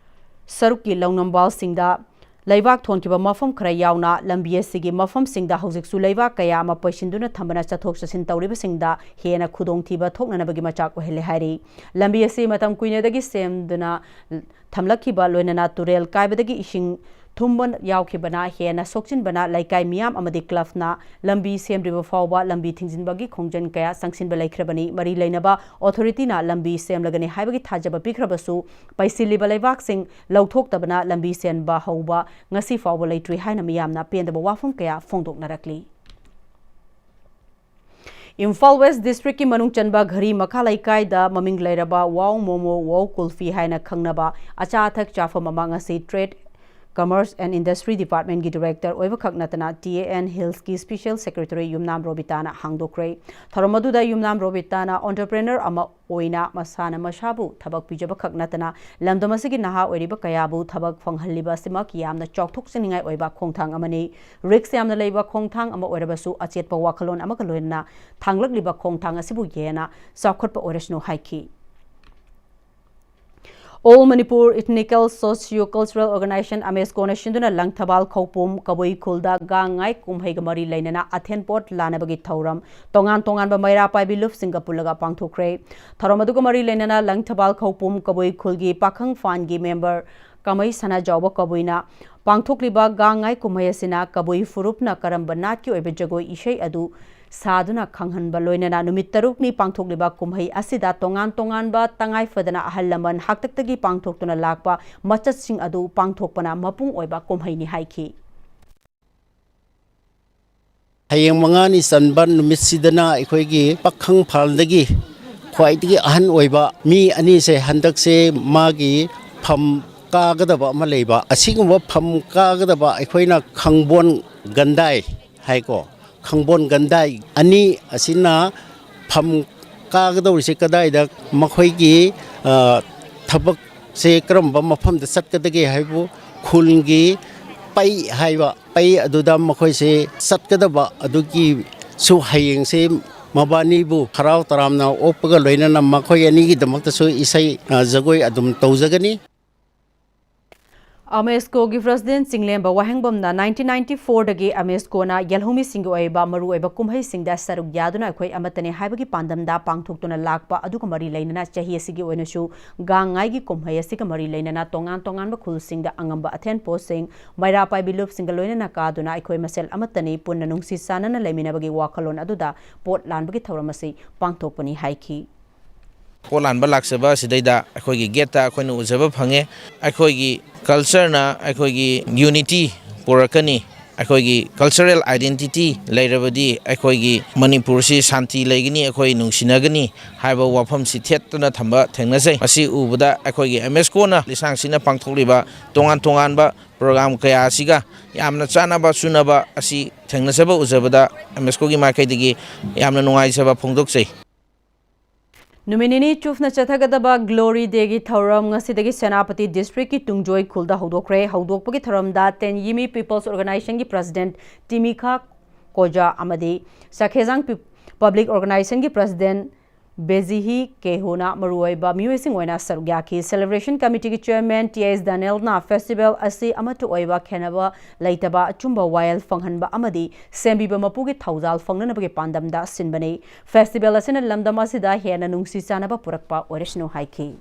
ꯁꯔꯨꯛꯀꯤ ꯂꯧꯅꯝꯕꯥꯜꯁꯤꯡꯗ ꯂꯩꯕꯥꯛ ꯊꯣꯟꯈꯤꯕ ꯃꯐꯝ ꯈꯔ ꯌꯥꯎꯅ ꯂꯝꯕꯤ ꯑꯁꯤꯒꯤ ꯃꯐꯝꯁꯤꯡꯗ ꯍꯧꯖꯤꯛꯁꯨ ꯂꯩꯕꯥꯛ ꯀꯌꯥ ꯑꯃ ꯄꯩꯁꯤꯟꯗꯨꯅ ꯊꯝꯕꯅ ꯆꯠꯊꯣꯛ ꯆꯠꯁꯤꯟ ꯇꯧꯔꯤꯕꯁꯤꯡꯗ ꯍꯦꯟꯅ ꯈꯨꯗꯣꯡꯊꯤꯕ ꯊꯣꯛꯅꯅꯕꯒꯤ ꯃꯆꯥꯛ ꯑꯣꯏꯍꯜꯂꯦ ꯍꯥꯏꯔꯤ꯫ ꯂꯝꯕꯤ ꯑꯁꯤ ꯃꯇꯝ ꯀꯨꯏꯅꯗꯒꯤ ꯁꯦꯝꯗꯨꯅ ꯊꯝꯂꯛꯈꯤꯕ ꯂꯣꯏꯅꯅ ꯇꯨꯔꯦꯜ ꯀꯥꯏꯕꯗꯒꯤ ꯏꯁꯤꯡ ꯊꯨꯝꯕ ꯌꯥꯎꯈꯤꯕꯅ ꯍꯦꯟꯅ ꯁꯣꯛꯆꯤꯟꯕꯅ ꯂꯩꯀꯥꯏ ꯃꯤꯌꯥꯝ ꯑꯃꯗꯤ ꯀ꯭ꯂꯕꯅ ꯂꯝꯕꯤ ꯁꯦꯝꯗ꯭ꯔꯤꯕ ꯐꯥꯎꯕ ꯂꯝꯕꯤ ꯊꯤꯡꯖꯤꯟꯕꯒꯤ ꯈꯣꯡꯖꯪ ꯀꯌꯥ ꯆꯪꯁꯤꯟꯕ ꯂꯩꯈ꯭ꯔꯕꯅꯤ꯫ ꯃꯔꯤ ꯂꯩꯅꯕ ꯑꯣꯊꯣꯔꯤꯇꯤꯅ ꯂꯝꯕꯤ ꯁꯦꯝꯂꯒꯅꯤ ꯍꯥꯏꯕꯒꯤ ꯊꯥꯖꯕ ꯄꯤꯈ꯭ꯔꯕꯁꯨ, ꯄꯩꯁꯤꯜꯂꯤꯕ ꯂꯩꯕꯥꯛꯁꯤꯡ ꯂꯧꯊꯣꯛꯇꯕꯅ ꯂꯝꯕꯤ ꯁꯦꯝꯕ ꯍꯧꯕ ꯉꯁꯤ ꯐꯥꯎꯕ ꯂꯩꯇ꯭ꯔꯤ ꯍꯥꯏꯅ ꯃꯤꯌꯥꯝꯅ ꯄꯦꯟꯗꯕ ꯋꯥꯐꯝ ꯀꯌꯥ ꯐꯣꯡꯗꯣꯛꯅꯔꯛꯂꯤ꯫ ꯏꯝꯐꯥꯜ ꯋꯦꯁ ꯗꯤꯁꯇ꯭ꯔꯤꯛꯀꯤ ꯃꯅꯨꯡ ꯆꯟꯕ ꯘꯔꯤ ꯃꯈꯥ ꯂꯩꯀꯥꯏꯗ ꯃꯃꯤꯡ ꯂꯩꯔꯕ ꯋꯥꯎ ꯃꯣꯃꯣ, ꯋꯥꯎ ꯀꯨꯜꯐꯤ ꯍꯥꯏꯅ ꯈꯪꯅꯕ ꯑꯆꯥ ꯑꯊꯛ ꯆꯥꯐꯝ ꯑꯃ ꯉꯁꯤ ꯇ꯭ꯔꯦꯗ, ꯀꯃꯔꯁ ꯑꯦꯟ ꯏꯟꯗꯁꯇ꯭ꯔꯤ ꯗꯤꯄꯥꯔꯠꯃꯦꯟꯒꯤ ꯗꯤꯔꯦꯛꯇꯔ ꯑꯣꯏꯕ ꯈꯛ ꯅꯠꯇꯅ ꯇꯤ ꯑꯦ ꯑꯦꯟ ꯍꯤꯜꯁꯀꯤ ꯁ꯭ꯄꯤꯁꯦꯜ ꯁꯦꯀ꯭ꯔꯦꯇꯔꯤ ꯌꯨꯝꯅꯥꯝ ꯔꯣꯕꯤꯇꯥꯅ ꯍꯥꯡꯗꯣꯛꯈ꯭ꯔꯦ꯫ ꯊꯧꯔꯝ ꯑꯗꯨꯗ ꯌꯨꯝꯅꯥꯝ ꯔꯣꯕꯤꯇꯥꯅ ꯑꯣꯟꯇꯔꯄ꯭ꯔꯦꯅꯔ ꯑꯃ ꯑꯣꯏꯅ ꯃꯁꯥꯅ ꯃꯁꯥꯕꯨ ꯊꯕꯛ ꯄꯤꯖꯕ ꯈꯛ ꯅꯠꯇꯅ ꯂꯝꯗꯝ ꯑꯁꯤꯒꯤ ꯅꯍꯥ ꯑꯣꯏꯔꯤꯕ ꯀꯌꯥꯕꯨ ꯊꯕꯛ ꯐꯪꯍꯜꯂꯤꯕ ꯑꯁꯤꯃꯛ ꯌꯥꯝꯅ ꯆꯥꯎꯊꯣꯛꯆꯅꯤꯡꯉꯥꯏ ꯑꯣꯏꯕ ꯈꯣꯡꯊꯥꯡ ꯑꯃꯅꯤ꯫ ꯔꯤꯛꯁ ꯌꯥꯝꯅ ꯂꯩꯕ ꯈꯣꯡꯊꯥꯡ ꯑꯃ ꯑꯣꯏꯔꯕꯁꯨ ꯑꯆꯦꯠꯄ ꯋꯥꯈꯜꯂꯣꯟ ꯑꯃꯒ ꯂꯣꯏꯅꯅ ꯊꯥꯡꯂꯛꯂꯤꯕ ꯈꯣꯡꯊꯥꯡ ꯑꯁꯤꯕꯨ ꯍꯦꯟꯅ ꯆꯥꯎꯈꯠꯄ ꯑꯣꯏꯔꯁꯅꯨ ꯍꯥꯏꯈꯤ꯫ All Manipur Ethnical Socio-Cultural Organization, ꯑꯃꯦꯁꯀꯣꯅ ꯁꯤꯟꯗꯨꯅ ꯂꯪꯊꯕꯥꯜ ꯈꯧꯄꯨꯝ ꯀꯕꯨꯏ ꯈꯨꯜꯗ ꯒꯥꯡ ꯉꯥꯏ ꯀꯨꯝꯍꯩꯒ ꯃꯔꯤ ꯂꯩꯅꯅ ꯑꯊꯦꯟꯄꯣꯠ ꯂꯥꯟꯅꯕꯒꯤ ꯊꯧꯔꯝ ꯇꯣꯉꯥꯟ ꯇꯣꯉꯥꯟꯕ ꯃꯩꯔꯥ ꯄꯥꯏꯕꯤ ꯂꯨꯞꯁꯤꯡꯒ ꯄꯨꯜꯂꯒ ꯄꯥꯡꯊꯣꯛꯈ꯭ꯔꯦ꯫ ꯊꯧꯔꯝ ꯑꯗꯨꯒ ꯃꯔꯤ ꯂꯩꯅꯅ ꯂꯪꯊꯕꯥꯜ ꯈꯧꯄꯨꯝ ꯀꯕꯨꯏ ꯈꯨꯜꯒꯤ ꯄꯥꯈꯪ ꯐꯥꯟꯒꯤ ꯃꯦꯝꯕꯔ ꯀꯃꯩ ꯁꯅꯥꯖꯥꯎꯕ ꯀꯕꯨꯏꯅ ꯄꯥꯡꯊꯣꯛꯂꯤꯕ ꯒꯥꯡ ꯉꯥꯏ ꯀꯨꯝꯍꯩ ꯑꯁꯤꯅ ꯀꯕꯨꯏ ꯐꯨꯔꯨꯞꯅ ꯀꯔꯝꯕ ꯅꯥꯠꯀꯤ ꯑꯣꯏꯕ ꯖꯒꯣꯏ ꯏꯁꯩ ꯑꯗꯨ ꯁꯥꯗꯨꯅ ꯈꯪꯍꯟꯕ ꯂꯣꯏꯅꯅ ꯅꯨꯃꯤꯠ ꯇꯔꯨꯛꯅꯤ ꯄꯥꯡꯊꯣꯛꯂꯤꯕ ꯀꯨꯝꯍꯩ ꯑꯁꯤꯗ ꯇꯣꯉꯥꯟ ꯇꯣꯉꯥꯟꯕ ꯇꯉꯥꯏ ꯐꯗꯅ ꯑꯍꯜ ꯂꯃꯟ ꯍꯥꯛꯇꯛꯇꯒꯤ ꯄꯥꯡꯊꯣꯛꯇꯨꯅ ꯂꯥꯛꯄ ꯃꯆꯠꯁꯤꯡ ꯑꯗꯨ ꯄꯥꯡꯊꯣꯛꯄꯅ ꯃꯄꯨꯡ ꯑꯣꯏꯕ ꯀꯨꯝꯍꯩꯅꯤ ꯍꯥꯏꯈꯤ꯫ ꯍꯌꯦꯡ ꯃꯉꯥꯅꯤ ꯆꯟꯕ ꯅꯨꯃꯤꯠꯁꯤꯗꯅ ꯑꯩꯈꯣꯏꯒꯤ ꯄꯥꯈꯪ ꯐꯥꯜꯗꯒꯤ ꯈ꯭ꯋꯥꯏꯗꯒꯤ ꯑꯍꯟ ꯑꯣꯏꯕ ꯃꯤ ꯑꯅꯤꯁꯦ ꯍꯟꯗꯛꯁꯦ ꯃꯥꯒꯤ ꯐꯝ ꯀꯥꯒꯗꯕ ꯑꯃ ꯂꯩꯕ꯫ ꯑꯁꯤꯒꯨꯝꯕ ꯐꯝ ꯀꯥꯒꯗꯕ ꯑꯩꯈꯣꯏꯅ ꯈꯪꯕꯣꯟ ꯒꯟꯗꯥꯏ ꯍꯥꯏꯀꯣ, ꯈꯪꯕꯣꯟ ꯒꯟꯗꯥꯏ ꯑꯅꯤ ꯑꯁꯤꯅ ꯐꯝ ꯀꯥꯒꯗꯧꯔꯤꯁꯦ ꯀꯗꯥꯏꯗ, ꯃꯈꯣꯏꯒꯤ, ꯑ, ꯊꯕꯛꯁꯦ ꯀꯔꯝꯕ ꯃꯐꯝꯗ ꯆꯠꯀꯗꯒꯦ ꯍꯥꯏꯕꯨ ꯈꯨꯜꯒꯤ ꯄꯩ ꯍꯥꯏꯕ ꯄꯩ ꯑꯗꯨꯗ ꯃꯈꯣꯏꯁꯦ ꯆꯠꯀꯗꯕ ꯑꯗꯨꯒꯤꯁꯨ ꯍꯌꯦꯡꯁꯦ ꯃꯕꯥꯅꯤꯕꯨ ꯍꯔꯥꯎ ꯇꯔꯥꯝꯅ ꯑꯣꯛꯄꯒ ꯂꯣꯏꯅꯅ ꯃꯈꯣꯏ ꯑꯅꯤꯒꯤꯗꯃꯛꯇꯁꯨ ꯏꯁꯩ, ꯑ, ꯖꯒꯣꯏ ꯑꯗꯨꯝ ꯇꯧꯖꯒꯅꯤ꯫ ꯑꯃꯦꯁꯀꯣꯒꯤ ꯄ꯭ꯔꯁꯤꯗꯦꯟꯠ ꯆꯤꯡꯂꯦꯝꯕ ꯋꯥꯍꯦꯡꯕꯝꯅ ꯅꯥꯏꯟꯇꯤꯟ ꯅꯥꯏꯟꯇꯤ ꯐꯣꯔꯗꯒꯤ ꯑꯃꯦꯁꯀꯣꯅ ꯌꯦꯜꯍꯧꯃꯤꯁꯤꯡꯒꯤ ꯑꯣꯏꯕ ꯃꯔꯨꯑꯣꯏꯕ ꯀꯨꯝꯍꯩꯁꯤꯡꯗ ꯁꯔꯨꯛ ꯌꯥꯗꯨꯅ ꯑꯩꯈꯣꯏ ꯑꯃꯠꯇꯅꯤ ꯍꯥꯏꯕꯒꯤ ꯄꯥꯟꯗꯝꯗ ꯄꯥꯡꯊꯣꯛꯇꯨꯅ ꯂꯥꯛꯄ ꯑꯗꯨꯒ ꯃꯔꯤ ꯂꯩꯅꯅ ꯆꯍꯤ ꯑꯁꯤꯒꯤ ꯑꯣꯏꯅꯁꯨ ꯒꯥꯡ ꯉꯥꯏꯒꯤ ꯀꯨꯝꯍꯩ ꯑꯁꯤꯒ ꯃꯔꯤ ꯂꯩꯅꯅ ꯇꯣꯉꯥꯟ ꯇꯣꯉꯥꯟꯕ ꯈꯨꯜꯁꯤꯡꯗ ꯑꯉꯝꯕ ꯑꯊꯦꯟ ꯄꯣꯠꯁꯤꯡ, ꯃꯩꯔꯥ ꯄꯥꯏꯕꯤ ꯂꯨꯞꯁꯤꯡꯒ ꯂꯣꯏꯅꯅ ꯀꯥꯗꯨꯅ ꯑꯩꯈꯣꯏ ꯃꯁꯦꯜ ꯑꯃꯠꯇꯅꯤ, ꯄꯨꯟꯅ ꯅꯨꯡꯁꯤ ꯆꯥꯟꯅꯅ ꯂꯩꯃꯤꯟꯅꯕꯒꯤ ꯋꯥꯈꯜꯂꯣꯟ ꯑꯗꯨꯗ ꯄꯣꯠ ꯂꯥꯟꯕꯒꯤ ꯊꯧꯔꯝ ꯑꯁꯤ ꯄꯥꯡꯊꯣꯛꯄꯅꯤ ꯍꯥꯏꯈꯤ꯫ ꯄꯣꯠ ꯂꯥꯟꯕ ꯂꯥꯛꯆꯕ ꯑꯁꯤꯗꯩꯗ ꯑꯩꯈꯣꯏꯒꯤ ꯒꯦꯠꯇ ꯑꯩꯈꯣꯏꯅ ꯎꯖꯕ ꯐꯪꯉꯦ꯫ ꯑꯩꯈꯣꯏꯒꯤ ꯀꯜꯆꯔꯅ ꯑꯩꯈꯣꯏꯒꯤ ꯌꯨꯅꯤꯇꯤ ꯄꯨꯔꯛꯀꯅꯤ꯫ ꯑꯩꯈꯣꯏꯒꯤ ꯀꯜꯆꯔꯦꯜ ꯑꯥꯏꯗꯦꯟꯇꯤꯇꯤ ꯂꯩꯔꯕꯗꯤ ꯑꯩꯈꯣꯏꯒꯤ ꯃꯅꯤꯄꯨꯔꯁꯤ ꯁꯥꯟꯇꯤ ꯂꯩꯒꯅꯤ, ꯑꯩꯈꯣꯏ ꯅꯨꯡꯁꯤꯅꯒꯅꯤ ꯍꯥꯏꯕ ꯋꯥꯐꯝꯁꯤ ꯊꯦꯠꯇꯨꯅ ꯊꯝꯕ ꯊꯦꯡꯅꯖꯩ꯫ ꯃꯁꯤ ꯎꯕꯗ ꯑꯩꯈꯣꯏꯒꯤ ꯑꯦꯝ ꯑꯦꯁ ꯀꯣꯅ ꯂꯤꯁꯥꯡꯁꯤꯠꯅ ꯄꯥꯡꯊꯣꯛꯂꯤꯕ ꯇꯣꯉꯥꯟ ꯇꯣꯉꯥꯟꯕ ꯄ꯭ꯔꯣꯒ꯭ꯔꯥꯝ ꯀꯌꯥ ꯑꯁꯤꯒ ꯌꯥꯝꯅ ꯆꯥꯟꯅꯕ ꯆꯨꯅꯕ ꯑꯁꯤ ꯊꯦꯡꯅꯖꯕ ꯎꯖꯕꯗ ꯑꯦꯝ ꯑꯦꯁ ꯀꯣꯒꯤ ꯃꯥꯏꯀꯩꯗꯒꯤ ꯌꯥꯝꯅ ꯅꯨꯡꯉꯥꯏꯖꯕ ꯐꯣꯡꯗꯣꯛꯆꯩ꯫ ꯅꯨꯃꯤꯠ ꯅꯤꯅꯤ ꯆꯨꯞꯅ ꯆꯠꯊꯒꯗꯕ ꯒ꯭ꯂꯣꯔꯤ ꯗꯦꯒꯤ ꯊꯧꯔꯝ ꯉꯁꯤꯗꯒꯤ ꯁꯦꯅꯥꯄꯇꯤ ꯗꯤꯁꯇ꯭ꯔꯤꯛꯀꯤ ꯇꯨꯡꯖꯣꯏ ꯈꯨꯜꯗ ꯍꯧꯗꯣꯛꯈ꯭ꯔꯦ꯫ ꯍꯧꯗꯣꯛꯄꯒꯤ ꯊꯧꯔꯝꯗ ꯇꯦꯟꯌꯤꯃꯤ ꯄꯤꯄꯜꯁ ꯑꯣꯔꯒꯅꯥꯏꯖꯦꯁꯟꯒꯤ ꯄ꯭ꯔꯁꯤꯗꯦꯟꯠ ꯇꯤꯃꯤꯈꯥ ꯀꯣꯖꯥ ꯑꯃꯗꯤ ꯆꯥꯈꯦꯖꯥꯡ ꯄꯤ-, ꯄꯕ꯭ꯂꯤꯛ ꯑꯣꯔꯒꯅꯥꯏꯖꯦꯁꯟꯒꯤ ꯄ꯭ꯔꯁꯤꯗꯦꯟꯠ ꯕꯦꯖꯤꯍꯤ ꯀꯦꯍꯣꯅ ꯃꯔꯨꯑꯣꯏꯕ ꯃꯤꯑꯣꯏꯁꯤꯡ ꯑꯣꯏꯅ ꯁꯔꯨꯛ ꯌꯥꯈꯤ꯫ ꯁꯦꯂꯦꯕ꯭ꯔꯦꯁꯟ ꯀꯃꯤꯇꯤꯒꯤ ꯆꯦꯌꯔꯃꯦꯟ ꯇꯤ ꯑꯦꯁ ꯗꯥꯅꯦꯜꯅ ꯐꯦꯁꯇꯤꯚꯦꯜ ꯑꯁꯤ ꯑꯃꯠꯇ ꯑꯣꯏꯕ, ꯈꯦꯟꯅꯕ ꯂꯩꯇꯕ ꯑꯆꯨꯝꯕ ꯋꯥꯌꯦꯜ ꯐꯪꯍꯟꯕ ꯑꯃꯗꯤ ꯁꯦꯝꯕꯤꯕ ꯃꯄꯨꯒꯤ ꯊꯧꯖꯥꯜ ꯐꯪꯅꯅꯕꯒꯤ ꯄꯥꯟꯗꯝꯗ ꯁꯤꯟꯕꯅꯤ꯫ ꯐꯦꯁꯇꯤꯚꯦꯜ ꯑꯁꯤꯅ ꯂꯝꯗꯝ ꯑꯁꯤꯗ ꯍꯦꯟꯅ ꯅꯨꯡꯁꯤ ꯆꯥꯟꯅꯕ ꯄꯨꯔꯛꯄ ꯑꯣꯏꯔꯁꯅꯨ ꯍꯥꯏꯈꯤ꯫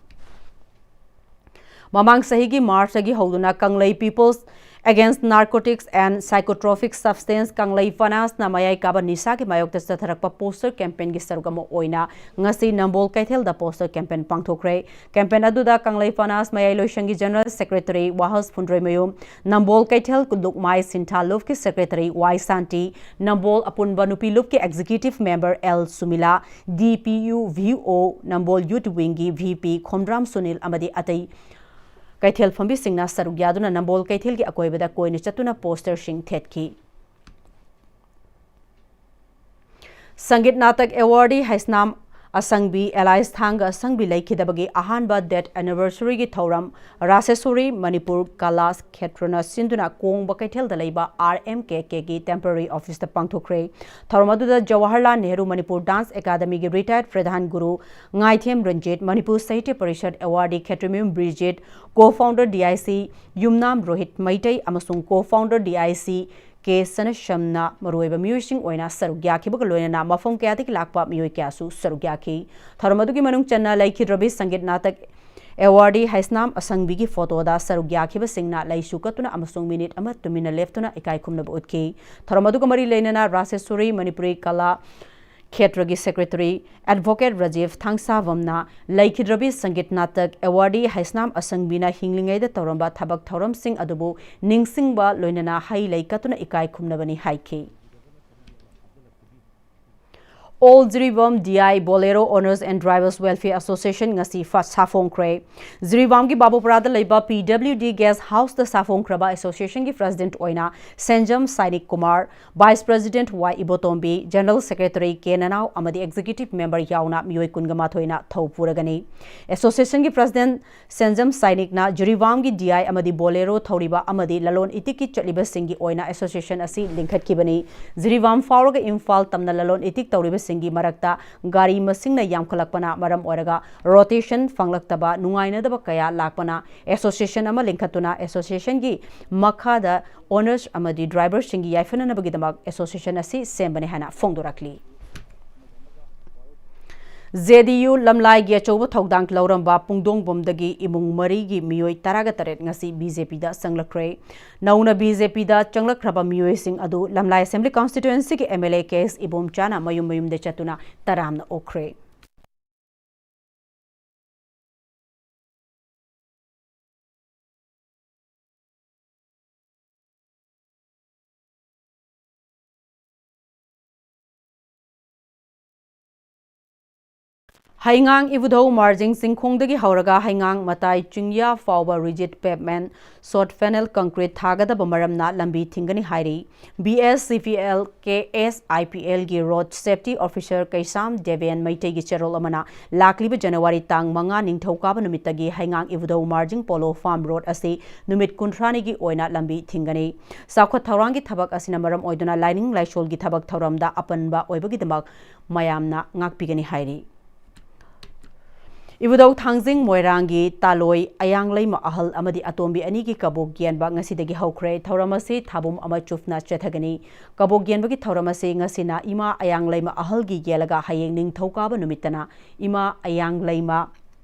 ꯃꯃꯥꯡ ꯆꯍꯤꯒꯤ ꯃꯥꯔꯆꯇꯒꯤ ꯍꯧꯗꯨꯅ ꯀꯪꯂꯩ People's Against Narcotics and Psychotropic Substance, ꯀꯪꯂꯩ ꯐꯅꯥꯁꯅ ꯃꯌꯥꯏ ꯀꯥꯕ ꯅꯤꯁꯥꯒꯤ ꯃꯥꯌꯣꯛꯇ ꯆꯠꯊꯔꯛꯄ ꯄꯣꯁꯇꯔ ꯀꯦꯝꯄꯦꯟꯒꯤ ꯁꯔꯨꯛ ꯑꯃ ꯑꯣꯏꯅ ꯉꯁꯤ ꯅꯝꯕꯣꯜ ꯀꯩꯊꯦꯜꯗ ꯄꯣꯁꯇꯔ ꯀꯦꯝꯄꯦꯟ ꯄꯥꯡꯊꯣꯛꯈ꯭ꯔꯦ꯫ ꯀꯦꯝꯄꯦꯟ ꯑꯗꯨꯗ ꯀꯪꯂꯩ ꯐꯅꯥꯁ ꯃꯌꯥꯏ ꯂꯣꯏꯁꯪꯒꯤ ꯖꯦꯅꯔꯦꯜ ꯁꯦꯀ꯭ꯔꯦꯇꯔꯤ ꯋꯥꯍꯁ ꯐꯨꯟꯗ꯭ꯔꯩꯃꯌꯨꯝ, ꯅꯝꯕꯣꯜ ꯀꯩꯊꯦꯜ ꯂꯨꯛꯃꯥꯏ ꯁꯤꯟꯊꯥ ꯂꯨꯞꯀꯤ ꯁꯦꯀ꯭ꯔꯦꯇꯔꯤ ꯋꯥꯏ ꯁꯥꯟꯇꯤ, ꯅꯝꯕꯣꯜ ꯑꯄꯨꯟꯕ ꯅꯨꯄꯤ ꯂꯨꯞꯀꯤ ꯑꯦꯛꯖꯤꯀ꯭ꯌꯨꯇꯤꯚ ꯃꯦꯝꯕꯔ ꯑꯦꯜ ꯁꯨꯃꯤꯂꯥ, ꯗꯤ ꯄꯤ ꯌꯨ ꯚꯤ ꯑꯣ ꯅꯝꯕꯣꯜ ꯌꯨꯠ ꯋꯤꯡꯒꯤ ꯚꯤ ꯄꯤ ꯈꯣꯝꯗ꯭ꯔꯥꯝ ꯁꯨꯅꯤꯜ ꯑꯃꯗꯤ ꯑꯇꯩ ꯀꯩꯊꯦꯜ ꯐꯝꯕꯤꯁꯤꯡꯅ ꯁꯔꯨꯛ ꯌꯥꯗꯨꯅ ꯅꯝꯕꯣꯜ ꯀꯩꯊꯦꯜꯒꯤ ꯑꯀꯣꯏꯕꯗ ꯀꯣꯏꯅ ꯆꯠꯇꯨꯅ ꯄꯣꯁꯇꯔꯁꯤꯡ ꯊꯦꯠꯈꯤ꯫ ꯁꯪꯒꯤꯠ ꯅꯥꯇꯛ ꯑꯦꯋꯥꯔꯗꯤ ꯍꯩꯁꯅꯥꯝ ꯑꯁꯪꯕꯤ ꯑꯦꯂꯥꯏꯁ ꯊꯥꯡꯒ ꯑꯁꯪꯕꯤ ꯂꯩꯈꯤꯗꯕꯒꯤ ꯑꯍꯥꯟꯕ death anniversary ꯒꯤ ꯊꯧꯔꯝ ꯔꯥꯁꯦꯁꯣꯔꯤ ꯃꯅꯤꯄꯨꯔ ꯀꯂꯥ ꯈꯦꯇ꯭ꯔꯅ ꯁꯤꯟꯗꯨꯅ ꯀꯣꯡꯕ ꯀꯩꯊꯦꯜꯗ ꯂꯩꯕ R M K K ꯒꯤ temporary office ꯇ ꯄꯥꯡꯊꯣꯛꯈ꯭ꯔꯦ꯫ ꯊꯧꯔꯝ ꯑꯗꯨꯗ ꯖꯋꯥꯍꯔꯂꯥꯜ ꯅꯦꯍꯔꯨ ꯃꯅꯤꯄꯨꯔ dance academy ꯒꯤ retired Pradhan Guru ꯉꯥꯏꯊꯦꯝ Ranjit, Manipur Sahitya parishad awardee Khetrimayum ꯕ꯭ꯔꯤꯖꯤꯠ, co-founder D I C ꯌꯨꯝꯅꯥꯝ ꯔꯣꯍꯤꯠ ꯃꯩꯇꯩ ꯑꯃꯁꯨꯡ co-founder D I C ꯀꯦ ꯁꯅꯁꯝꯅ ꯃꯔꯨꯑꯣꯏꯕ ꯃꯤꯑꯣꯏꯁꯤꯡ ꯑꯣꯏꯅ ꯁꯔꯨꯛ ꯌꯥꯈꯤꯕꯒ ꯂꯣꯏꯅꯅ ꯃꯐꯝ ꯀꯌꯥꯗꯒꯤ ꯂꯥꯛꯄ ꯃꯤꯑꯣꯏ ꯀꯌꯥꯁꯨ ꯁꯔꯨꯛ ꯌꯥꯈꯤ꯫ ꯊꯧꯔꯝ ꯑꯗꯨꯒꯤ ꯃꯅꯨꯡ ꯆꯟꯅ ꯂꯩꯈꯤꯗ꯭ꯔꯕꯤ ꯁꯪꯒꯤꯠ ꯅꯥꯇꯛ awardee ꯍꯩꯁꯅꯥꯝ ꯑꯁꯪꯕꯤꯒꯤ photo ꯗ ꯁꯔꯨꯛ ꯌꯥꯈꯤꯕꯁꯤꯡꯅ ꯂꯩ ꯁꯨ ꯀꯠꯇꯨꯅ ꯑꯃꯁꯨꯡ minute ꯑꯃ ꯇꯨꯃꯤꯟꯅ ꯂꯦꯞꯇꯨꯅ ꯏꯀꯥꯏ ꯈꯨꯝꯅꯕ ꯎꯠꯈꯤ꯫ ꯊꯧꯔꯝ ꯑꯗꯨꯒ ꯃꯔꯤ ꯂꯩꯅꯅ ꯔꯥꯁꯦꯁꯣꯔꯤ ꯃꯅꯤꯄꯨꯔꯤ ꯀꯂꯥ ꯈꯦꯇ꯭ꯔꯒꯤ secretary advocate Rajiv ꯊꯥꯡꯁꯥꯚꯝꯅ ꯂꯩꯈꯤꯗ꯭ꯔꯕꯤ Sangeet Natak awardee Heisnam ꯑꯁꯪꯕꯤꯅ ꯍꯤꯡꯂꯤꯉꯩꯗ ꯇꯧꯔꯝꯕ ꯊꯕꯛ ꯊꯧꯔꯝꯁꯤꯡ ꯑꯗꯨꯕꯨ ꯅꯤꯡꯁꯤꯡꯕ ꯂꯣꯏꯅꯅ ꯍꯩ ꯂꯩ ꯀꯠꯇꯨꯅ ꯏꯀꯥꯏ ꯈꯨꯝꯅꯕꯅꯤ ꯍꯥꯏꯈꯤ꯫ Old Jiribam D I Bolero Owners and Drivers Welfare Association ꯉꯁꯤ ꯐ-, ꯁꯥꯐꯣꯡꯈ꯭ꯔꯦ꯫ ꯖꯤꯔꯤꯕꯥꯝꯒꯤ ꯕꯥꯕꯨꯄꯨꯔꯥꯗ ꯂꯩꯕ P W D guest house ꯇ ꯁꯥꯐꯣꯡꯈ꯭ꯔꯕ association ꯒꯤ president ꯑꯣꯏꯅ ꯁꯦꯟꯖꯝ Sainik Kumar, vice president Y ꯏꯕꯣꯇꯣꯝꯕꯤ, general secretary ꯀꯦ ꯅꯅꯥꯎ ꯑꯃꯗꯤ executive member ꯌꯥꯎꯅ ꯃꯤꯑꯣꯏ ꯀꯨꯟꯒ ꯃꯥꯊꯣꯏꯅ ꯊꯧ ꯄꯨꯔꯒꯅꯤ꯫ Association ꯒꯤ president ꯁꯦꯟꯖꯝ ꯁꯥꯏꯅꯤꯛꯅ ꯖꯤꯔꯤꯕꯥꯝꯒꯤ D I ꯑꯃꯗꯤ Bolero ꯊꯧꯔꯤꯕ ꯑꯃꯗꯤ ꯂꯂꯣꯟ ꯏꯇꯤꯛꯀꯤ ꯆꯠꯂꯤꯕꯁꯤꯡꯒꯤ ꯑꯣꯏꯅ association ꯑꯁꯤ ꯂꯤꯡꯈꯠꯈꯤꯕꯅꯤ꯫ ꯖꯤꯔꯤꯕꯥꯝ ꯐꯥꯎꯔꯒ ꯏꯝꯐꯥꯜ ꯇꯝꯅ ꯂꯂꯣꯟ ꯏꯇꯤꯛ ꯇꯧꯔꯤꯕꯁꯤꯡꯒꯤ ꯃꯔꯛꯇ ꯒꯥꯔꯤ ꯃꯁꯤꯡꯅ ꯌꯥꯝꯈꯠꯂꯛꯄꯅ ꯃꯔꯝ ꯑꯣꯏꯔꯒ rotation ꯐꯪꯂꯛꯇꯕ, ꯅꯨꯡꯉꯥꯏꯅꯗꯕ ꯀꯌꯥ ꯂꯥꯛꯄꯅ association ꯑꯃ ꯂꯤꯡꯈꯠꯇꯨꯅ association ꯒꯤ ꯃꯈꯥꯗ owners ꯑꯃꯗꯤ driver ꯁꯤꯡꯒꯤ ꯌꯥꯏꯐꯅꯅꯕꯒꯤꯗꯃꯛ association ꯑꯁꯤ ꯁꯦꯝꯕꯅꯤ ꯍꯥꯏꯅ ꯐꯣꯡꯗꯣꯔꯛꯂꯤ꯫ J D U ꯂꯝꯂꯥꯏꯒꯤ ꯑꯆꯧꯕ ꯊꯧꯗꯥꯡ ꯂꯧꯔꯝꯕ ꯄꯨꯡꯗꯣꯡꯕꯝꯗꯒꯤ ꯏꯃꯨꯡ ꯃꯔꯤꯒꯤ ꯃꯤꯑꯣꯏ ꯇꯔꯥꯒ ꯇꯔꯦꯠ ꯉꯁꯤ B J P ꯗ ꯆꯪꯂꯛꯈ꯭ꯔꯦ꯫ ꯅꯧꯅ B J P ꯗ ꯆꯪꯂꯛꯈ꯭ꯔꯕ ꯃꯤꯑꯣꯏꯁꯤꯡ ꯑꯗꯨ ꯂꯝꯂꯥꯏ Assembly Constituency ꯒꯤ M L A K S ꯏꯕꯣꯝꯆꯥꯅ ꯃꯌꯨꯝ ꯃꯌꯨꯝꯗ ꯆꯠꯇꯨꯅ ꯇꯔꯥꯝꯅ ꯑꯣꯛꯈ꯭ꯔꯦ꯫ ꯍꯩꯉꯥꯡ ꯏꯕꯨꯙꯧ ꯃꯥꯔꯖꯤꯡ ꯆꯤꯡꯈꯣꯡꯗꯒꯤ ꯍꯧꯔꯒ ꯍꯩꯉꯥꯡ ꯃꯇꯥꯏ ꯆꯤꯡꯌꯥ ꯐꯥꯎꯕ rigid pavement, soft panel concrete ꯊꯥꯒꯗꯕ ꯃꯔꯝꯅ ꯂꯝꯕꯤ ꯊꯤꯡꯒꯅꯤ ꯍꯥꯏꯔꯤ꯫ B S C P L K S I P L ꯒꯤ road safety officer ꯀꯩꯁꯥꯝ ꯗꯦꯕꯦꯟ ꯃꯩꯇꯩꯒꯤ ꯆꯦꯔꯣꯜ ꯑꯃꯅ ꯂꯥꯛꯂꯤꯕ ꯖꯅꯋꯥꯔꯤ ꯇꯥꯡ ꯃꯉꯥ ꯅꯤꯡꯊꯧꯀꯥꯕ ꯅꯨꯃꯤꯠꯇꯒꯤ ꯍꯩꯉꯥꯡ ꯏꯕꯨꯙꯧ ꯃꯥꯔꯖꯤꯡ ꯄꯣꯂꯣ farm road ꯑꯁꯤ ꯅꯨꯃꯤꯠ ꯀꯨꯟꯊ꯭ꯔꯥꯅꯤꯒꯤ ꯑꯣꯏꯅ ꯂꯝꯕꯤ ꯊꯤꯡꯒꯅꯤ꯫ ꯆꯥꯎꯈꯠ ꯊꯧꯔꯥꯡꯒꯤ ꯊꯕꯛ ꯑꯁꯤꯅ ꯃꯔꯝ ꯑꯣꯏꯗꯨꯅ ꯂꯥꯏꯅꯤꯡ ꯂꯥꯏꯁꯣꯜꯒꯤ ꯊꯕꯛ ꯊꯧꯔꯝꯗ ꯑꯄꯟꯕ ꯑꯣꯏꯕꯒꯤꯗꯃꯛ ꯃꯌꯥꯝꯅ ꯉꯥꯛꯄꯤꯒꯅꯤ ꯍꯥꯏꯔꯤ꯫ ꯏꯕꯨꯙꯧ ꯊꯥꯡꯖꯤꯡ ꯃꯣꯏꯔꯥꯡꯒꯤ ꯇꯥꯂꯣꯏ ꯑꯌꯥꯡꯂꯩꯃ ꯑꯍꯜ ꯑꯃꯗꯤ ꯑꯇꯣꯝꯕꯤ ꯑꯅꯤꯒꯤ ꯀꯕꯣꯛ ꯌꯦꯟꯕ ꯉꯁꯤꯗꯒꯤ ꯍꯧꯈ꯭ꯔꯦ꯫ ꯊꯧꯔꯝ ꯑꯁꯤ ꯊꯥꯕꯨꯝ ꯑꯃ ꯆꯨꯞꯅ ꯆꯠꯊꯒꯅꯤ꯫ ꯀꯕꯣꯛ ꯌꯦꯟꯕꯒꯤ ꯊꯧꯔꯝ ꯑꯁꯤ ꯉꯁꯤꯅ ꯏꯃꯥ ꯑꯌꯥꯡꯂꯩꯃ ꯑꯍꯜꯒꯤ ꯌꯦꯜꯂꯒ ꯍꯌꯦꯡ ꯅꯤꯡꯊꯧꯀꯥꯕ ꯅꯨꯃꯤꯠꯇꯅ ꯏꯃꯥ ꯑꯌꯥꯡꯂꯩꯃ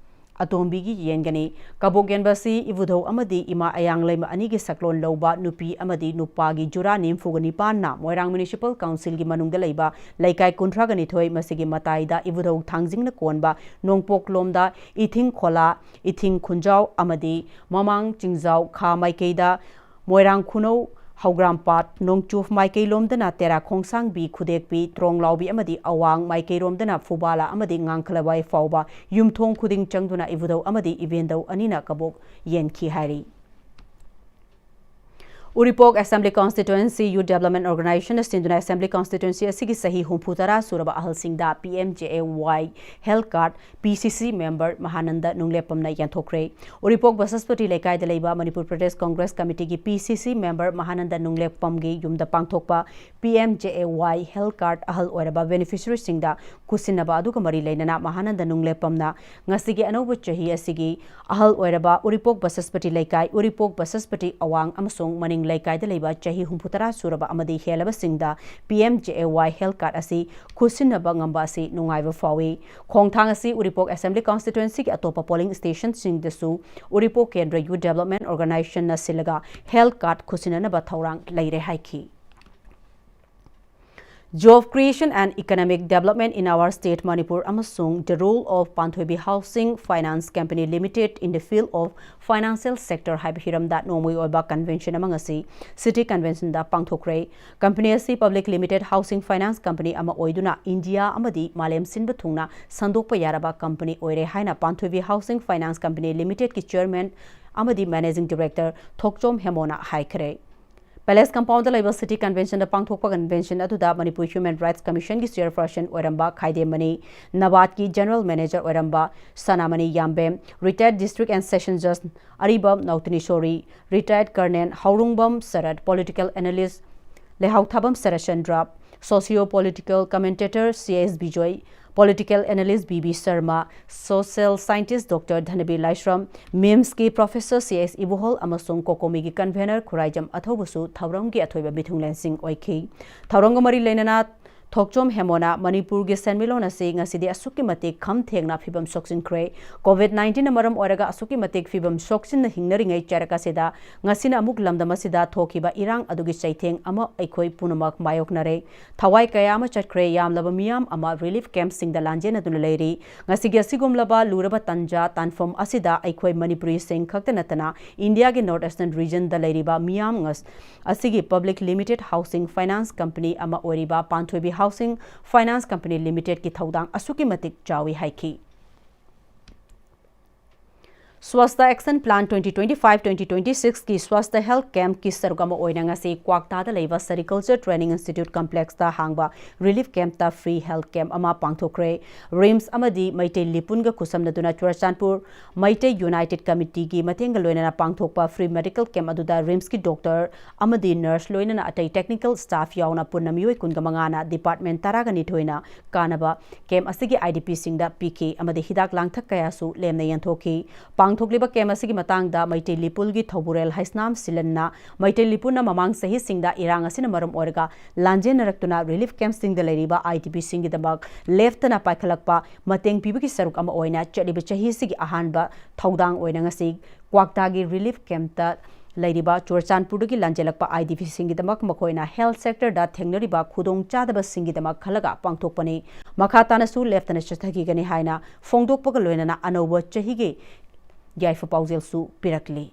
ꯑꯇꯣꯝꯕꯤꯒꯤ ꯌꯦꯟꯒꯅꯤ꯫ ꯀꯕꯣꯛ ꯌꯦꯟꯕ ꯑꯁꯤ ꯏꯕꯨꯙꯧ ꯑꯃꯗꯤ ꯏꯃꯥ ꯑꯌꯥꯡꯂꯩꯃ ꯑꯅꯤꯒꯤ ꯁꯛꯂꯣꯟ ꯂꯧꯕ ꯅꯨꯄꯤ ꯑꯃꯗꯤ ꯅꯨꯄꯥꯒꯤ ꯖꯨꯔꯥ ꯅꯤꯝꯐꯨꯒ ꯅꯤꯄꯥꯟꯅ ꯃꯣꯏꯔꯥꯡ municipal council ꯒꯤ ꯃꯅꯨꯡꯗ ꯂꯩꯕ ꯂꯩꯀꯥꯏ ꯀꯨꯟꯊ꯭ꯔꯥꯒ ꯅꯤꯊꯣꯏ, ꯃꯁꯤꯒꯤ ꯃꯇꯥꯏꯗ ꯏꯕꯨꯙꯧ ꯊꯥꯡꯖꯤꯡꯅ ꯀꯣꯟꯕ ꯅꯣꯡꯄꯣꯛꯂꯣꯝꯗ ꯏꯊꯤꯡ ꯈꯣꯂꯥ, ꯏꯊꯤꯡ ꯈꯨꯟꯖꯥꯎ ꯑꯃꯗꯤ ꯃꯃꯥꯡ ꯆꯤꯡꯖꯥꯎ ꯈꯥ ꯃꯥꯏꯀꯩꯗ ꯃꯣꯏꯔꯥꯡ ꯈꯨꯅꯧ ꯍꯧꯒ꯭ꯔꯥꯝꯄꯥꯠ ꯅꯣꯡꯆꯨꯞ ꯃꯥꯏꯀꯩꯂꯣꯝꯗꯅ ꯇꯦꯔꯥ ꯈꯣꯡꯁꯥꯡꯕꯤ, ꯈꯨꯗꯦꯛꯄꯤ, ꯇ꯭ꯔꯣꯡꯂꯥꯎꯕꯤ ꯑꯃꯗꯤ ꯑꯋꯥꯡ ꯃꯥꯏꯀꯩꯔꯣꯝꯗꯅ ꯐꯨꯕꯥꯂꯥ ꯑꯃꯗꯤ ꯉꯥꯡꯈꯂꯋꯥꯏ ꯐꯥꯎꯕ ꯌꯨꯝꯊꯣꯡ ꯈꯨꯗꯤꯡ ꯆꯪꯗꯨꯅ ꯏꯕꯨꯙꯧ ꯑꯃꯗꯤ ꯏꯕꯦꯟꯗꯧ ꯑꯅꯤꯅ ꯀꯕꯣꯛ ꯌꯦꯟꯈꯤ ꯍꯥꯏꯔꯤ꯫ ꯎꯔꯤꯄꯣꯛ Assembly Constituency Youth Development Organization ꯅ ꯁꯤꯟꯗꯨꯅ Assembly Constituency ꯑꯁꯤꯒꯤ ꯆꯍꯤ ꯍꯨꯝꯐꯨ ꯇꯔꯥ ꯁꯨꯔꯕ ꯑꯍꯜꯁꯤꯡꯗ P M J A Y health card P C C member ꯃꯍꯥꯅꯟꯗ ꯅꯨꯡꯂꯦꯞꯄꯝꯅ ꯌꯦꯟꯊꯣꯛꯈ꯭ꯔꯦ꯫ ꯎꯔꯤꯄꯣꯛ ꯕꯁꯁꯄꯇꯤ ꯂꯩꯀꯥꯏꯗ ꯂꯩꯕ Manipur Pradesh Congress ꯀꯃꯤꯇꯤꯒꯤ P C C member ꯃꯍꯥꯅꯟꯗ ꯅꯨꯡꯂꯦꯞꯄꯝꯒꯤ ꯌꯨꯝꯗ ꯄꯥꯡꯊꯣꯛꯄ P M J A Y health card ꯑꯍꯜ ꯑꯣꯏꯔꯕ beneficiaryꯁꯤꯡꯗ ꯈꯨꯠꯁꯤꯟꯅꯕ ꯑꯗꯨꯒ ꯃꯔꯤ ꯂꯩꯅꯅ ꯃꯍꯥꯅꯟꯗ ꯅꯨꯡꯂꯦꯞꯄꯝꯅ ꯉꯁꯤꯒꯤ ꯑꯅꯧꯕ ꯆꯍꯤ ꯑꯁꯤꯒꯤ ꯑꯍꯜ ꯑꯣꯏꯔꯕ ꯎꯔꯤꯄꯣꯛ ꯕꯁꯁꯄꯇꯤ ꯂꯩꯀꯥꯏ, ꯎꯔꯤꯄꯣꯛ ꯕꯁꯁꯄꯇꯤ ꯑꯋꯥꯡ ꯑꯃꯁꯨꯡ ꯃꯅꯤꯡ ꯂꯩꯀꯥꯏꯗ ꯂꯩꯕ ꯆꯍꯤ ꯍꯨꯝꯐꯨ ꯇꯔꯥ ꯁꯨꯔꯕ ꯑꯃꯗꯤ ꯍꯦꯜꯂꯕꯁꯤꯡꯗ P M J A Y health card ꯑꯁꯤ ꯈꯨꯠꯁꯤꯟꯅꯕ ꯉꯝꯕ ꯑꯁꯤ ꯅꯨꯡꯉꯥꯏꯕ ꯐꯥꯎꯏ꯫ ꯈꯣꯡꯊꯥꯡ ꯑꯁꯤ ꯎꯔꯤꯄꯣꯛ Assembly Constituencyꯒꯤ ꯑꯇꯣꯞꯄ polling stationꯁꯤꯡꯗꯁꯨ ꯎꯔꯤꯄꯣꯛ ꯀꯦꯟꯗ꯭ꯔ Youth Development Organizationꯅ ꯁꯤꯜꯂꯒ health card ꯈꯨꯠꯁꯤꯟꯅꯅꯕ ꯊꯧꯔꯥꯡ ꯂꯩꯔꯦ ꯍꯥꯏꯈꯤ꯫ Job Creation and Economic Development in Our State Manipur ꯑꯃꯁꯨꯡ The Role of Panthoibi Housing Finance Company Limited in the Field of Financial Sector ꯍꯥꯏꯕ ꯍꯤꯔꯝꯗ ꯅꯣꯡꯃꯒꯤ ꯑꯣꯏꯕ convention ꯑꯃ ꯉꯁꯤ City Conventionꯗ ꯄꯥꯡꯊꯣꯛꯈ꯭ꯔꯦ꯫ Company ꯑꯁꯤ Public Limited Housing Finance Company ꯑꯃ ꯑꯣꯏꯗꯨꯅ India ꯑꯃꯗꯤ ꯃꯥꯂꯦꯝ ꯁꯤꯟꯕ ꯊꯨꯡꯅ ꯁꯟꯗꯣꯛꯄ ꯌꯥꯔꯕ company ꯑꯣꯏꯔꯦ ꯍꯥꯏꯅ ꯄꯥꯟꯊꯣꯏꯕꯤ Housing Finance Company Limitedꯀꯤ Chairman ꯑꯃꯗꯤ Managing Director ꯊꯣꯛꯆꯣꯝ ꯍꯦꯃꯣꯅ ꯍꯥꯏꯈ꯭ꯔꯦ꯫ Palace Compoundꯗ ꯂꯩꯕ City Conventionꯗ ꯄꯥꯡꯊꯣꯛꯄ convention ꯑꯗꯨꯗ ꯃꯅꯤꯄꯨꯔ Human Rights Commissionꯒꯤ Chairperson ꯑꯣꯏꯔꯝꯕ ꯈꯥꯏꯗꯦꯝꯃꯅꯤ, NABARDꯀꯤ General Manager ꯑꯣꯏꯔꯝꯕ ꯁꯅꯥꯃꯅꯤ ꯌꯥꯝꯕꯦꯝ, Retired District and Session Judge Aribam ꯅꯧꯇꯅꯤꯁꯣꯔꯤ, Retired Colonel ꯍꯥꯎꯔꯨꯡꯕꯝ shirt, Political Analyst ꯂꯩꯍꯥꯎꯊꯥꯕꯝ Saratchandra, Socio Political Commentator C S Bijoy, Political Analyst B B Sharma, Social Scientist doctor Dhanabir Laishram, MIMSꯀꯤ Professor C ꯑꯦꯁ ꯏꯕꯨꯍꯣꯜ ꯑꯃꯁꯨꯡ COCOMIꯒꯤ Convenor Khuraijam ꯑꯊꯧꯕꯁꯨ ꯊꯧꯔꯝꯒꯤ ꯑꯊꯣꯏꯕ ꯃꯤꯊꯨꯡꯂꯦꯟꯁꯤꯡ ꯑꯣꯏꯈꯤ꯫ ꯊꯧꯔꯝꯒ ꯃꯔꯤ ꯂꯩꯅꯅ ꯊꯣꯛꯆꯣꯝ ꯍꯦꯃꯣꯅ ꯃꯅꯤꯄꯨꯔꯒꯤ ꯁꯦꯟꯃꯤꯠꯂꯣꯟ ꯑꯁꯤ ꯉꯁꯤꯗꯤ ꯑꯁꯨꯛꯀꯤ ꯃꯇꯤꯛ ꯈꯝ ꯊꯦꯡꯅ ꯐꯤꯕꯝ ꯁꯣꯛꯆꯤꯟꯈ꯭ꯔꯦ꯫ COVID nineteenꯅ ꯃꯔꯝ ꯑꯣꯏꯔꯒ ꯑꯁꯨꯛꯀꯤ ꯃꯇꯤꯛ ꯐꯤꯕꯝ ꯁꯣꯛꯆꯤꯟꯅ ꯍꯤꯡꯅꯔꯤꯉꯩ ꯆꯔꯛ ꯑꯁꯤꯗ ꯉꯁꯤꯅ ꯑꯃꯨꯛ ꯂꯝꯗꯝ ꯑꯁꯤꯗ ꯊꯣꯛꯈꯤꯕ ꯏꯔꯥꯡ ꯑꯗꯨꯒꯤ ꯆꯩꯊꯦꯡ ꯑꯃ ꯑꯩꯈꯣꯏ ꯄꯨꯝꯅꯃꯛ ꯃꯥꯌꯣꯛꯅꯔꯦ꯫ ꯊꯋꯥꯏ ꯀꯌꯥ ꯑꯃ ꯆꯠꯈ꯭ꯔꯦ, ꯌꯥꯝꯂꯕ ꯃꯤꯌꯥꯝ ꯑꯃ relief campꯁꯤꯡꯗ ꯂꯥꯟꯖꯦꯟꯅꯗꯨꯅ ꯂꯩꯔꯤ꯫ ꯉꯁꯤꯒꯤ ꯑꯁꯤꯒꯨꯝꯂꯕ ꯂꯨꯔꯕ ꯇꯟꯖꯥ ꯇꯥꯟꯐꯝ ꯑꯁꯤꯗ ꯑꯩꯈꯣꯏ ꯃꯅꯤꯄꯨꯔꯤꯁꯤꯡ ꯈꯛꯇ ꯅꯠꯇꯅ ꯏꯟꯗꯤꯌꯥꯒꯤ North Eastern regionꯗ ꯂꯩꯔꯤꯕ ꯃꯤꯌꯥꯝ ꯉꯁ-, ꯑꯁꯤꯒꯤ Public Limited Housing Finance Company ꯑꯃ ꯑꯣꯏꯔꯤꯕ ꯄꯥꯟꯊꯣꯏꯕꯤ Housing Finance Company Limitedꯀꯤ ꯊꯧꯗꯥꯡ ꯑꯁꯨꯛꯀꯤ ꯃꯇꯤꯛ ꯆꯥꯎꯏ ꯍꯥꯏꯈꯤ꯫ Swachhta Action Plan twenty twenty-five twenty twenty-sixꯀꯤ Swachhta Health Campꯀꯤ ꯁꯔꯨꯛ ꯑꯃ ꯑꯣꯏꯅ ꯉꯁꯤ ꯀ꯭ꯋꯥꯛꯇꯥꯗ ꯂꯩꯕ Sericulture Training Institute Complexꯇ ꯍꯥꯡꯕ relief campꯇ free health camp ꯑꯃ ꯄꯥꯡꯊꯣꯛꯈ꯭ꯔꯦ꯫ RIMS ꯑꯃꯗꯤ ꯃꯩꯇꯩ ꯂꯤꯄꯨꯟꯒ ꯈꯨꯠꯁꯝꯅꯗꯨꯅ ꯆꯨꯔꯆꯥꯟꯄꯨꯔ ꯃꯩꯇꯩ United Committeeꯒꯤ ꯃꯇꯦꯡꯒ ꯂꯣꯏꯅꯅ ꯄꯥꯡꯊꯣꯛꯄ free medical camp ꯑꯗꯨꯗ RIMSꯀꯤ doctor ꯑꯃꯗꯤ nurse ꯂꯣꯏꯅꯅ ꯑꯇꯩ technical staff ꯌꯥꯎꯅ ꯄꯨꯟꯅ ꯃꯤꯑꯣꯏ ꯀꯨꯟꯒ ꯃꯉꯥꯅ department ꯇꯔꯥꯒ ꯅꯤꯊꯣꯏꯅ ꯀꯥꯟꯅꯕ camp ꯑꯁꯤꯒꯤ IDPꯁꯤꯡꯗ ꯄꯤꯈꯤ ꯑꯃꯗꯤ ꯍꯤꯗꯥꯛ ꯂꯥꯡꯊꯛ ꯀꯌꯥꯁꯨ ꯂꯦꯝꯅ ꯌꯦꯟꯊꯣꯛꯈꯤ꯫ ꯄꯥꯡꯊꯣꯛꯂꯤꯕ camp ꯑꯁꯤꯒꯤ ꯃꯇꯥꯡꯗ ꯃꯩꯇꯩ ꯂꯤꯄꯨꯜꯒꯤ ꯊꯧꯕꯨꯔꯦꯜ ꯍꯩꯁꯅꯥꯝ ꯁꯤꯂꯟꯅ ꯃꯩꯇꯩ ꯂꯤꯄꯨꯜꯅ ꯃꯃꯥꯡ ꯆꯍꯤꯁꯤꯡꯗ ꯏꯔꯥꯡ ꯑꯁꯤꯅ ꯃꯔꯝ ꯑꯣꯏꯔꯒ ꯂꯥꯟꯖꯦꯟꯅꯔꯛꯇꯨꯅ relief campꯁꯤꯡꯗ ꯂꯩꯔꯤꯕ IDPꯁꯤꯡꯒꯤꯗꯃꯛ ꯂꯦꯞꯇꯅ ꯄꯥꯏꯈꯠꯂꯛꯄ ꯃꯇꯦꯡ ꯄꯤꯕꯒꯤ ꯁꯔꯨꯛ ꯑꯃ ꯑꯣꯏꯅ ꯆꯠꯂꯤꯕ ꯆꯍꯤꯁꯤꯒꯤ ꯑꯍꯥꯟꯕ ꯊꯧꯗꯥꯡ ꯑꯣꯏꯅ ꯉꯁꯤ ꯀ꯭ꯋꯥꯛꯇꯥꯒꯤ relief campꯇ ꯂꯩꯔꯤꯕ ꯆꯨꯔꯆꯥꯟꯄꯨꯔꯗꯒꯤ ꯂꯥꯟꯖꯦꯜꯂꯛꯄ IDPꯁꯤꯡꯒꯤꯗꯃꯛ ꯃꯈꯣꯏꯅ health sectorꯗ ꯊꯦꯡꯅꯔꯤꯕ ꯈꯨꯗꯣꯡꯆꯥꯗꯕꯁꯤꯡꯒꯤꯗꯃꯛ ꯈꯜꯂꯒ ꯄꯥꯡꯊꯣꯛꯄꯅꯤ꯫ ꯃꯈꯥ ꯇꯥꯅꯁꯨ ꯂꯦꯞꯇꯅ ꯆꯠꯊꯈꯤꯒꯅꯤ ꯍꯥꯏꯅ ꯐꯣꯡꯗꯣꯛꯄꯒ ꯂꯣꯏꯅꯅ ꯑꯅꯧꯕ ꯆꯍꯤꯒꯤ ꯌꯥꯏꯐ ꯄꯥꯎꯖꯦꯜꯁꯨ ꯄꯤꯔꯛꯂꯤ꯫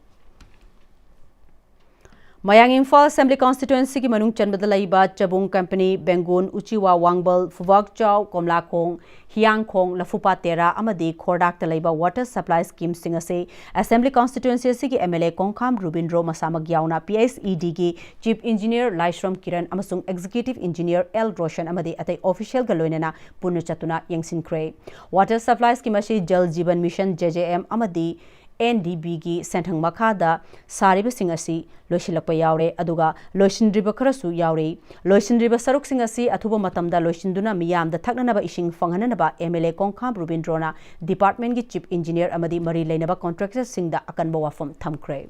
ꯃꯌꯥꯡ ꯏꯝꯐꯥꯜ Assembly Constituencyꯒꯤ ꯃꯅꯨꯡ ꯆꯟꯕꯗ ꯂꯩꯕ ꯆꯕꯨꯡ ꯀꯝꯄꯅꯤ, ꯕꯦꯡꯒꯨꯟ, ꯎꯆꯤꯋꯥ ꯋꯥꯡꯕꯜ, ꯐꯨꯕꯥꯛꯆꯥꯎ, ꯀꯣꯝꯂꯥꯈꯣꯡ, ꯍꯤꯌꯥꯡꯈꯣꯡ, ꯂꯐꯨꯄꯥꯠ ꯇꯦꯔꯥ ꯑꯃꯗꯤ ꯈꯣꯔꯗꯥꯛꯇ ꯂꯩꯕ water supply schemeꯁꯤꯡ ꯑꯁꯤ Assembly Constituency ꯑꯁꯤꯒꯤ MLA ꯀꯣꯡꯈꯥꯝ ꯔꯨꯕꯤꯟꯗ꯭ꯔꯣ ꯃꯁꯥꯃꯛ ꯌꯥꯎꯅ PHEDꯒꯤ Chief Engineer ꯂꯥꯏꯁ꯭ꯔꯝ ꯀꯤꯔꯟ ꯑꯃꯁꯨꯡ Executive Engineer L ꯔꯣꯁꯟ ꯑꯃꯗꯤ ꯑꯇꯩ officialꯒ ꯂꯣꯏꯅꯅ ꯄꯨꯟꯅ ꯆꯠꯇꯨꯅ ꯌꯦꯡꯁꯤꯟꯈ꯭ꯔꯦ꯫ Water supply scheme ꯑꯁꯤ Jal Jeevan Mission, JJM ꯑꯃꯗꯤ NDBꯒꯤ ꯁꯦꯟꯊꯪ ꯃꯈꯥꯗ ꯁꯥꯔꯤꯕꯁꯤꯡ ꯑꯁꯤ ꯂꯣꯏꯁꯤꯜꯂꯛꯄ ꯌꯥꯎꯔꯦ, ꯑꯗꯨꯒ ꯂꯣꯏꯁꯤꯟꯗ꯭ꯔꯤꯕ ꯈꯔꯁꯨ ꯌꯥꯎꯔꯤ꯫ ꯂꯣꯏꯁꯤꯟꯗ꯭ꯔꯤꯕ ꯁꯔꯨꯛꯁꯤꯡ ꯑꯁꯤ ꯑꯊꯨꯕ ꯃꯇꯝꯗ ꯂꯣꯏꯁꯤꯟꯗꯨꯅ ꯃꯤꯌꯥꯝꯗ ꯊꯛꯅꯅꯕ ꯏꯁꯤꯡ ꯐꯪꯍꯟꯅꯅꯕ MLA ꯀꯣꯡꯈꯥꯝ ꯔꯨꯕꯤꯟꯗ꯭ꯔꯣꯅ departmentꯀꯤ Chief Engineer ꯑꯃꯗꯤ ꯃꯔꯤ ꯂꯩꯅꯕ contractorꯁꯤꯡꯗ ꯑꯀꯟꯕ ꯋꯥꯐꯝ ꯊꯝꯈ꯭ꯔꯦ꯫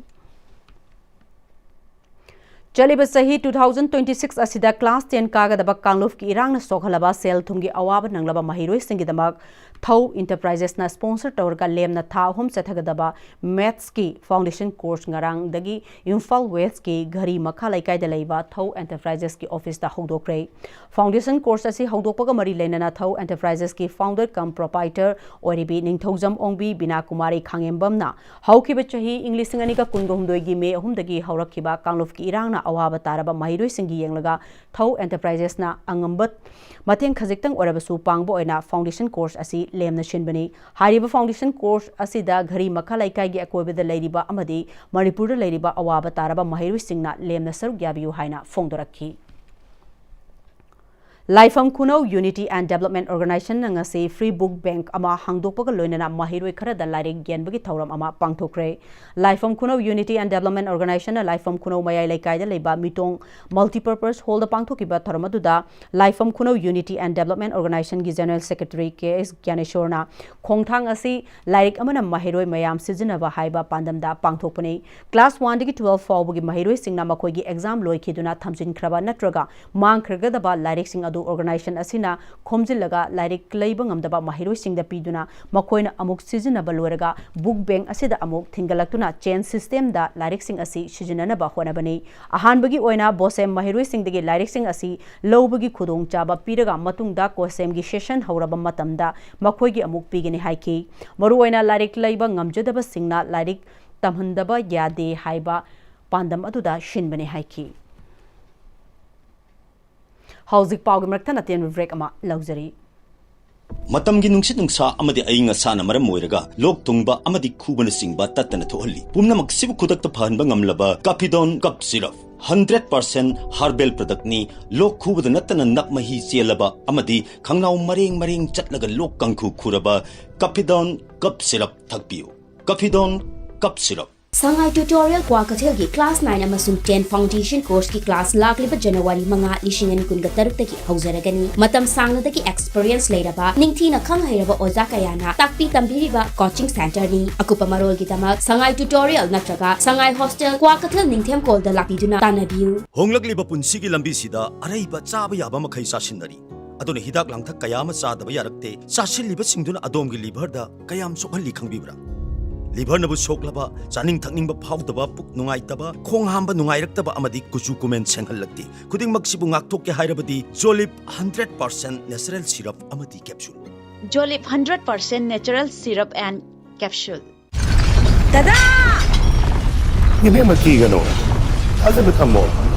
ꯆꯠꯂꯤꯕ ꯆꯍꯤ two thousand twenty six ꯑꯁꯤꯗ class ten ꯀꯥꯒꯗꯕ ꯀꯥꯡꯂꯨꯞꯀꯤ ꯏꯔꯥꯡꯅ ꯁꯣꯛꯍꯜꯂꯕ ꯁꯦꯜ ꯊꯨꯝꯒꯤ ꯑꯋꯥꯕ ꯅꯪꯂꯕ ꯃꯍꯩꯔꯣꯏꯁꯤꯡꯒꯤꯗꯃꯛ ꯊꯧ Enterprisesꯅ sponsor ꯇꯧꯔꯒ ꯂꯦꯝꯅ ꯊꯥ ꯑꯍꯨꯝ ꯆꯠꯊꯒꯗꯕ mathsꯀꯤ foundation course ꯉꯔꯥꯡꯗꯒꯤ ꯏꯝꯐꯥꯜ Westꯀꯤ ꯘꯔꯤ ꯃꯈꯥ ꯂꯩꯀꯥꯏꯗ ꯂꯩꯕ ꯊꯧ Enterprisesꯀꯤ officeꯇ ꯍꯧꯗꯣꯛꯈ꯭ꯔꯦ꯫ Foundation course ꯑꯁꯤ ꯍꯧꯗꯣꯛꯄꯒ ꯃꯔꯤ ꯂꯩꯅꯅ ꯊꯧ Enterprisesꯀꯤ founder cum proprietor ꯑꯣꯏꯔꯤꯕꯤ ꯅꯤꯡꯊꯧꯖꯝ ꯑꯣꯡꯕꯤ ꯕꯤꯅꯥ ꯀꯨꯃꯥꯔꯤ ꯈꯥꯉꯦꯝꯕꯝꯅ ꯍꯧꯈꯤꯕ ꯆꯍꯤ ꯏꯪ ꯂꯤꯁꯤꯡ ꯑꯅꯤꯒ ꯀꯨꯟꯒ ꯍꯨꯝꯗꯣꯏꯒꯤ ꯃꯦ ꯑꯍꯨꯝꯗꯒꯤ ꯍꯧꯔꯛꯈꯤꯕ ꯀꯥꯡꯂꯨꯞꯀꯤ ꯏꯔꯥꯡꯅ ꯑꯋꯥꯕ ꯇꯥꯔꯕ ꯃꯍꯩꯔꯣꯏꯁꯤꯡꯒꯤ ꯌꯦꯡꯂꯒ ꯊꯧ Enterprisesꯅ ꯑꯉꯝꯕ ꯃꯇꯦꯡ ꯈꯖꯤꯛꯇꯪ ꯑꯣꯏꯔꯕꯁꯨ ꯄꯥꯡꯕ ꯑꯣꯏꯅ foundation course ꯑꯁꯤ ꯂꯦꯝꯅ ꯁꯤꯟꯕꯅꯤ꯫ ꯍꯥꯏꯔꯤꯕ foundation course ꯑꯁꯤꯗ ꯘꯔꯤ ꯃꯈꯥ ꯂꯩꯀꯥꯏꯒꯤ ꯑꯀꯣꯏꯕꯗ ꯂꯩꯔꯤꯕ ꯑꯃꯗꯤ ꯃꯅꯤꯄꯨꯔꯗ ꯂꯩꯔꯤꯕ ꯑꯋꯥꯕ ꯇꯥꯔꯕ ꯃꯍꯩꯔꯣꯏꯁꯤꯡꯅ ꯂꯦꯝꯅ ꯁꯔꯨꯛ ꯌꯥꯕꯤꯌꯨ ꯍꯥꯏꯅ ꯐꯣꯡꯗꯣꯔꯛꯈꯤ꯫ ꯂꯥꯏꯐꯝ ꯈꯨꯅꯧ Unity and Development Organisationꯅ ꯉꯁꯤ free book bank ꯑꯃ ꯍꯥꯡꯗꯣꯛꯄꯒ ꯂꯣꯏꯅꯅ ꯃꯍꯩꯔꯣꯏ ꯈꯔꯗ ꯂꯥꯏꯔꯤꯛ ꯌꯦꯟꯕꯒꯤ ꯊꯧꯔꯝ ꯑꯃ ꯄꯥꯡꯊꯣꯛꯈ꯭ꯔꯦ꯫ ꯂꯥꯏꯐꯝ ꯈꯨꯅꯧ Unity and Development Organisationꯅ ꯂꯥꯏꯐꯝ ꯈꯨꯅꯧ ꯃꯌꯥꯏ ꯂꯩꯀꯥꯏꯗ ꯂꯩꯕ ꯃꯤꯇꯣꯡ Multipurpose Hallꯗ ꯄꯥꯡꯊꯣꯛꯈꯤꯕ ꯊꯧꯔꯝ ꯑꯗꯨꯗ ꯂꯥꯏꯐꯝ ꯈꯨꯅꯧ Unity and Development Organisationꯒꯤ General Secretary ꯀꯦ ꯑꯦꯁ ꯒ꯭ꯌꯥꯅꯦꯁꯣꯔꯅ ꯈꯣꯡꯊꯥꯡ ꯑꯁꯤ ꯂꯥꯏꯔꯤꯛ ꯑꯃꯅ ꯃꯍꯩꯔꯣꯏ ꯃꯌꯥꯝ ꯁꯤꯖꯤꯟꯅꯕ ꯍꯥꯏꯕ ꯄꯥꯟꯗꯝꯗ ꯄꯥꯡꯊꯣꯛꯄꯅꯤ꯫ Class oneꯗꯒꯤ twelve ꯐꯥꯎꯕꯒꯤ ꯃꯍꯩꯔꯣꯏꯁꯤꯡꯅ ꯃꯈꯣꯏꯒꯤ exam ꯂꯣꯏꯈꯤꯗꯨꯅ ꯊꯝꯖꯤꯟꯈ꯭ꯔꯕ ꯅꯠꯇ꯭ꯔꯒ ꯃꯥꯡꯈ꯭ꯔꯒꯗꯕ ꯂꯥꯏꯔꯤꯛꯁꯤꯡ ꯑꯗꯨ ꯑꯗꯨ organization ꯑꯁꯤꯅ ꯈꯣꯝꯖꯤꯜꯂꯒ ꯂꯥꯏꯔꯤꯛ ꯂꯩꯕ ꯉꯝꯗꯕ ꯃꯍꯩꯔꯣꯏꯁꯤꯡꯗ ꯄꯤꯗꯨꯅ ꯃꯈꯣꯏꯅ ꯑꯃꯨꯛ ꯁꯤꯖꯤꯟꯅꯕ ꯂꯣꯏꯔꯒ book bank ꯑꯁꯤꯗ ꯑꯃꯨꯛ ꯊꯤꯡꯒꯠꯂꯛꯇꯨꯅ chain system ꯗ ꯂꯥꯏꯔꯤꯛꯁꯤꯡ ꯑꯁꯤ ꯁꯤꯖꯤꯟꯅꯅꯕ ꯍꯣꯠꯅꯕꯅꯤ꯫ ꯑꯍꯥꯟꯕꯒꯤ ꯑꯣꯏꯅ ꯕꯣꯁꯦꯝ ꯃꯍꯩꯔꯣꯏꯁꯤꯡꯗꯒꯤ ꯂꯥꯏꯔꯤꯛꯁꯤꯡ ꯑꯁꯤ ꯂꯧꯕꯒꯤ ꯈꯨꯗꯣꯡꯆꯥꯕ ꯄꯤꯔꯒ ꯃꯇꯨꯡꯗ ꯀꯣꯁꯦꯝꯒꯤ session ꯍꯧꯔꯕ ꯃꯇꯝꯗ ꯃꯈꯣꯏꯒꯤ ꯑꯃꯨꯛ ꯄꯤꯒꯅꯤ ꯍꯥꯏꯈꯤ꯫ ꯃꯔꯨꯑꯣꯏꯅ ꯂꯥꯏꯔꯤꯛ ꯂꯩꯕ ꯉꯝꯖꯗꯕꯁꯤꯡꯅ ꯂꯥꯏꯔꯤꯛ ꯇꯝꯍꯟꯗꯕ ꯌꯥꯗꯦ ꯍꯥꯏꯕ ꯄꯥꯟꯗꯝ ꯑꯗꯨꯗ ꯁꯤꯟꯕꯅꯤ ꯍꯥꯏꯈꯤ꯫ ꯍꯧꯖꯤꯛ ꯄꯥꯎꯒꯤ ꯃꯔꯛꯇ ꯑꯇꯦꯟꯕ break ꯑꯃ ꯂꯧꯖꯔꯤ꯫ ꯃꯇꯝꯒꯤ ꯅꯨꯡꯁꯤꯠ ꯅꯨꯡꯁꯥ ꯑꯃꯗꯤ ꯑꯏꯪ ꯑꯁꯥꯅ ꯃꯔꯝ ꯑꯣꯏꯔꯒ ꯂꯣꯛ ꯊꯨꯡꯕ ꯑꯃꯗꯤ ꯈꯨꯕꯅꯆꯤꯡꯕ ꯇꯠꯇꯅ ꯊꯣꯛꯍꯜꯂꯤ꯫ ꯄꯨꯝꯅꯃꯛꯁꯤꯕꯨ ꯈꯨꯗꯛꯇ ꯐꯍꯟꯕ ꯉꯝꯂꯕ Caphidone Cough Syrup, hundred percent herbal product ꯅꯤ꯫ ꯂꯣꯛ ꯈꯨꯕꯗ ꯅꯠꯇꯅ ꯅꯞ ꯃꯍꯤ ꯆꯦꯜꯂꯕ ꯑꯃꯗꯤ ꯈꯪꯅꯥꯎ ꯃꯔꯦꯡ ꯃꯔꯦꯡ ꯆꯠꯂꯒ ꯂꯣꯛ ꯀꯥꯡꯈꯨ ꯈꯨꯔꯕ Caphidone Cough Syrup ꯊꯛꯄꯤꯌꯨ꯫ Caphidone Cough Syrup꯫ ꯁꯉꯥꯏ Tutorial ꯀ꯭ꯋꯥꯀꯩꯊꯦꯜꯒꯤ class nine ꯑꯃꯁꯨꯡ ten foundation course ꯀꯤ class ꯂꯥꯛꯂꯤꯕ January ꯃꯉꯥ, ꯂꯤꯁꯤꯡ ꯑꯅꯤ ꯀꯨꯟꯒ ꯇꯔꯨꯛꯇꯒꯤ ꯍꯧꯖꯔꯒꯅꯤ꯫ ꯃꯇꯝ ꯁꯥꯡꯅꯗꯒꯤ experience ꯂꯩꯔꯕ, ꯅꯤꯡꯊꯤꯅ ꯈꯪ ꯍꯩꯔꯕ ꯑꯣꯖꯥ ꯀꯌꯥꯅ ꯇꯥꯛꯄꯤ ꯇꯝꯕꯤꯔꯤꯕ coaching centre ꯅꯤ꯫ ꯑꯀꯨꯞꯄ ꯃꯔꯣꯜꯒꯤꯗꯃꯛ ꯁꯉꯥꯏ Tutorial ꯅꯠꯇ꯭ꯔꯒ ꯁꯉꯥꯏ Hostel, ꯀ꯭ꯋꯥꯀꯩꯊꯦꯜ, ꯅꯤꯡꯊꯦꯝꯀꯣꯜꯗ ꯂꯥꯛꯄꯤꯗꯨꯅ ꯇꯥꯟꯅꯕꯤꯌꯨ꯫ ꯍꯣꯡꯂꯛꯂꯤꯕ ꯄꯨꯟꯁꯤꯒꯤ ꯂꯝꯕꯤꯁꯤꯗ ꯑꯔꯩꯕ ꯆꯥꯕ ꯌꯥꯕ ꯃꯈꯩ ꯆꯥꯁꯤꯟꯅꯔꯤ꯫ ꯑꯗꯨꯅ ꯍꯤꯗꯥꯛ ꯂꯥꯡꯊꯛ ꯀꯌꯥ ꯑꯃ ꯆꯥꯗꯕ ꯌꯥꯔꯛꯇꯦ꯫ ꯆꯥꯁꯤꯜꯂꯤꯕꯁꯤꯡꯗꯨꯅ ꯑꯗꯣꯝꯒꯤ liver ꯗ ꯀꯌꯥꯝ ꯁꯣꯛꯍꯜꯂꯤ ꯈꯪꯕꯤꯕ꯭ꯔꯥ? Liver ꯅꯕꯨ ꯁꯣꯛꯂꯕ, ꯆꯥꯅꯤꯡ ꯊꯛꯅꯤꯡꯕ ꯐꯥꯎꯗꯕ, ꯄꯨꯛ ꯅꯨꯡꯉꯥꯏꯇꯕ, ꯈꯣꯡ ꯍꯥꯝꯕ ꯅꯨꯡꯉꯥꯏꯔꯛꯇꯕ ꯑꯃꯗꯤ ꯀꯨꯆꯨ ꯀꯨꯃꯦꯟ ꯁꯦꯡꯍꯜꯂꯛꯇꯦ꯫ ꯈꯨꯗꯤꯡꯃꯛꯁꯤꯕꯨ ꯉꯥꯛꯊꯣꯛꯀꯦ ꯍꯥꯏꯔꯕꯗꯤ Jolib hundred percent natural syrup ꯑꯃꯗꯤ capsule꯫ Jolib hundred percent natural syrup and capsule. ꯏꯕꯦꯝꯃ, ꯀꯤꯒꯅꯨ, ꯊꯥꯖꯕ ꯊꯝꯃꯣ꯫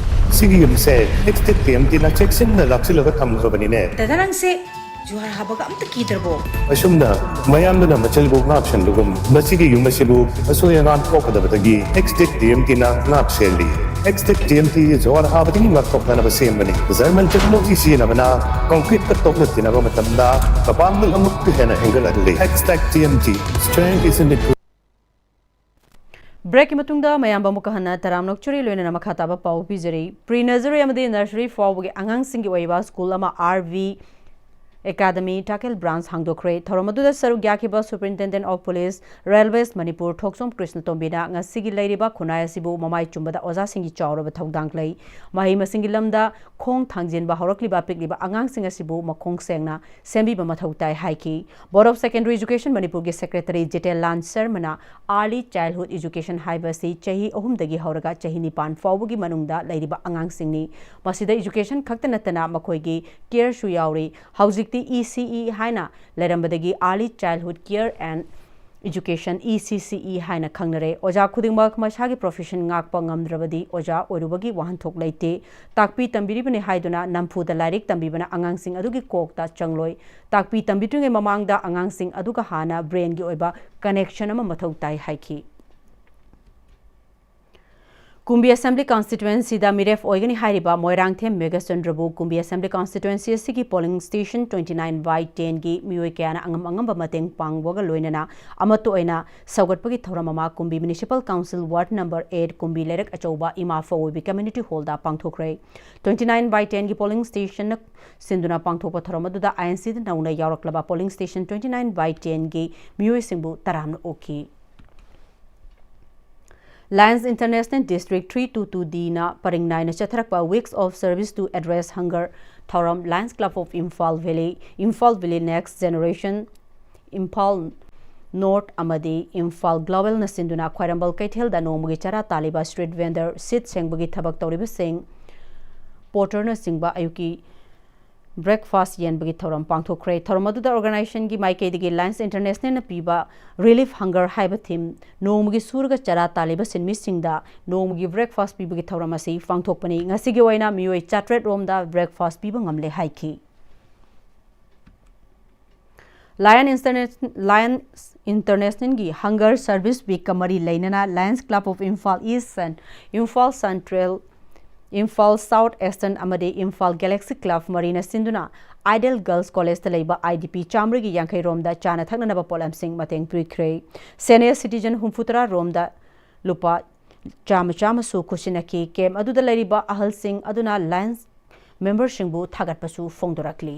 ꯁꯤꯒꯤ ꯌꯨꯝꯁꯦ Extech TMT ꯅ ꯆꯦꯛꯁꯤꯟꯅ ꯂꯥꯛꯁꯤꯜꯂꯒ ꯊꯝꯈ꯭ꯔꯕꯅꯤꯅꯦ꯫ ꯗꯗꯥ, ꯅꯪꯁꯦ ꯖꯨꯍꯥꯔ ꯍꯥꯕꯒ ꯑꯝꯇ ꯀꯤꯗ꯭ꯔꯕꯣ? ꯑꯁꯨꯝꯅ ꯃꯌꯥꯝꯗꯨꯅ ꯃꯆꯜꯕꯨ ꯉꯥꯛ ꯁꯦꯟꯕꯒꯨꯝ, ꯃꯁꯤꯒꯤ ꯌꯨꯝ ꯑꯁꯤꯕꯨ ꯑꯁꯣꯏ ꯑꯉꯥꯝ ꯊꯣꯛꯀꯗꯕꯗꯒꯤ Extech TMT ꯅ ꯉꯥꯛ ꯁꯦꯜꯂꯤ꯫ Extech TMT ꯖꯨꯍꯥꯔ ꯍꯥꯕꯗꯒꯤ ꯉꯥꯛꯊꯣꯛꯅꯅꯕ ꯁꯦꯝꯕꯅꯤ꯫ German technology ꯁꯤꯖꯤꯟꯅꯕꯅ concrete ꯀ ꯇꯣꯛꯅ ꯇꯤꯟꯅꯕ ꯃꯇꯝꯗ ꯃꯄꯥꯡꯒꯜ ꯑꯃꯨꯛꯀ ꯍꯦꯟꯅ ꯍꯦꯟꯒꯠꯍꯜꯂꯤ꯫ Extech TMT, strength is in the Break ꯀꯤ ꯃꯇꯨꯡꯗ ꯃꯌꯥꯝꯕꯨ ꯑꯃꯨꯛꯀ ꯍꯟꯅ ꯇꯔꯥꯝꯅ ꯑꯣꯛꯆꯔꯤ, ꯂꯣꯏꯅꯅ ꯃꯈꯥ ꯇꯥꯕ ꯄꯥꯎ ꯄꯤꯖꯔꯤ꯫ Pre nursery ꯑꯃꯗꯤ nursery ꯐꯥꯎꯕꯒꯤ ꯑꯉꯥꯡꯁꯤꯡꯒꯤ ꯑꯣꯏꯕ school ꯑꯃ RV ꯑꯦꯀꯥꯗꯃꯤ ꯇꯥꯀꯦꯜ ꯕ꯭ꯔꯥꯟꯁ ꯍꯥꯡꯗꯣꯛꯈ꯭ꯔꯦ꯫ ꯊꯧꯔꯝ ꯑꯗꯨꯗ ꯁꯔꯨꯛ ꯌꯥꯈꯤꯕ Superintendent of Police, Railways Manipur ꯊꯣꯛꯆꯣꯝ ꯀ꯭ꯔꯤꯁꯅꯇꯣꯝꯕꯤꯅ ꯉꯁꯤꯒꯤ ꯂꯩꯔꯤꯕ ꯈꯨꯟꯅꯥꯏ ꯑꯁꯤꯕꯨ ꯃꯃꯥꯏ ꯆꯨꯝꯕꯗ ꯑꯣꯖꯥꯁꯤꯡꯒꯤ ꯆꯥꯎꯔꯕ ꯊꯧꯗꯥꯡ ꯂꯩ꯫ ꯃꯍꯩ ꯃꯁꯤꯡꯒꯤ ꯂꯝꯗ ꯈꯣꯡ ꯊꯥꯡꯖꯤꯟꯕ ꯍꯧꯔꯛꯂꯤꯕ ꯑꯄꯤꯛꯂꯤꯕ ꯑꯉꯥꯡꯁꯤꯡ ꯑꯁꯤꯕꯨ ꯃꯈꯣꯡ ꯁꯦꯡꯅ ꯁꯦꯝꯕꯤꯕ ꯃꯊꯧ ꯇꯥꯏ ꯍꯥꯏꯈꯤ꯫ Board of Secondary Education ꯃꯅꯤꯄꯨꯔꯒꯤ Secretary ꯖꯤꯇꯦꯟ ꯂꯥꯜ ꯁꯔꯃꯅ Early Childhood Education ꯍꯥꯏꯕ ꯑꯁꯤ ꯆꯍꯤ ꯑꯍꯨꯝꯗꯒꯤ ꯍꯧꯔꯒ ꯆꯍꯤ ꯅꯤꯄꯥꯟ ꯐꯥꯎꯕꯒꯤ ꯃꯅꯨꯡꯗ ꯂꯩꯔꯤꯕ ꯑꯉꯥꯡꯁꯤꯡꯅꯤ꯫ ꯃꯁꯤꯗ education ꯈꯛꯇ ꯅꯠꯇꯅ ꯃꯈꯣꯏꯒꯤ careꯁꯨ ꯌꯥꯎꯔꯤ꯫ ꯍꯧꯖꯤꯛꯇꯤ E C E ꯍꯥꯏꯅ ꯂꯩꯔꯝꯕꯗꯒꯤ Early Childhood Care and Education, E C C E ꯍꯥꯏꯅ ꯈꯪꯅꯔꯦ꯫ ꯑꯣꯖꯥ ꯈꯨꯗꯤꯡꯃꯛ ꯃꯁꯥꯒꯤ profession ꯉꯥꯛꯄ ꯉꯝꯗ꯭ꯔꯕꯗꯤ ꯑꯣꯖꯥ ꯑꯣꯏꯔꯨꯕꯒꯤ ꯋꯥꯍꯟꯊꯣꯛ ꯂꯩꯇꯦ꯫ ꯇꯥꯛꯄꯤ ꯇꯝꯕꯤꯔꯤꯕꯅꯤ ꯍꯥꯏꯗꯨꯅ ꯅꯝꯐꯨꯗ ꯂꯥꯏꯔꯤꯛ ꯇꯝꯕꯤꯕꯅ ꯑꯉꯥꯡꯁꯤꯡ ꯑꯗꯨꯒꯤ ꯀꯣꯛꯇ ꯆꯪꯂꯣꯏ꯫ ꯇꯥꯛꯄꯤ ꯇꯝꯕꯤꯗ꯭ꯔꯤꯉꯩ ꯃꯃꯥꯡꯗ ꯑꯉꯥꯡꯁꯤꯡ ꯑꯗꯨꯒ ꯍꯥꯟꯅ brainꯒꯤ ꯑꯣꯏꯕ connection ꯑꯃ ꯃꯊꯧ ꯇꯥꯏ ꯍꯥꯏꯈꯤ꯫ ꯀꯨꯝꯕꯤ Assembly Constituencyꯗ ꯃꯤꯔꯦꯞ ꯑꯣꯏꯒꯅꯤ ꯍꯥꯏꯔꯤꯕ ꯃꯣꯏꯔꯥꯡꯊꯦꯝ ꯃꯦꯘꯆꯟꯗ꯭ꯔꯕꯨ ꯀꯨꯝꯕꯤ Assembly Constituency ꯑꯁꯤꯒꯤ polling station twenty nine by ten ꯒꯤ ꯃꯤꯑꯣꯏ ꯀꯌꯥꯅ ꯑꯉꯝ ꯑꯉꯝꯕ ꯃꯇꯦꯡ ꯄꯥꯡꯕꯒ ꯂꯣꯏꯅꯅ ꯑꯃꯠꯇ ꯑꯣꯏꯅ ꯁꯧꯒꯠꯄꯒꯤ ꯊꯧꯔꯝ ꯑꯃ ꯀꯨꯝꯕꯤ Municipal Council Ward number eight ꯀꯨꯝꯕꯤ ꯂꯩꯔꯛ ꯑꯆꯧꯕ ꯏꯃꯥ ꯐꯧꯑꯣꯏꯕꯤ Community Hallꯗ ꯄꯥꯡꯊꯣꯛꯈ꯭ꯔꯦ꯫ Twenty nine by ten ꯒꯤ polling stationꯅ ꯁꯤꯟꯗꯨꯅ ꯄꯥꯡꯊꯣꯛꯄ ꯊꯧꯔꯝ ꯑꯗꯨꯗ INCꯗ ꯅꯧꯅ ꯌꯥꯎꯔꯛꯂꯕ polling station twenty nine by ten ꯒꯤ ꯃꯤꯑꯣꯏꯁꯤꯡꯕꯨ ꯇꯔꯥꯝꯅ ꯑꯣꯛꯈꯤ꯫ Lions International District three two two Dꯅ ꯄꯔꯤꯡ ꯅꯥꯏꯅ ꯆꯠꯊꯔꯛꯄ Weeks of Service to Address Hunger ꯊꯧꯔꯝ Lions Club of Imphal Valley, Imphal Valley Next Generation, Imphal North ꯑꯃꯗꯤ Imphal Globalꯅ ꯁꯤꯟꯗꯨꯅ ꯈ꯭ꯋꯥꯏꯔꯝꯕꯟ ꯀꯩꯊꯦꯜꯗ ꯅꯣꯡꯃꯒꯤ ꯆꯔꯥ ꯇꯥꯜꯂꯤꯕ street vendor, ꯁꯤꯠ ꯁꯦꯡꯕꯒꯤ ꯊꯕꯛ ꯇꯧꯔꯤꯕꯁꯤꯡ, porterꯅꯆꯤꯡꯕ ꯑꯌꯨꯛꯀꯤ breakfast ꯌꯦꯟꯕꯒꯤ ꯊꯧꯔꯝ ꯄꯥꯡꯊꯣꯛꯈ꯭ꯔꯦ꯫ ꯊꯧꯔꯝ ꯑꯗꯨꯗ organizationꯒꯤ ꯃꯥꯏꯀꯩꯗꯒꯤ Lions Internationalꯅ ꯄꯤꯕ Relief Hunger ꯍꯥꯏꯕ theme, ꯅꯣꯡꯃꯒꯤ ꯁꯨꯔꯒ ꯆꯔꯥ ꯇꯥꯜꯂꯤꯕ ꯁꯤꯟꯃꯤꯁꯤꯡꯗ ꯅꯣꯡꯃꯒꯤ breakfast ꯄꯤꯕꯒꯤ ꯊꯧꯔꯝ ꯑꯁꯤ ꯄꯥꯡꯊꯣꯛꯄꯅꯤ꯫ ꯉꯁꯤꯒꯤ ꯑꯣꯏꯅ ꯃꯤꯑꯣꯏ ꯆꯥꯇ꯭ꯔꯦꯠ ꯔꯣꯝꯗ breakfast ꯄꯤꯕ ꯉꯝꯂꯦ ꯍꯥꯏꯈꯤ꯫ Lion Interna-, Lions Internationalꯒꯤ Hunger Service Weekꯀ ꯃꯔꯤ ꯂꯩꯅꯅ Lions Club of Imphal East and Imphal Central, Imphal South Eastern ꯑꯃꯗꯤ Imphal Galaxy Club ꯃꯔꯤꯅ ꯁꯤꯟꯗꯨꯅ Ideal Girls Collegeꯇ ꯂꯩꯕ IDP ꯆꯥꯃꯔꯤꯒꯤ ꯌꯥꯡꯈꯩ ꯔꯣꯝꯗ ꯆꯥꯅ ꯊꯛꯅꯅꯕ ꯄꯣꯠꯂꯝꯁꯤꯡ ꯃꯇꯦꯡ ꯄꯤꯈ꯭ꯔꯦ꯫ Senior citizen ꯍꯨꯝꯐꯨꯇꯔꯥ ꯔꯣꯝꯗ ꯂꯨꯄꯥ ꯆꯥꯝꯃ ꯆꯥꯝꯃꯁꯨ ꯈꯨꯠꯁꯤꯟꯅꯈꯤ꯫ Camp ꯑꯗꯨꯗ ꯂꯩꯔꯤꯕ ꯑꯍꯜꯁꯤꯡ ꯑꯗꯨꯅ Lions memberꯁꯤꯡꯕꯨ ꯊꯥꯒꯠꯄꯁꯨ ꯐꯣꯡꯗꯣꯔꯛꯂꯤ꯫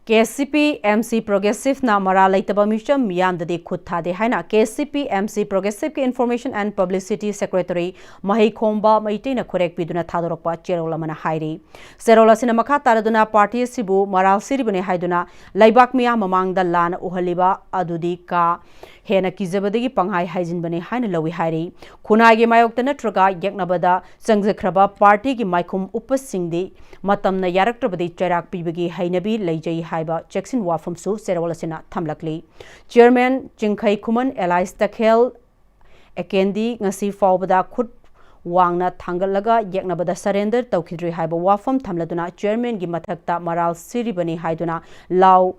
KCP MC Progressive ꯅ ꯃꯔꯥꯜ ꯂꯩꯇꯕ ꯃꯤꯆꯝ ꯃꯤꯌꯥꯝꯗꯗꯤ ꯈꯨꯠ ꯊꯥꯗꯦ ꯍꯥꯏꯅ KCP MC Progressive ꯀꯤ Information and Publicity Secretary ꯃꯍꯩꯈꯣꯝꯕ ꯃꯩꯇꯩꯅ ꯈꯨꯔꯦꯛ ꯄꯤꯗꯨꯅ ꯊꯥꯗꯣꯔꯛꯄ ꯆꯦꯔꯣꯜ ꯑꯃꯅ ꯍꯥꯏꯔꯤ꯫ ꯆꯦꯔꯣꯜ ꯑꯁꯤꯅ ꯃꯈꯥ ꯇꯥꯔꯗꯨꯅ ꯄꯥꯔꯇꯤ ꯑꯁꯤꯕꯨ ꯃꯔꯥꯜ ꯁꯤꯔꯤꯕꯅꯤ ꯍꯥꯏꯗꯨꯅ ꯂꯩꯕꯥꯛ ꯃꯤꯌꯥꯝ ꯃꯃꯥꯡꯗ ꯂꯥꯟꯅ ꯎꯍꯜꯂꯤꯕ ꯑꯗꯨꯗꯤ ꯀꯥ ꯍꯦꯟꯅ ꯀꯤꯖꯕꯗꯒꯤ ꯄꯪꯍꯥꯏ ꯍꯥꯏꯖꯤꯟꯕꯅꯤ ꯍꯥꯏꯅ ꯂꯧꯏ ꯍꯥꯏꯔꯤ꯫ ꯈꯨꯟꯅꯥꯏꯒꯤ ꯃꯥꯌꯣꯛꯇ ꯅꯠꯇ꯭ꯔꯒ ꯌꯦꯛꯅꯕꯗ ꯆꯪꯖꯈ꯭ꯔꯕ ꯄꯥꯔꯇꯤꯒꯤ ꯃꯥꯏꯈꯨꯝ ꯎꯞꯄꯁꯤꯡꯗꯤ ꯃꯇꯝꯅ ꯌꯥꯔꯛꯇ꯭ꯔꯕꯗꯤ ꯆꯩꯔꯥꯛ ꯄꯤꯕꯒꯤ ꯍꯩꯅꯕꯤ ꯂꯩꯖꯩ ꯍꯥꯏꯕ ꯆꯦꯛꯁꯤꯟ ꯋꯥꯐꯝꯁꯨ ꯆꯦꯔꯣꯜ ꯑꯁꯤꯅ ꯊꯝꯂꯛꯂꯤ꯫ ꯆꯤꯌꯔꯃꯦꯟ ꯆꯤꯡꯈꯩ ꯈꯨꯃꯟ ꯑꯦꯂꯥꯏꯁ ꯇꯈꯦꯜ ꯑꯦꯀꯦꯟꯗꯤ ꯉꯁꯤ ꯐꯥꯎꯕꯗ ꯈꯨꯠ ꯋꯥꯡꯅ ꯊꯥꯡꯒꯠꯂꯒ ꯌꯦꯛꯅꯕꯗ ꯁꯔꯦꯟꯗꯔ ꯇꯧꯈꯤꯗ꯭ꯔꯤ ꯍꯥꯏꯕ ꯋꯥꯐꯝ ꯊꯝꯂꯗꯨꯅ ꯆꯤꯌꯔꯃꯦꯟꯒꯤ ꯃꯊꯛꯇ ꯃꯔꯥꯜ ꯁꯤꯔꯤꯕꯅꯤ ꯍꯥꯏꯗꯨꯅ ꯂꯥꯎ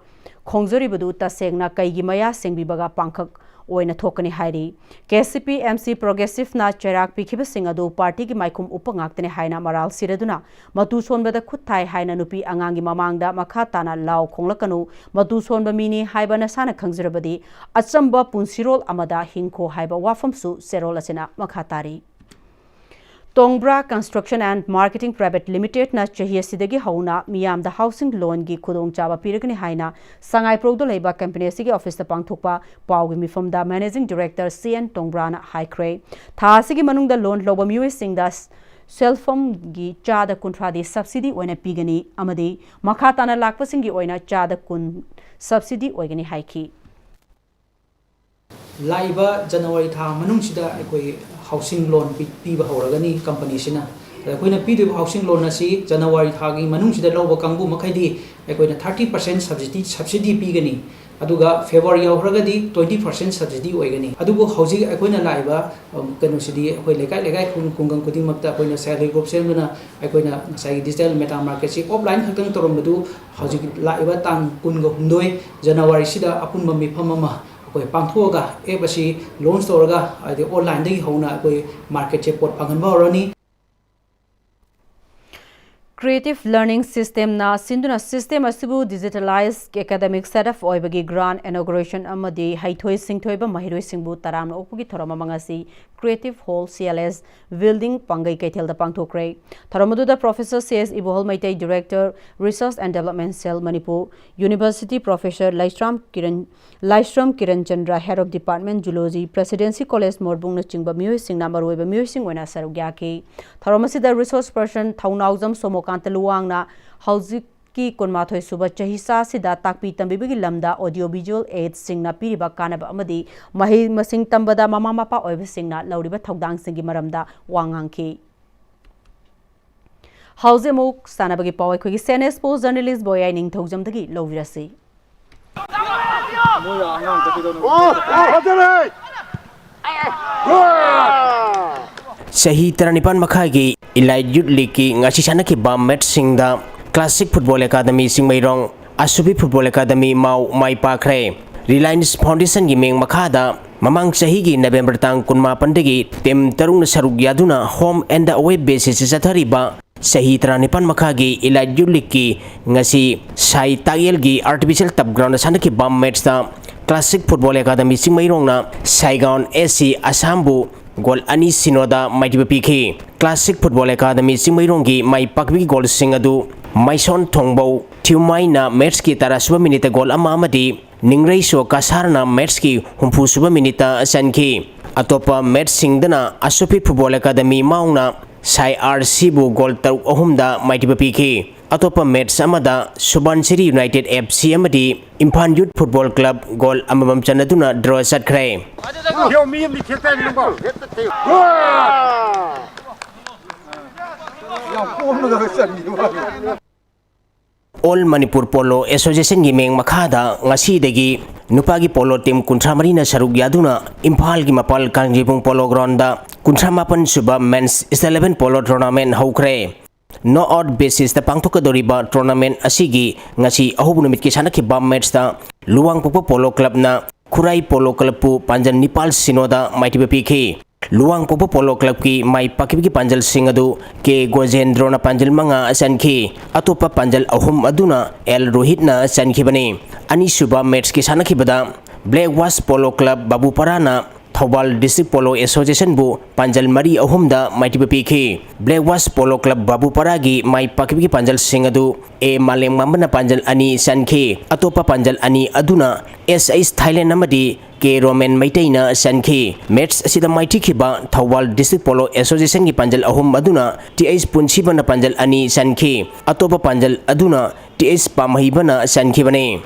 ꯈꯣꯡꯖꯔꯤꯕꯗꯨ ꯇꯁꯦꯡꯅ ꯀꯩꯒꯤ ꯃꯌꯥ ꯁꯦꯡꯕꯤꯕꯒ ꯄꯥꯡꯈꯛ ꯑꯣꯏꯅ ꯊꯣꯛꯀꯅꯤ ꯍꯥꯏꯔꯤ꯫ KCP MC Progressive ꯅ ꯆꯩꯔꯥꯛ ꯄꯤꯈꯤꯕꯁꯤꯡ ꯑꯗꯨ ꯄꯥꯔꯇꯤꯒꯤ ꯃꯥꯏꯈꯨꯝ ꯎꯞꯄ ꯉꯥꯛꯇꯅꯤ ꯍꯥꯏꯅ ꯃꯔꯥꯜ ꯁꯤꯔꯗꯨꯅ ꯃꯇꯨ ꯁꯣꯟꯕꯗ ꯈꯨꯠ ꯊꯥꯏ ꯍꯥꯏꯅ ꯅꯨꯄꯤ ꯑꯉꯥꯡꯒꯤ ꯃꯃꯥꯡꯗ ꯃꯈꯥ ꯇꯥꯅ ꯂꯥꯎ ꯈꯣꯡꯂꯛꯀꯅꯨ, ꯃꯇꯨ ꯁꯣꯟꯕ ꯃꯤꯅꯤ ꯍꯥꯏꯕ ꯅꯁꯥꯅ ꯈꯪꯖꯔꯕꯗꯤ ꯑꯆꯝꯕ ꯄꯨꯟꯁꯤꯔꯣꯜ ꯑꯃꯗ ꯍꯤꯡꯈꯣ ꯍꯥꯏꯕ ꯋꯥꯐꯝꯁꯨ ꯆꯦꯔꯣꯜ ꯑꯁꯤꯅ ꯃꯈꯥ ꯇꯥꯔꯤ꯫ ꯇꯣꯡꯕ꯭ꯔꯥ Construction and Marketing Private Limited ꯅ ꯆꯍꯤ ꯑꯁꯤꯗꯒꯤ ꯍꯧꯅ ꯃꯤꯌꯥꯝꯗ housing loan ꯒꯤ ꯈꯨꯗꯣꯡꯆꯥꯕ ꯄꯤꯔꯒꯅꯤ ꯍꯥꯏꯅ ꯁꯉꯥꯏꯄ꯭ꯔꯧꯗ ꯂꯩꯕ company ꯑꯁꯤꯒꯤ office ꯇ ꯄꯥꯡꯊꯣꯛꯄ ꯄꯥꯎꯒꯤ ꯃꯤꯐꯝꯗ Managing Director C N ꯇꯣꯡꯕ꯭ꯔꯥꯅ ꯍꯥꯏꯈ꯭ꯔꯦ꯫ ꯊꯥ ꯑꯁꯤꯒꯤ ꯃꯅꯨꯡꯗ loan ꯂꯧꯕ ꯃꯤꯑꯣꯏꯁꯤꯡꯗ self help ꯒꯤ ꯆꯥꯗ ꯀꯨꯟꯊ꯭ꯔꯥꯗꯤ subsidy ꯑꯣꯏꯅ ꯄꯤꯒꯅꯤ ꯑꯃꯗꯤ ꯃꯈꯥ ꯇꯥꯅ ꯂꯥꯛꯄꯁꯤꯡꯒꯤ ꯑꯣꯏꯅ ꯆꯥꯗ ꯀꯨꯟ subsidy ꯑꯣꯏꯒꯅꯤ ꯍꯥꯏꯈꯤ꯫ ꯂꯥꯛꯏꯕ ꯖꯅꯋꯥꯔꯤ ꯊꯥ ꯃꯅꯨꯡꯁꯤꯗ ꯑꯩꯈꯣꯏ housing loan ꯄꯤ-, ꯄꯤꯕ ꯍꯧꯔꯒꯅꯤ company ꯁꯤꯅ꯫ ꯑꯗ ꯑꯩꯈꯣꯏꯅ ꯄꯤꯗꯣꯏꯕ housing loan ꯑꯁꯤ ꯖꯅꯋꯥꯔꯤ ꯊꯥꯒꯤ ꯃꯅꯨꯡꯁꯤꯗ ꯂꯧꯕ ꯀꯥꯡꯕꯨ ꯃꯈꯩꯗꯤ ꯑꯩꯈꯣꯏꯅ thirty percent subsidy, subsidy ꯄꯤꯒꯅꯤ꯫ ꯑꯗꯨꯒ February ꯌꯧꯈ꯭ꯔꯒꯗꯤ twenty percent subsidy ꯑꯣꯏꯒꯅꯤ꯫ ꯑꯗꯨꯕꯨ ꯍꯧꯖꯤꯛ ꯑꯩꯈꯣꯏꯅ ꯂꯥꯛꯏꯕ, ꯑꯝ, ꯀꯩꯅꯣꯁꯤꯗꯤ ꯑꯩꯈꯣꯏ ꯂꯩꯀꯥꯏ ꯂꯩꯀꯥꯏ, ꯈꯨꯡ-, ꯈꯨꯡꯒꯪ ꯈꯨꯗꯤꯡꯃꯛꯇ ꯑꯩꯈꯣꯏꯅ self help group ꯁꯦꯝꯗꯨꯅ ꯑꯩꯈꯣꯏꯅ ꯉꯁꯥꯏꯒꯤ digital media market ꯁꯤ offline ꯈꯛꯇꯪ ꯇꯧꯔꯝꯕꯗꯨ ꯍꯧꯖꯤꯛ ꯂꯥꯛꯏꯕ ꯇꯥꯡ ꯀꯨꯟꯒ ꯍꯨꯝꯗꯣꯏ ꯖꯅꯋꯥꯔꯤꯁꯤꯗ ꯑꯄꯨꯟꯕ ꯃꯤꯐꯝ ꯑꯃ ꯑꯩꯈꯣꯏ ꯄꯥꯡꯊꯣꯛꯑꯒ app ꯑꯁꯤ launch ꯇꯧꯔꯒ, ꯍꯥꯏꯗꯤ online ꯗꯒꯤ ꯍꯧꯅ ꯑꯩꯈꯣꯏ market ꯁꯦ ꯄꯣꯠ ꯐꯪꯍꯟꯕ ꯍꯧꯔꯅꯤ꯫ Creative Learning Systemꯅ ꯁꯤꯟꯗꯨꯅ system ꯑꯁꯤꯕꯨ digitalize academic setup ꯑꯣꯏꯕꯒꯤ grand inauguration ꯑꯃꯗꯤ ꯍꯩꯊꯣꯏ ꯁꯤꯡꯊꯣꯏꯕ ꯃꯍꯩꯔꯣꯏꯁꯤꯡꯕꯨ ꯇꯔꯥꯝꯅ ꯑꯣꯛꯄꯒꯤ ꯊꯧꯔꯝ ꯑꯃ ꯉꯁꯤ Creative Hall C L S building ꯄꯥꯡꯒꯩ ꯀꯩꯊꯦꯜꯗ ꯄꯥꯡꯊꯣꯛꯈ꯭ꯔꯦ꯫ ꯊꯧꯔꯝ ꯑꯗꯨꯗ Professor C S ꯏꯕꯣꯍꯜ Meitei, Director, Research and Development Cell, Manipur University, Professor ꯂꯥꯏꯁ꯭ꯔꯥꯝ Kiran, Laishram Kiran Chandra, Head of Department, Zoology, Presidency College, ꯃꯣꯔꯕꯨꯡꯅꯆꯤꯡꯕ ꯃꯤꯑꯣꯏꯁꯤꯡꯅ ꯃꯔꯨꯑꯣꯏꯕ ꯃꯤꯑꯣꯏꯁꯤꯡ ꯑꯣꯏꯅ ꯁꯔꯨꯛ ꯌꯥꯈꯤ꯫ ꯊꯧꯔꯝ ꯑꯁꯤꯗ resource person ꯊꯧꯅꯥꯎꯖꯝ ꯁꯣꯃꯣꯀꯥꯟꯇ ꯂꯨꯋꯥꯡꯅ ꯍꯧꯖꯤꯛꯀꯤ ꯀꯨꯟꯃꯥꯊꯣꯏ ꯁꯨꯕ ꯆꯍꯤꯆꯥꯁꯤꯗ ꯇꯥꯛꯄꯤ ꯇꯝꯕꯤꯕꯒꯤ ꯂꯝꯗ audio visual aidsꯁꯤꯡꯅ ꯄꯤꯔꯤꯕ ꯀꯥꯟꯅꯕ ꯑꯃꯗꯤ ꯃꯍꯩ ꯃꯁꯤꯡ ꯇꯝꯕꯗ ꯃꯃꯥ ꯃꯄꯥ ꯑꯣꯏꯕꯁꯤꯡꯅ ꯂꯧꯔꯤꯕ ꯊꯧꯗꯥꯡꯁꯤꯡꯒꯤ ꯃꯔꯝꯗ ꯋꯥ ꯉꯥꯡꯈꯤ꯫ ꯍꯧꯖꯤꯛ ꯑꯃꯨꯛ ꯁꯥꯟꯅꯕꯒꯤ ꯄꯥꯎ ꯑꯩꯈꯣꯏꯒꯤ CNS Sports Journalist ꯕꯣꯌꯥꯏ ꯅꯤꯡꯊꯧꯖꯝꯗꯒꯤ ꯂꯧꯕꯤꯔꯁꯤ꯫ ꯆꯍꯤ ꯇꯔꯥꯅꯤꯄꯥꯟ ꯃꯈꯥꯒꯤ Elite Youth Leagueꯀꯤ ꯉꯁꯤ ꯁꯥꯟꯅꯈꯤꯕ matchꯁꯤꯡꯗ Classic Football Academy Chingmeirong, ꯑꯁꯨꯕꯤ Football Academy ꯃꯥꯎ ꯃꯥꯏ ꯄꯥꯛꯈ꯭ꯔꯦ꯫ Reliance Foundationꯒꯤ ꯃꯤꯡ ꯃꯈꯥꯗ ꯃꯃꯥꯡ ꯆꯍꯤꯒꯤ November ꯇꯥꯡ ꯀꯨꯟꯃꯥꯄꯟꯗꯒꯤ team ꯇꯔꯨꯛꯅ ꯁꯔꯨꯛ ꯌꯥꯗꯨꯅ home and away basis ꯆꯠꯊꯔꯤꯕ ꯆꯍꯤ ꯇꯔꯥꯅꯤꯄꯥꯟ ꯃꯈꯥꯒꯤ Elite Youth Leagueꯀꯤ ꯉꯁꯤ ꯁꯥꯏ ꯇꯥꯛꯌꯦꯜꯒꯤ Artificial Turf Groundꯗ ꯁꯥꯟꯅꯈꯤꯕ matchꯇ Classic Football Academy ꯆꯤꯡꯃꯩꯔꯣꯡꯅ Saigon S C ꯑꯁꯥꯝꯕꯨ goal ꯑꯅꯤ ꯁꯤꯅꯣꯗ ꯃꯥꯏꯊꯤꯕ ꯄꯤꯈꯤ꯫ Classic Football Academy ꯆꯤꯡꯃꯩꯔꯣꯡꯒꯤ ꯃꯥꯏ ꯄꯥꯛꯄꯒꯤ goalꯁꯤꯡ ꯑꯗꯨ ꯃꯥꯏꯁꯣꯟ ꯊꯣꯡꯕꯧ ꯊꯤꯎꯃꯥꯏꯅ matchꯀꯤ ꯇꯔꯥꯁꯨꯕ minuteꯇ goal ꯑꯃ ꯑꯃꯗꯤ ꯅꯤꯡꯔꯩꯁꯣ ꯀꯁꯥꯔꯅ matchꯀꯤ ꯍꯨꯝꯐꯨꯁꯨꯕ minuteꯇ ꯆꯟꯈꯤ꯫ ꯑꯇꯣꯞꯄ matchꯁꯤꯡꯗꯅ ꯑꯁꯨꯄꯤ Football Academy ꯃꯥꯎꯅ ꯁꯥꯏ R Cꯕꯨ goal ꯇꯔꯨꯛ ꯑꯍꯨꯝꯗ ꯃꯥꯏꯊꯤꯕ ꯄꯤꯈꯤ꯫ ꯑꯇꯣꯞꯄ match ꯑꯃꯗ ꯁꯨꯕꯥꯟꯁꯤꯔꯤ United F C ꯑꯃꯗꯤ Imphal Youth Football Club goal ꯑꯃꯃꯝ ꯆꯟꯅꯗꯨꯅ draw ꯆꯠꯈ꯭ꯔꯦ꯫ ꯌꯣ, ꯃꯤ ꯑꯃꯗꯤ ꯊꯦꯛꯇꯥꯏꯅꯦ ꯅꯪꯕꯣ꯫ ꯌꯥꯝ ꯀꯣꯝꯅꯒ ꯆꯟꯈꯤꯕ ꯋꯥꯅꯤ꯫ All Manipur Polo Associationꯒꯤ ꯃꯤꯡ ꯃꯈꯥꯗ ꯉꯁꯤꯗꯒꯤ ꯅꯨꯄꯥꯒꯤ polo team ꯀꯨꯟꯊ꯭ꯔꯥ ꯃꯔꯤꯅ ꯁꯔꯨꯛ ꯌꯥꯗꯨꯅ ꯏꯝꯐꯥꯜꯒꯤ ꯃꯄꯥꯜ ꯀꯥꯡꯖꯩꯕꯨꯡ Polo Groundꯗ ꯀꯨꯟꯊ꯭ꯔꯥ ꯃꯥꯄꯟ ꯁꯨꯕ Men's Eleven Polo Tournament ꯍꯧꯈ꯭ꯔꯦ꯫ Knock out basisꯇ ꯄꯥꯡꯊꯣꯛꯀꯗꯧꯔꯤꯕ tournament ꯑꯁꯤꯒꯤ ꯉꯁꯤ ꯑꯍꯧꯕ ꯅꯨꯃꯤꯠꯀꯤ ꯁꯥꯟꯅꯈꯤꯕ matchꯇ ꯂꯨꯋꯥꯡꯄꯣꯛꯄ Polo Clubꯅ ꯈꯨꯔꯥꯏ Polo Clubꯄꯨ ꯄꯥꯟꯖꯟ ꯅꯤꯄꯥꯜ ꯁꯤꯅꯣꯗ ꯃꯥꯏꯊꯤꯕ ꯄꯤꯈꯤ꯫ ꯂꯨꯋꯥꯡꯄꯣꯛꯄ ꯄꯣꯂꯣ ꯀ꯭ꯂꯕꯀꯤ ꯃꯥꯏ ꯄꯥꯛꯈꯤꯕꯒꯤ ꯄꯥꯟꯖꯜꯁꯤꯡ ꯑꯗꯨ ꯀꯦ ꯒꯣꯖꯦꯟꯗ꯭ꯔꯣꯅ ꯄꯥꯟꯖꯜ ꯃꯉꯥ ꯆꯟꯈꯤ꯫ ꯑꯇꯣꯞꯄ ꯄꯥꯟꯖꯜ ꯑꯍꯨꯝ ꯑꯗꯨꯅ ꯑꯦꯜ ꯔꯣꯍꯤꯠꯅ ꯆꯟꯈꯤꯕꯅꯤ꯫ ꯑꯅꯤꯁꯨꯕ ꯃꯦꯠꯁꯀꯤ ꯁꯥꯟꯅꯈꯤꯕꯗ ꯕ꯭ꯂꯦꯛ ꯋꯥꯁ ꯄꯣꯂꯣ ꯀ꯭ꯂꯕ ꯕꯥꯕꯨꯄꯥꯔꯥꯅ ꯊꯧꯕꯥꯜ ꯗꯤꯁꯇ꯭ꯔꯤꯛ ꯄꯣꯂꯣ ꯑꯦꯁꯣꯁꯤꯌꯦꯁꯟꯕꯨ ꯄꯥꯟꯖꯜ ꯃꯔꯤ ꯑꯍꯨꯝꯗ ꯃꯥꯏꯊꯤꯕ ꯄꯤꯈꯤ꯫ ꯕ꯭ꯂꯦꯛ ꯋꯥꯁ ꯄꯣꯂꯣ ꯀ꯭ꯂꯕ ꯕꯥꯕꯨꯄꯥꯔꯥꯒꯤ ꯃꯥꯏ ꯄꯥꯛꯈꯤꯕꯒꯤ ꯄꯥꯟꯖꯜꯁꯤꯡ ꯑꯗꯨ ꯑꯦ ꯃꯥꯂꯦꯝꯉꯥꯟꯕꯅ ꯄꯥꯟꯖꯜ ꯑꯅꯤ ꯆꯟꯈꯤ꯫ ꯑꯇꯣꯞꯄ ꯄꯥꯟꯖꯜ ꯑꯅꯤ ꯑꯗꯨꯅ ꯑꯦꯁ ꯑꯩꯆ ꯊꯥꯏꯂꯦꯟ ꯑꯃꯗꯤ ꯀꯦ ꯔꯣꯃꯦꯟ ꯃꯩꯇꯩꯅ ꯆꯟꯈꯤ꯫ ꯃꯦꯠꯁ ꯑꯁꯤꯗ ꯃꯥꯏꯊꯤꯈꯤꯕ ꯊꯧꯕꯥꯜ ꯗꯤꯁꯇ꯭ꯔꯤꯛ ꯄꯣꯂꯣ ꯑꯦꯁꯣꯁꯤꯌꯦꯁꯟꯒꯤ ꯄꯥꯟꯖꯜ ꯑꯍꯨꯝ ꯑꯗꯨꯅ ꯇꯤ ꯑꯩꯆ ꯄꯨꯟꯁꯤꯕꯅ ꯄꯥꯟꯖꯜ ꯑꯅꯤ ꯆꯟꯈꯤ꯫ ꯑꯇꯣꯞꯄ ꯄꯥꯟꯖꯜ ꯑꯗꯨꯅ ꯇꯤ ꯑꯩꯆ ꯄꯥꯝꯍꯩꯕꯅ ꯆꯟꯈꯤꯕꯅꯤ꯫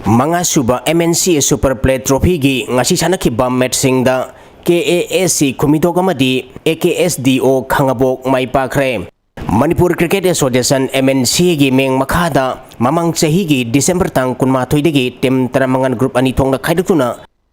ꯃꯉꯥꯁꯨꯕ M N C A super play ꯇ꯭ꯔꯣꯐꯤꯒꯤ ꯉꯁꯤ ꯁꯥꯟꯅꯈꯤꯕ ꯃꯦꯠꯁꯁꯤꯡꯗ ꯀꯦ ꯑꯦ ꯑꯦꯁ ꯁꯤ ꯈꯨꯃꯤꯗꯣꯛ ꯑꯃꯗꯤ A K S D O ꯈꯥꯉꯕꯣꯛ ꯃꯥꯏ ꯄꯥꯛꯈ꯭ꯔꯦ꯫ Manipur cricket association, M N C ꯑꯦꯒꯤ ꯃꯤꯡ ꯃꯈꯥꯗ ꯃꯃꯥꯡ ꯆꯍꯤꯒꯤ ꯗꯤꯁꯦꯝꯕꯔ ꯇꯥꯡ ꯀꯨꯟꯃꯥꯊꯣꯏꯗꯒꯤ ꯇꯤꯝ ꯇꯔꯥꯃꯉꯥ ꯒ꯭ꯔꯨꯞ ꯑꯅꯤ ꯊꯣꯛꯅ ꯈꯥꯏꯗꯣꯛꯇꯨꯅ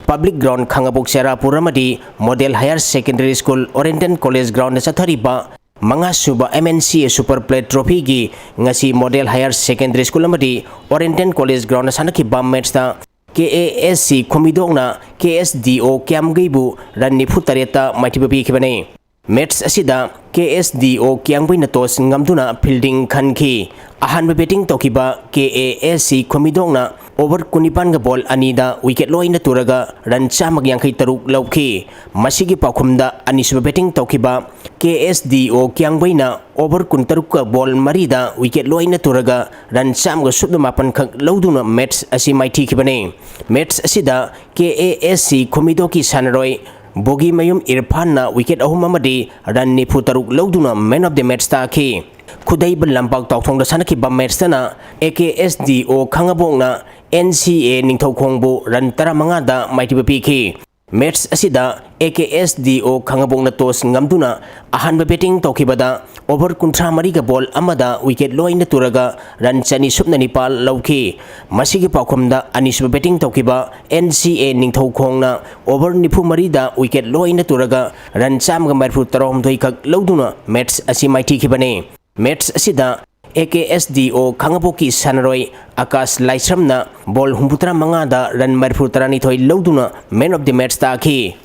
ꯄꯕ꯭ꯂꯤꯛ ꯒ꯭ꯔꯥꯎꯟ ꯈꯥꯉꯕꯣꯛ ꯆꯦꯔꯥꯄꯨꯔ ꯑꯃꯗꯤ model higher secondary school oriental college ground ꯆꯠꯊꯔꯤꯕ ꯃꯉꯥꯁꯨꯕ M N C A super play ꯇ꯭ꯔꯣꯐꯤꯒꯤ ꯉꯁꯤ ꯃꯣꯗꯦꯜ ꯍꯥꯌꯔ ꯁꯦꯀꯦꯟꯗꯔꯤ ꯁ꯭ꯀꯨꯜ ꯑꯃꯗꯤ ꯑꯣꯔꯦꯟꯇꯦꯟ ꯀꯣꯂꯦꯖ ꯒ꯭ꯔꯥꯎꯟꯗ ꯁꯥꯟꯅꯈꯤꯕ ꯃꯦꯠꯁꯇ K A S C ꯈꯨꯃꯤꯗꯣꯛꯅ K S D ꯑꯣ ꯀ꯭ꯌꯥꯝꯒꯩꯕꯨ ꯔꯟ ꯅꯤꯐꯨ ꯇꯔꯦꯠꯇ ꯃꯥꯏꯊꯤꯕ ꯄꯤꯈꯤꯕꯅꯤ꯫ ꯃꯦꯠꯁ ꯑꯁꯤꯗ ꯀꯦ ꯑꯦꯁ ꯗꯤ ꯑꯣ ꯀ꯭ꯌꯥꯝꯒꯩꯅ ꯇꯣꯁ ꯉꯝꯗꯨꯅ ꯐꯤꯜꯗꯤꯡ ꯈꯟꯈꯤ꯫ ꯑꯍꯥꯟꯕ ꯕꯦꯇꯤꯡ ꯇꯧꯈꯤꯕ K A S C ꯈꯨꯃꯤꯗꯣꯛꯅ over ꯀꯨꯟꯅꯤꯄꯥꯟꯒ ꯕꯣꯜ ꯑꯅꯤꯗ ꯋꯤꯀꯦꯠ ꯂꯣꯏꯅ ꯇꯨꯔꯒ ꯔꯟ ꯆꯥꯝꯃꯒ ꯌꯥꯡꯈꯩ ꯇꯔꯨꯛ ꯂꯧꯈꯤ꯫ ꯃꯁꯤꯒꯤ ꯄꯥꯎꯈꯨꯝꯗ ꯑꯅꯤꯁꯨꯕ ꯕꯦꯇꯤꯡ ꯇꯧꯈꯤꯕ ꯀꯦ ꯑꯦꯁ ꯗꯤ ꯑꯣ ꯀ꯭ꯌꯥꯝꯒꯩꯅ ꯑꯣꯚꯔ ꯀꯨꯟꯇꯔꯨꯛꯀ ꯕꯣꯜ ꯃꯔꯤꯗ ꯋꯤꯀꯦꯠ ꯂꯣꯏꯅ ꯇꯨꯔꯒ ꯔꯟ ꯆꯥꯝꯃꯒ ꯁꯨꯞꯅ ꯃꯥꯄꯟ ꯈꯛ ꯂꯧꯗꯨꯅ ꯃꯦꯠꯁ ꯑꯁꯤ ꯃꯥꯏꯊꯤꯈꯤꯕꯅꯤ꯫ ꯃꯦꯠꯁ ꯑꯁꯤꯗ ꯀꯦ ꯑꯦ ꯑꯦꯁ ꯁꯤ ꯈꯨꯃꯤꯗꯣꯛꯀꯤ ꯁꯥꯟꯅꯔꯣꯏ ꯕꯣꯒꯤꯃꯌꯨꯝ ꯏꯔꯐꯥꯟꯅ ꯋꯤꯀꯦꯠ ꯑꯍꯨꯝ ꯑꯃꯗꯤ ꯔꯟ ꯅꯤꯐꯨ ꯇꯔꯨꯛ ꯂꯧꯗꯨꯅ ꯃꯦꯟ ꯑꯣꯐ ꯗ ꯃꯦꯠꯁ ꯇꯥꯈꯤ꯫ ꯈꯨꯗꯩꯕ ꯂꯝꯄꯥꯛ ꯇꯥꯎꯊꯣꯡꯗ ꯁꯥꯟꯅꯈꯤꯕ ꯃꯦꯠꯁꯇꯅ ꯑꯦ ꯀꯦ ꯑꯦꯁ ꯗꯤ ꯑꯣ ꯈꯥꯉꯕꯣꯛꯅ ꯑꯦꯟ ꯁꯤ ꯑꯦ ꯅꯤꯡꯊꯧꯈꯣꯡꯕꯨ ꯔꯟ ꯇꯔꯥꯃꯉꯥꯗ ꯃꯥꯏꯊꯤꯕ ꯄꯤꯈꯤ꯫ ꯃꯦꯠꯁ ꯑꯁꯤꯗ ꯑꯦ ꯀꯦ ꯑꯦꯁ ꯗꯤ ꯑꯣ ꯈꯥꯉꯕꯣꯛꯅ ꯇꯣꯁ ꯉꯝꯗꯨꯅ ꯑꯍꯥꯟꯕ ꯕꯦꯇꯤꯡ ꯇꯧꯈꯤꯕꯗ ꯑꯣꯚꯔ ꯀꯨꯟꯊ꯭ꯔꯥ ꯃꯔꯤꯒ ꯕꯣꯜ ꯑꯃꯗ ꯋꯤꯀꯦꯠ ꯂꯣꯏꯅ ꯇꯨꯔꯒ ꯔꯟ ꯆꯅꯤ ꯁꯨꯞꯅ ꯅꯤꯄꯥꯜ ꯂꯧꯈꯤ꯫ ꯃꯁꯤꯒꯤ ꯄꯥꯎꯈꯨꯝꯗ ꯑꯅꯤꯁꯨꯕ ꯕꯦꯇꯤꯡ ꯇꯧꯈꯤꯕ ꯑꯦꯟ ꯁꯤ ꯑꯦ ꯅꯤꯡꯊꯧꯈꯣꯡꯅ ꯑꯣꯚꯔ ꯅꯤꯐꯨ ꯃꯔꯤꯗ ꯋꯤꯀꯦꯠ ꯂꯣꯏꯅ ꯇꯨꯔꯒ ꯔꯟ ꯆꯥꯝꯃꯒ ꯃꯔꯤꯐꯨ ꯇꯔꯥꯍꯨꯝꯗꯣꯏ ꯈꯛ ꯂꯧꯗꯨꯅ ꯃꯦꯠꯁ ꯑꯁꯤ ꯃꯥꯏꯊꯤꯈꯤꯕꯅꯤ꯫ ꯃꯦꯠꯁ ꯑꯁꯤꯗ ꯑꯦ ꯀꯦ ꯑꯦꯁ ꯗꯤ ꯑꯣ ꯈꯥꯡꯉꯕꯣꯛꯀꯤ ꯁꯥꯟꯅꯔꯣꯏ ꯑꯀꯥꯁ ꯂꯥꯏꯁ꯭ꯔꯝꯅ ꯕꯣꯜ ꯍꯨꯝꯐꯨꯇꯔꯥ ꯃꯉꯥꯗ ꯔꯟ ꯃꯔꯤꯐꯨꯇꯔꯥꯅꯤꯊꯣꯏ ꯂꯧꯗꯨꯅ Man of the Match ꯇꯥꯈꯤ꯫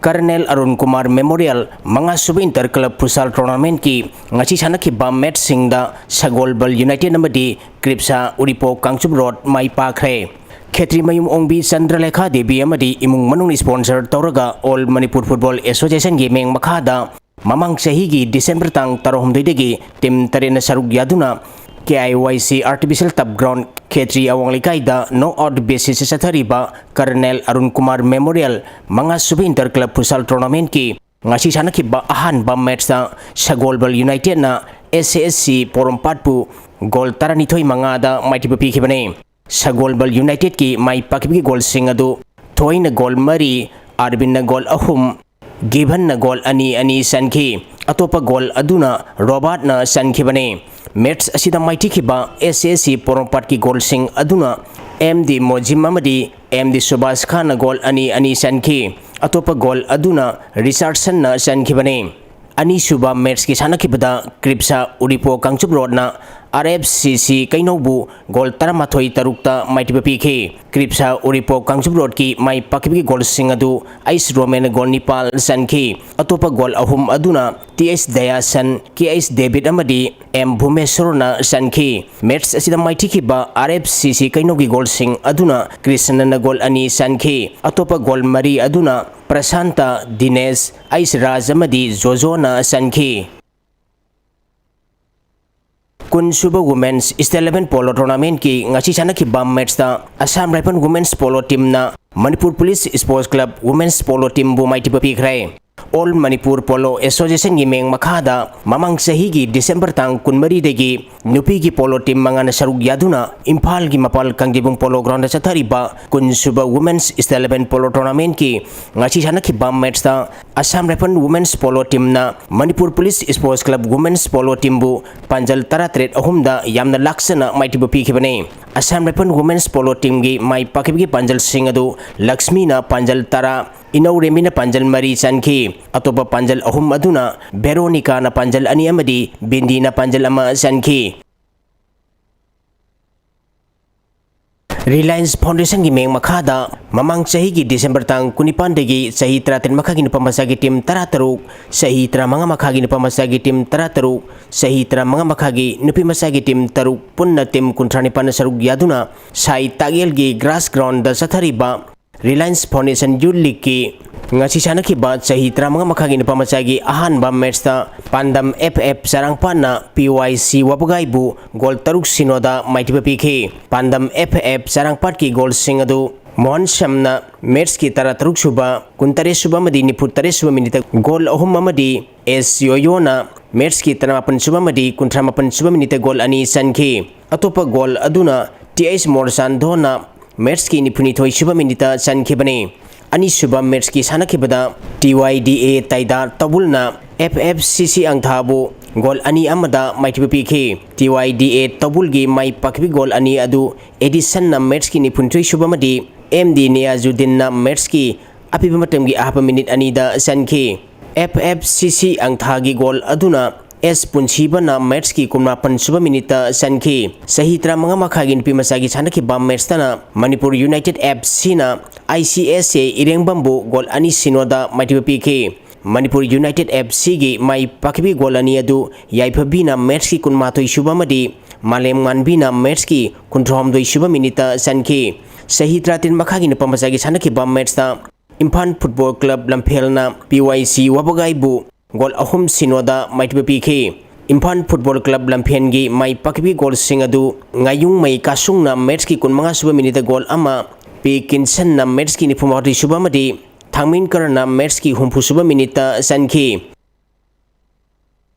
ꯀꯔꯅꯦꯜ ꯑꯔꯨꯟ ꯀꯨꯃꯥꯔ ꯃꯦꯃꯣꯔꯤꯌꯦꯜ ꯃꯉꯥꯁꯨꯕ ꯏꯟꯇꯔ ꯀ꯭ꯂꯕ ꯐꯨꯠꯁꯥꯜ ꯇꯣꯔꯅꯥꯃꯦꯟꯠꯀꯤ ꯉꯁꯤ ꯁꯥꯟꯅꯈꯤꯕ ꯃꯦꯠꯁꯁꯤꯡꯗ ꯁꯒꯣꯜꯕꯜ ꯌꯨꯅꯥꯏꯇꯦꯗ ꯑꯃꯗꯤ ꯀ꯭ꯔꯤꯞꯁꯥ ꯎꯔꯤꯄꯣꯛ ꯀꯥꯡꯆꯨꯞ ꯔꯣꯗ ꯃꯥꯏ ꯄꯥꯛꯈ꯭ꯔꯦ꯫ ꯈꯦꯇ꯭ꯔꯤꯃꯌꯨꯝ ꯑꯣꯡꯕꯤ ꯆꯟꯗ꯭ꯔꯂꯦꯈꯥ ꯗꯦꯕꯤ ꯑꯃꯗꯤ ꯏꯃꯨꯡ ꯃꯅꯨꯡꯅ ꯁ꯭ꯄꯣꯟꯁꯔ ꯇꯧꯔꯒ ꯑꯣꯜ ꯃꯅꯤꯄꯨꯔ ꯐꯨꯠꯕꯣꯜ ꯑꯦꯁꯣꯁꯤꯌꯦꯁꯟꯒꯤ ꯃꯤꯡ ꯃꯈꯥꯗ ꯃꯃꯥꯡ ꯆꯍꯤꯒꯤ ꯗꯤꯁꯦꯝꯕꯔ ꯇꯥꯡ ꯇꯔꯥꯍꯨꯝꯗꯣꯏꯗꯒꯤ ꯇꯤꯝ ꯇꯔꯦꯠꯅ ꯁꯔꯨꯛ ꯌꯥꯗꯨꯅ ꯀꯦ ꯑꯥꯏ ꯋꯥꯏ ꯁꯤ ꯑꯥꯔꯇꯤꯐꯤꯁꯤꯌꯦꯜ ꯇꯞ ꯒ꯭ꯔꯥꯎꯟ ꯈꯦꯇ꯭ꯔꯤ ꯑꯋꯥꯡ ꯂꯩꯀꯥꯏꯗ ꯅꯣꯛ ꯑꯥꯎꯠ ꯕꯦꯁꯤꯁꯇ ꯆꯠꯊꯔꯤꯕ ꯀꯔꯅꯦꯜ ꯑꯔꯨꯟ ꯀꯨꯃꯥꯔ ꯃꯦꯃꯣꯔꯤꯌꯦꯜ ꯃꯉꯥꯁꯨꯕ ꯏꯟꯇꯔ ꯀ꯭ꯂꯕ ꯐꯨꯠꯁꯥꯜ ꯇꯣꯔꯅꯥꯃꯦꯟꯠꯀꯤ ꯉꯁꯤ ꯁꯥꯟꯅꯈꯤꯕ ꯑꯍꯥꯟꯕ ꯃꯦꯠꯁꯇ ꯁꯒꯣꯜꯕꯜ ꯌꯨꯅꯥꯏꯇꯦꯗꯅ ꯑꯦꯁ ꯑꯦ ꯑꯦꯁ ꯁꯤ ꯄꯣꯔꯣꯝꯄꯥꯠꯄꯨ ꯒꯣꯜ ꯇꯔꯥꯅꯤꯊꯣꯏ ꯃꯉꯥꯗ ꯃꯥꯏꯊꯤꯕ ꯄꯤꯈꯤꯕꯅꯤ꯫ ꯁꯒꯣꯜꯕꯜ ꯌꯨꯅꯥꯏꯇꯦꯗꯀꯤ ꯃꯥꯏ ꯄꯥꯛꯈꯤꯕꯒꯤ ꯒꯣꯜꯁꯤꯡ ꯑꯗꯨ ꯊꯣꯏꯅ ꯒꯣꯜ ꯃꯔꯤ, ꯑꯥꯔꯕꯤꯟꯅ ꯒꯣꯜ ꯑꯍꯨꯝ, ꯒꯤꯚꯟꯅ ꯒꯣꯜ ꯑꯅꯤ ꯑꯅꯤ ꯆꯟꯈꯤ꯫ ꯑꯇꯣꯞꯄ ꯒꯣꯜ ꯑꯗꯨꯅ ꯔꯣꯕꯥꯔꯠꯅ ꯆꯟꯈꯤꯕꯅꯤ꯫ ꯃꯦꯠꯁ ꯑꯁꯤꯗ ꯃꯥꯏꯊꯤꯈꯤꯕ ꯑꯦꯁ ꯑꯦ ꯑꯦꯁ ꯁꯤ ꯄꯣꯔꯣꯝꯄꯥꯠꯀꯤ ꯒꯣꯜꯁꯤꯡ ꯑꯗꯨꯅ ꯑꯦꯝ ꯗꯤ ꯃꯣꯖꯤꯝ ꯑꯃꯗꯤ ꯑꯦꯝ ꯗꯤ ꯁꯨꯕꯥꯁ ꯈꯥꯟꯅ ꯒꯣꯜ ꯑꯅꯤ ꯑꯅꯤ ꯆꯟꯈꯤ꯫ ꯑꯇꯣꯞꯄ ꯒꯣꯜ ꯑꯗꯨꯅ ꯔꯤꯆꯥꯔꯗꯁꯟꯅ ꯆꯟꯈꯤꯕꯅꯤ꯫ ꯑꯅꯤꯁꯨꯕ ꯃꯦꯠꯁꯀꯤ ꯁꯥꯟꯅꯈꯤꯕꯗ ꯀ꯭ꯔꯤꯞꯁꯥ ꯎꯔꯤꯄꯣꯛ ꯀꯥꯡꯆꯨꯞ ꯔꯣꯗꯅ ꯑꯥꯔ ꯑꯦꯐ ꯁꯤ ꯁꯤ ꯀꯩꯅꯧꯕꯨ ꯒꯣꯜ ꯇꯔꯥꯃꯥꯊꯣꯏ ꯇꯔꯨꯛꯇ ꯃꯥꯏꯊꯤꯕ ꯄꯤꯈꯤ꯫ ꯀ꯭ꯔꯤꯞꯁꯥ ꯎꯔꯤꯄꯣꯛ ꯀꯥꯡꯆꯨꯞ ꯔꯣꯗꯀꯤ ꯃꯥꯏ ꯄꯥꯛꯈꯤꯕꯒꯤ ꯒꯣꯜꯁꯤꯡ ꯑꯗꯨ ꯑꯩꯁ ꯔꯣꯃꯦꯟꯅ ꯒꯣꯜ ꯅꯤꯄꯥꯜ ꯆꯟꯈꯤ꯫ ꯑꯇꯣꯞꯄ ꯒꯣꯜ ꯑꯍꯨꯝ ꯑꯗꯨꯅ ꯇꯤ ꯑꯩꯁ ꯗꯌꯥꯁꯟ, ꯀꯦ ꯑꯩꯁ ꯗꯦꯕꯤꯠ ꯑꯃꯗꯤ ꯑꯦꯝ ꯚꯨꯃꯦꯁꯣꯔꯅ ꯆꯟꯈꯤ꯫ ꯃꯦꯠꯁ ꯑꯁꯤꯗ ꯃꯥꯏꯊꯤꯈꯤꯕ ꯑꯥꯔ ꯑꯦꯐ ꯁꯤ ꯁꯤ ꯀꯩꯅꯧꯒꯤ ꯒꯣꯜꯁꯤꯡ ꯑꯗꯨꯅ ꯀ꯭ꯔꯤꯁꯅꯅ ꯒꯣꯜ ꯑꯅꯤ ꯆꯟꯈꯤ꯫ ꯑꯇꯣꯞꯄ ꯒꯣꯜ ꯃꯔꯤ ꯑꯗꯨꯅ ꯄ꯭ꯔꯁꯥꯟꯇ, ꯗꯤꯅꯦꯁ, ꯑꯩꯁ ꯔꯥꯖ ꯑꯃꯗꯤ ꯖꯣꯖꯣꯅ ꯆꯟꯈꯤ꯫ ꯀꯨꯟꯁꯨꯕ ꯋꯨꯃꯦꯟꯁ ꯁ꯭ꯇꯦꯠ ꯂꯦꯚꯦꯜ ꯄꯣꯂꯣ ꯇꯣꯔꯅꯥꯃꯦꯟꯠꯀꯤ ꯉꯁꯤ ꯁꯥꯟꯅꯈꯤꯕ ꯃꯦꯠꯁꯇ ꯑꯁꯥꯝ ꯔꯥꯏꯐꯜ ꯋꯨꯃꯦꯟꯁ ꯄꯣꯂꯣ ꯇꯤꯝꯅ Manipur police sports club women's polo ꯇꯤꯝꯕꯨ ꯃꯥꯏꯊꯤꯕ ꯄꯤꯈ꯭ꯔꯦ꯫ ꯑꯣꯜ ꯃꯅꯤꯄꯨꯔ ꯄꯣꯂꯣ ꯑꯦꯁꯣꯁꯤꯌꯦꯁꯟꯒꯤ ꯃꯤꯡ ꯃꯈꯥꯗ ꯃꯃꯥꯡ ꯆꯍꯤꯒꯤ ꯗꯤꯁꯦꯝꯕꯔ ꯇꯥꯡ ꯀꯨꯟꯃꯔꯤꯗꯒꯤ ꯅꯨꯄꯤꯒꯤ ꯄꯣꯂꯣ ꯇꯤꯝ ꯃꯉꯥꯅ ꯁꯔꯨꯛ ꯌꯥꯗꯨꯅ ꯏꯝꯐꯥꯜꯒꯤ ꯃꯄꯥꯜ ꯀꯥꯡꯖꯩꯕꯨꯡ ꯄꯣꯂꯣ ꯒ꯭ꯔꯥꯎꯟꯗ ꯆꯠꯊꯔꯤꯕ ꯀꯨꯟꯁꯨꯕ ꯋꯨꯃꯦꯟꯁ ꯁ꯭ꯇꯦꯠ ꯂꯦꯚꯦꯜ ꯄꯣꯂꯣ ꯇꯣꯔꯅꯥꯃꯦꯟꯠꯀꯤ ꯉꯁꯤ ꯁꯥꯟꯅꯈꯤꯕ ꯃꯦꯠꯁꯇ ꯑꯁꯥꯝ ꯔꯥꯏꯐꯜ ꯋꯨꯃꯦꯟꯁ ꯄꯣꯂꯣ ꯇꯤꯝꯅ Manipur police sports club women's polo ꯇꯤꯝꯕꯨ ꯄꯥꯟꯖꯜ ꯇꯔꯥꯇꯔꯦꯠ ꯑꯍꯨꯝꯗ ꯌꯥꯝꯅ ꯂꯥꯛꯆꯅ ꯃꯥꯏꯊꯤꯕ ꯄꯤꯈꯤꯕꯅꯤ꯫ ꯑꯁꯥꯝ ꯔꯥꯏꯐꯜ ꯋꯨꯃꯦꯟꯁ ꯄꯣꯂꯣ ꯇꯤꯝꯒꯤ ꯃꯥꯏ ꯄꯥꯛꯈꯤꯕꯒꯤ ꯄꯥꯟꯖꯜꯁꯤꯡ ꯑꯗꯨ ꯂꯛꯁꯃꯤꯅ ꯄꯥꯟꯖꯜ ꯇꯔꯥ, ꯏꯅꯧ ꯔꯦꯃꯤꯅ ꯄꯥꯟꯖꯜ ꯃꯔꯤ ꯆꯟꯈꯤ꯫ ꯑꯇꯣꯞꯄ ꯄꯥꯟꯖꯜ ꯑꯍꯨꯝ ꯑꯗꯨꯅ ꯚꯦꯔꯣꯅꯤꯀꯥꯅ ꯄꯥꯟꯖꯜ ꯑꯅꯤ ꯑꯃꯗꯤ ꯕꯤꯟꯗꯤꯅ ꯄꯥꯟꯖꯜ ꯑꯃ ꯆꯟꯈꯤ꯫ ꯔꯤꯂꯥꯌꯟꯁ ꯐꯥꯎꯟꯗꯦꯁꯟꯒꯤ ꯃꯤꯠꯌꯦꯡ ꯃꯈꯥꯗ ꯃꯃꯥꯡ ꯆꯍꯤꯒꯤ ꯗꯤꯁꯦꯝꯕꯔ ꯇꯥꯡ ꯀꯨꯟꯅꯤꯄꯥꯟꯗꯒꯤ ꯆꯍꯤ ꯇꯔꯥꯇꯔꯦꯠ ꯃꯈꯥꯒꯤ ꯅꯨꯄꯥ ꯃꯆꯥꯒꯤ ꯇꯤꯝ ꯇꯔꯥꯇꯔꯨꯛ, ꯆꯍꯤ ꯇꯔꯥꯃꯉꯥ ꯃꯈꯥꯒꯤ ꯅꯨꯄꯥ ꯃꯆꯥꯒꯤ ꯇꯤꯝ ꯇꯔꯥꯇꯔꯨꯛ, ꯆꯍꯤ ꯇꯔꯥꯃꯉꯥ ꯃꯈꯥꯒꯤ ꯅꯨꯄꯤ ꯃꯆꯥꯒꯤ ꯇꯤꯝ ꯇꯔꯨꯛ, ꯄꯨꯟꯅ ꯇꯤꯝ ꯀꯨꯟꯊ꯭ꯔꯥ ꯅꯤꯄꯥꯟꯅ ꯁꯔꯨꯛ ꯌꯥꯗꯨꯅ ꯁꯥꯏ ꯇꯥꯛꯌꯦꯜꯒꯤ ꯒ꯭ꯔꯥꯁ ꯒ꯭ꯔꯥꯎꯟꯗ ꯆꯠꯊꯔꯤꯕ ꯔꯤꯂꯥꯌꯟꯁ ꯐꯥꯎꯟꯗꯦꯁꯟ ꯌꯨꯠ ꯂꯤꯒꯀꯤ ꯉꯁꯤ ꯁꯥꯟꯅꯈꯤꯕ ꯆꯍꯤ ꯇꯔꯥꯃꯉꯥ ꯃꯈꯥꯒꯤ ꯅꯨꯄꯥ ꯃꯆꯥꯒꯤ ꯑꯍꯥꯟꯕ ꯃꯦꯠꯁꯇ ꯄꯥꯟꯗꯝ ꯑꯦꯐ ꯑꯦꯐ ꯆꯔꯥꯡꯄꯥꯠꯅ ꯄꯤ ꯋꯥꯏ ꯁꯤ ꯋꯥꯕꯒꯥꯏꯕꯨ ꯒꯣꯜ ꯇꯔꯨꯛ ꯁꯤꯅꯣꯗ ꯃꯥꯏꯊꯤꯕ ꯄꯤꯈꯤ꯫ ꯄꯥꯟꯗꯝ ꯑꯦꯐ ꯑꯦꯐ ꯆꯔꯥꯡꯄꯥꯠꯀꯤ ꯒꯣꯜꯁꯤꯡ ꯑꯗꯨ ꯃꯣꯍꯟ ꯁꯝꯅ ꯃꯦꯠꯁꯀꯤ ꯇꯔꯥꯇꯔꯨꯛ ꯁꯨꯕ, ꯀꯨꯟꯇꯔꯦꯠ ꯁꯨꯕ ꯑꯃꯗꯤ ꯅꯤꯐꯨꯇꯔꯦꯠ ꯁꯨꯕ ꯃꯤꯅꯤꯠꯇ ꯒꯣꯜ ꯑꯍꯨꯝ ꯑꯃꯗꯤ ꯑꯦꯁ ꯌꯣꯌꯣꯅ ꯃꯦꯠꯁꯀꯤ ꯇꯔꯥꯃꯥꯄꯟ ꯁꯨꯕ ꯑꯃꯗꯤ ꯀꯨꯟꯊ꯭ꯔꯥ ꯃꯥꯄꯟ ꯁꯨꯕ ꯃꯤꯅꯤꯠꯇ ꯒꯣꯜ ꯑꯅꯤ ꯆꯟꯈꯤ꯫ ꯑꯇꯣꯞꯄ ꯒꯣꯜ ꯑꯗꯨꯅ ꯇꯤ ꯑꯩꯆ ꯃꯣꯔꯆꯥꯟꯗꯣꯅ ꯃꯦꯠꯁꯀꯤ ꯅꯤꯐꯨꯅꯤꯊꯣꯏ ꯁꯨꯕ ꯃꯤꯅꯤꯠꯇ ꯆꯟꯈꯤꯕꯅꯤ꯫ ꯑꯅꯤꯁꯨꯕ ꯃꯦꯠꯁꯀꯤ ꯁꯥꯟꯅꯈꯤꯕꯗ ꯇꯤ ꯋꯥꯏ ꯗꯤ ꯑꯦ ꯇꯥꯏꯗꯥ ꯇꯧꯕꯨꯜꯅ ꯑꯦꯐ ꯑꯦꯐ ꯁꯤ ꯁꯤ ꯑꯪꯊꯥꯕꯨ ꯒꯣꯜ ꯑꯅꯤ ꯑꯃꯗ ꯃꯥꯏꯊꯤꯕ ꯄꯤꯈꯤ꯫ ꯇꯤ ꯋꯥꯏ ꯗꯤ ꯑꯦ ꯇꯧꯕꯨꯜꯒꯤ ꯃꯥꯏ ꯄꯥꯛꯈꯤꯕ ꯒꯣꯜ ꯑꯅꯤ ꯑꯗꯨ ꯑꯦꯗꯤꯁꯟꯅ ꯃꯦꯠꯁꯀꯤ ꯅꯤꯐꯨꯅꯤꯊꯣꯏ ꯁꯨꯕ ꯑꯃꯗꯤ ꯑꯦꯝ ꯗꯤ ꯅꯤꯌꯥꯖꯨꯗꯤꯟꯅ ꯃꯦꯠꯁꯀꯤ ꯑꯄꯤꯕ ꯃꯇꯝꯒꯤ ꯑꯍꯥꯞꯄ ꯃꯤꯅꯤꯠ ꯑꯅꯤꯗ ꯆꯟꯈꯤ꯫ ꯑꯦꯐ ꯑꯦꯐ ꯁꯤ ꯁꯤ ꯑꯪꯊꯥꯒꯤ ꯒꯣꯜ ꯑꯗꯨꯅ ꯑꯦꯁ ꯄꯨꯟꯁꯤꯕꯅ ꯃꯦꯠꯁꯀꯤ ꯀꯨꯟꯃꯥꯄꯟ ꯁꯨꯕ ꯃꯤꯅꯤꯠꯇ ꯆꯟꯈꯤ꯫ ꯆꯍꯤ ꯇꯔꯥꯃꯉꯥ ꯃꯈꯥꯒꯤ ꯅꯨꯄꯤ ꯃꯆꯥꯒꯤ ꯁꯥꯟꯅꯈꯤꯕ ꯃꯦꯠꯁꯇꯅ ꯃꯅꯤꯄꯨꯔ ꯌꯨꯅꯥꯏꯇꯦꯠ ꯑꯦꯐ ꯁꯤꯅ I C S A ꯏꯔꯦꯡꯕꯝꯕꯨ goal ꯑꯅꯤ ꯁꯤꯅꯣꯗ ꯃꯥꯏꯊꯤꯕ ꯄꯤꯈꯤ꯫ ꯃꯅꯤꯄꯨꯔ ꯌꯨꯅꯥꯏꯇꯦꯠ ꯑꯦꯐ ꯁꯤꯒꯤ ꯃꯥꯏ ꯄꯥꯛꯈꯤꯕ ꯒꯣꯜ ꯑꯅꯤ ꯑꯗꯨ ꯌꯥꯏꯐꯕꯤꯅ ꯃꯦꯠꯁꯀꯤ ꯀꯨꯟꯃꯥꯊꯣꯏ ꯁꯨꯕ ꯑꯃꯗꯤ ꯃꯥꯂꯦꯝ ꯉꯥꯟꯕꯤꯅ ꯃꯦꯠꯁꯀꯤ ꯀꯨꯟꯊ꯭ꯔꯥꯍꯨꯝꯗꯣꯏ ꯁꯨꯕ ꯃꯤꯅꯤꯠꯇ ꯆꯟꯈꯤ꯫ ꯆꯍꯤ ꯇꯔꯥꯇꯔꯦꯠ ꯃꯈꯥꯒꯤ ꯅꯨꯄꯥ ꯃꯆꯥꯒꯤ ꯁꯥꯟꯅꯈꯤꯕ ꯃꯦꯠꯁꯇ ꯏꯝꯐꯥꯜ ꯐꯨꯠꯕꯣꯜ ꯀ꯭ꯂꯕ ꯂꯝꯐꯦꯜꯅ ꯄꯤ ꯋꯥꯏ ꯁꯤ ꯋꯥꯕꯒꯥꯏꯕꯨ ꯒꯣꯜ ꯑꯍꯨꯝ ꯁꯤꯅꯣꯗ ꯃꯥꯏꯊꯤꯕ ꯄꯤꯈꯤ꯫ ꯏꯝꯐꯥꯜ ꯐꯨꯠꯕꯣꯜ ꯀ꯭ꯂꯕ ꯂꯝꯐꯦꯜꯒꯤ ꯃꯥꯏ ꯄꯥꯛꯈꯤꯕ ꯒꯣꯜꯁꯤꯡ ꯑꯗꯨ ꯉꯥꯌꯨꯡꯃꯩ ꯀꯥꯁꯨꯡꯅ ꯃꯦꯠꯁꯀꯤ ꯀꯨꯟꯃꯉꯥ ꯁꯨꯕ ꯃꯤꯅꯤꯠꯇ ꯒꯣꯜ ꯑꯃ, ꯄꯤ ꯀꯤꯟꯁꯟꯅ ꯃꯦꯠꯁꯀꯤ ꯅꯤꯐꯨꯃꯥꯊꯣꯏ ꯁꯨꯕ ꯑꯃꯗꯤ ꯊꯥꯡꯃꯤꯟꯀꯔꯅ ꯃꯦꯠꯁꯀꯤ ꯍꯨꯝꯐꯨ ꯁꯨꯕ ꯃꯤꯅꯤꯠꯇ ꯆꯟꯈꯤ꯫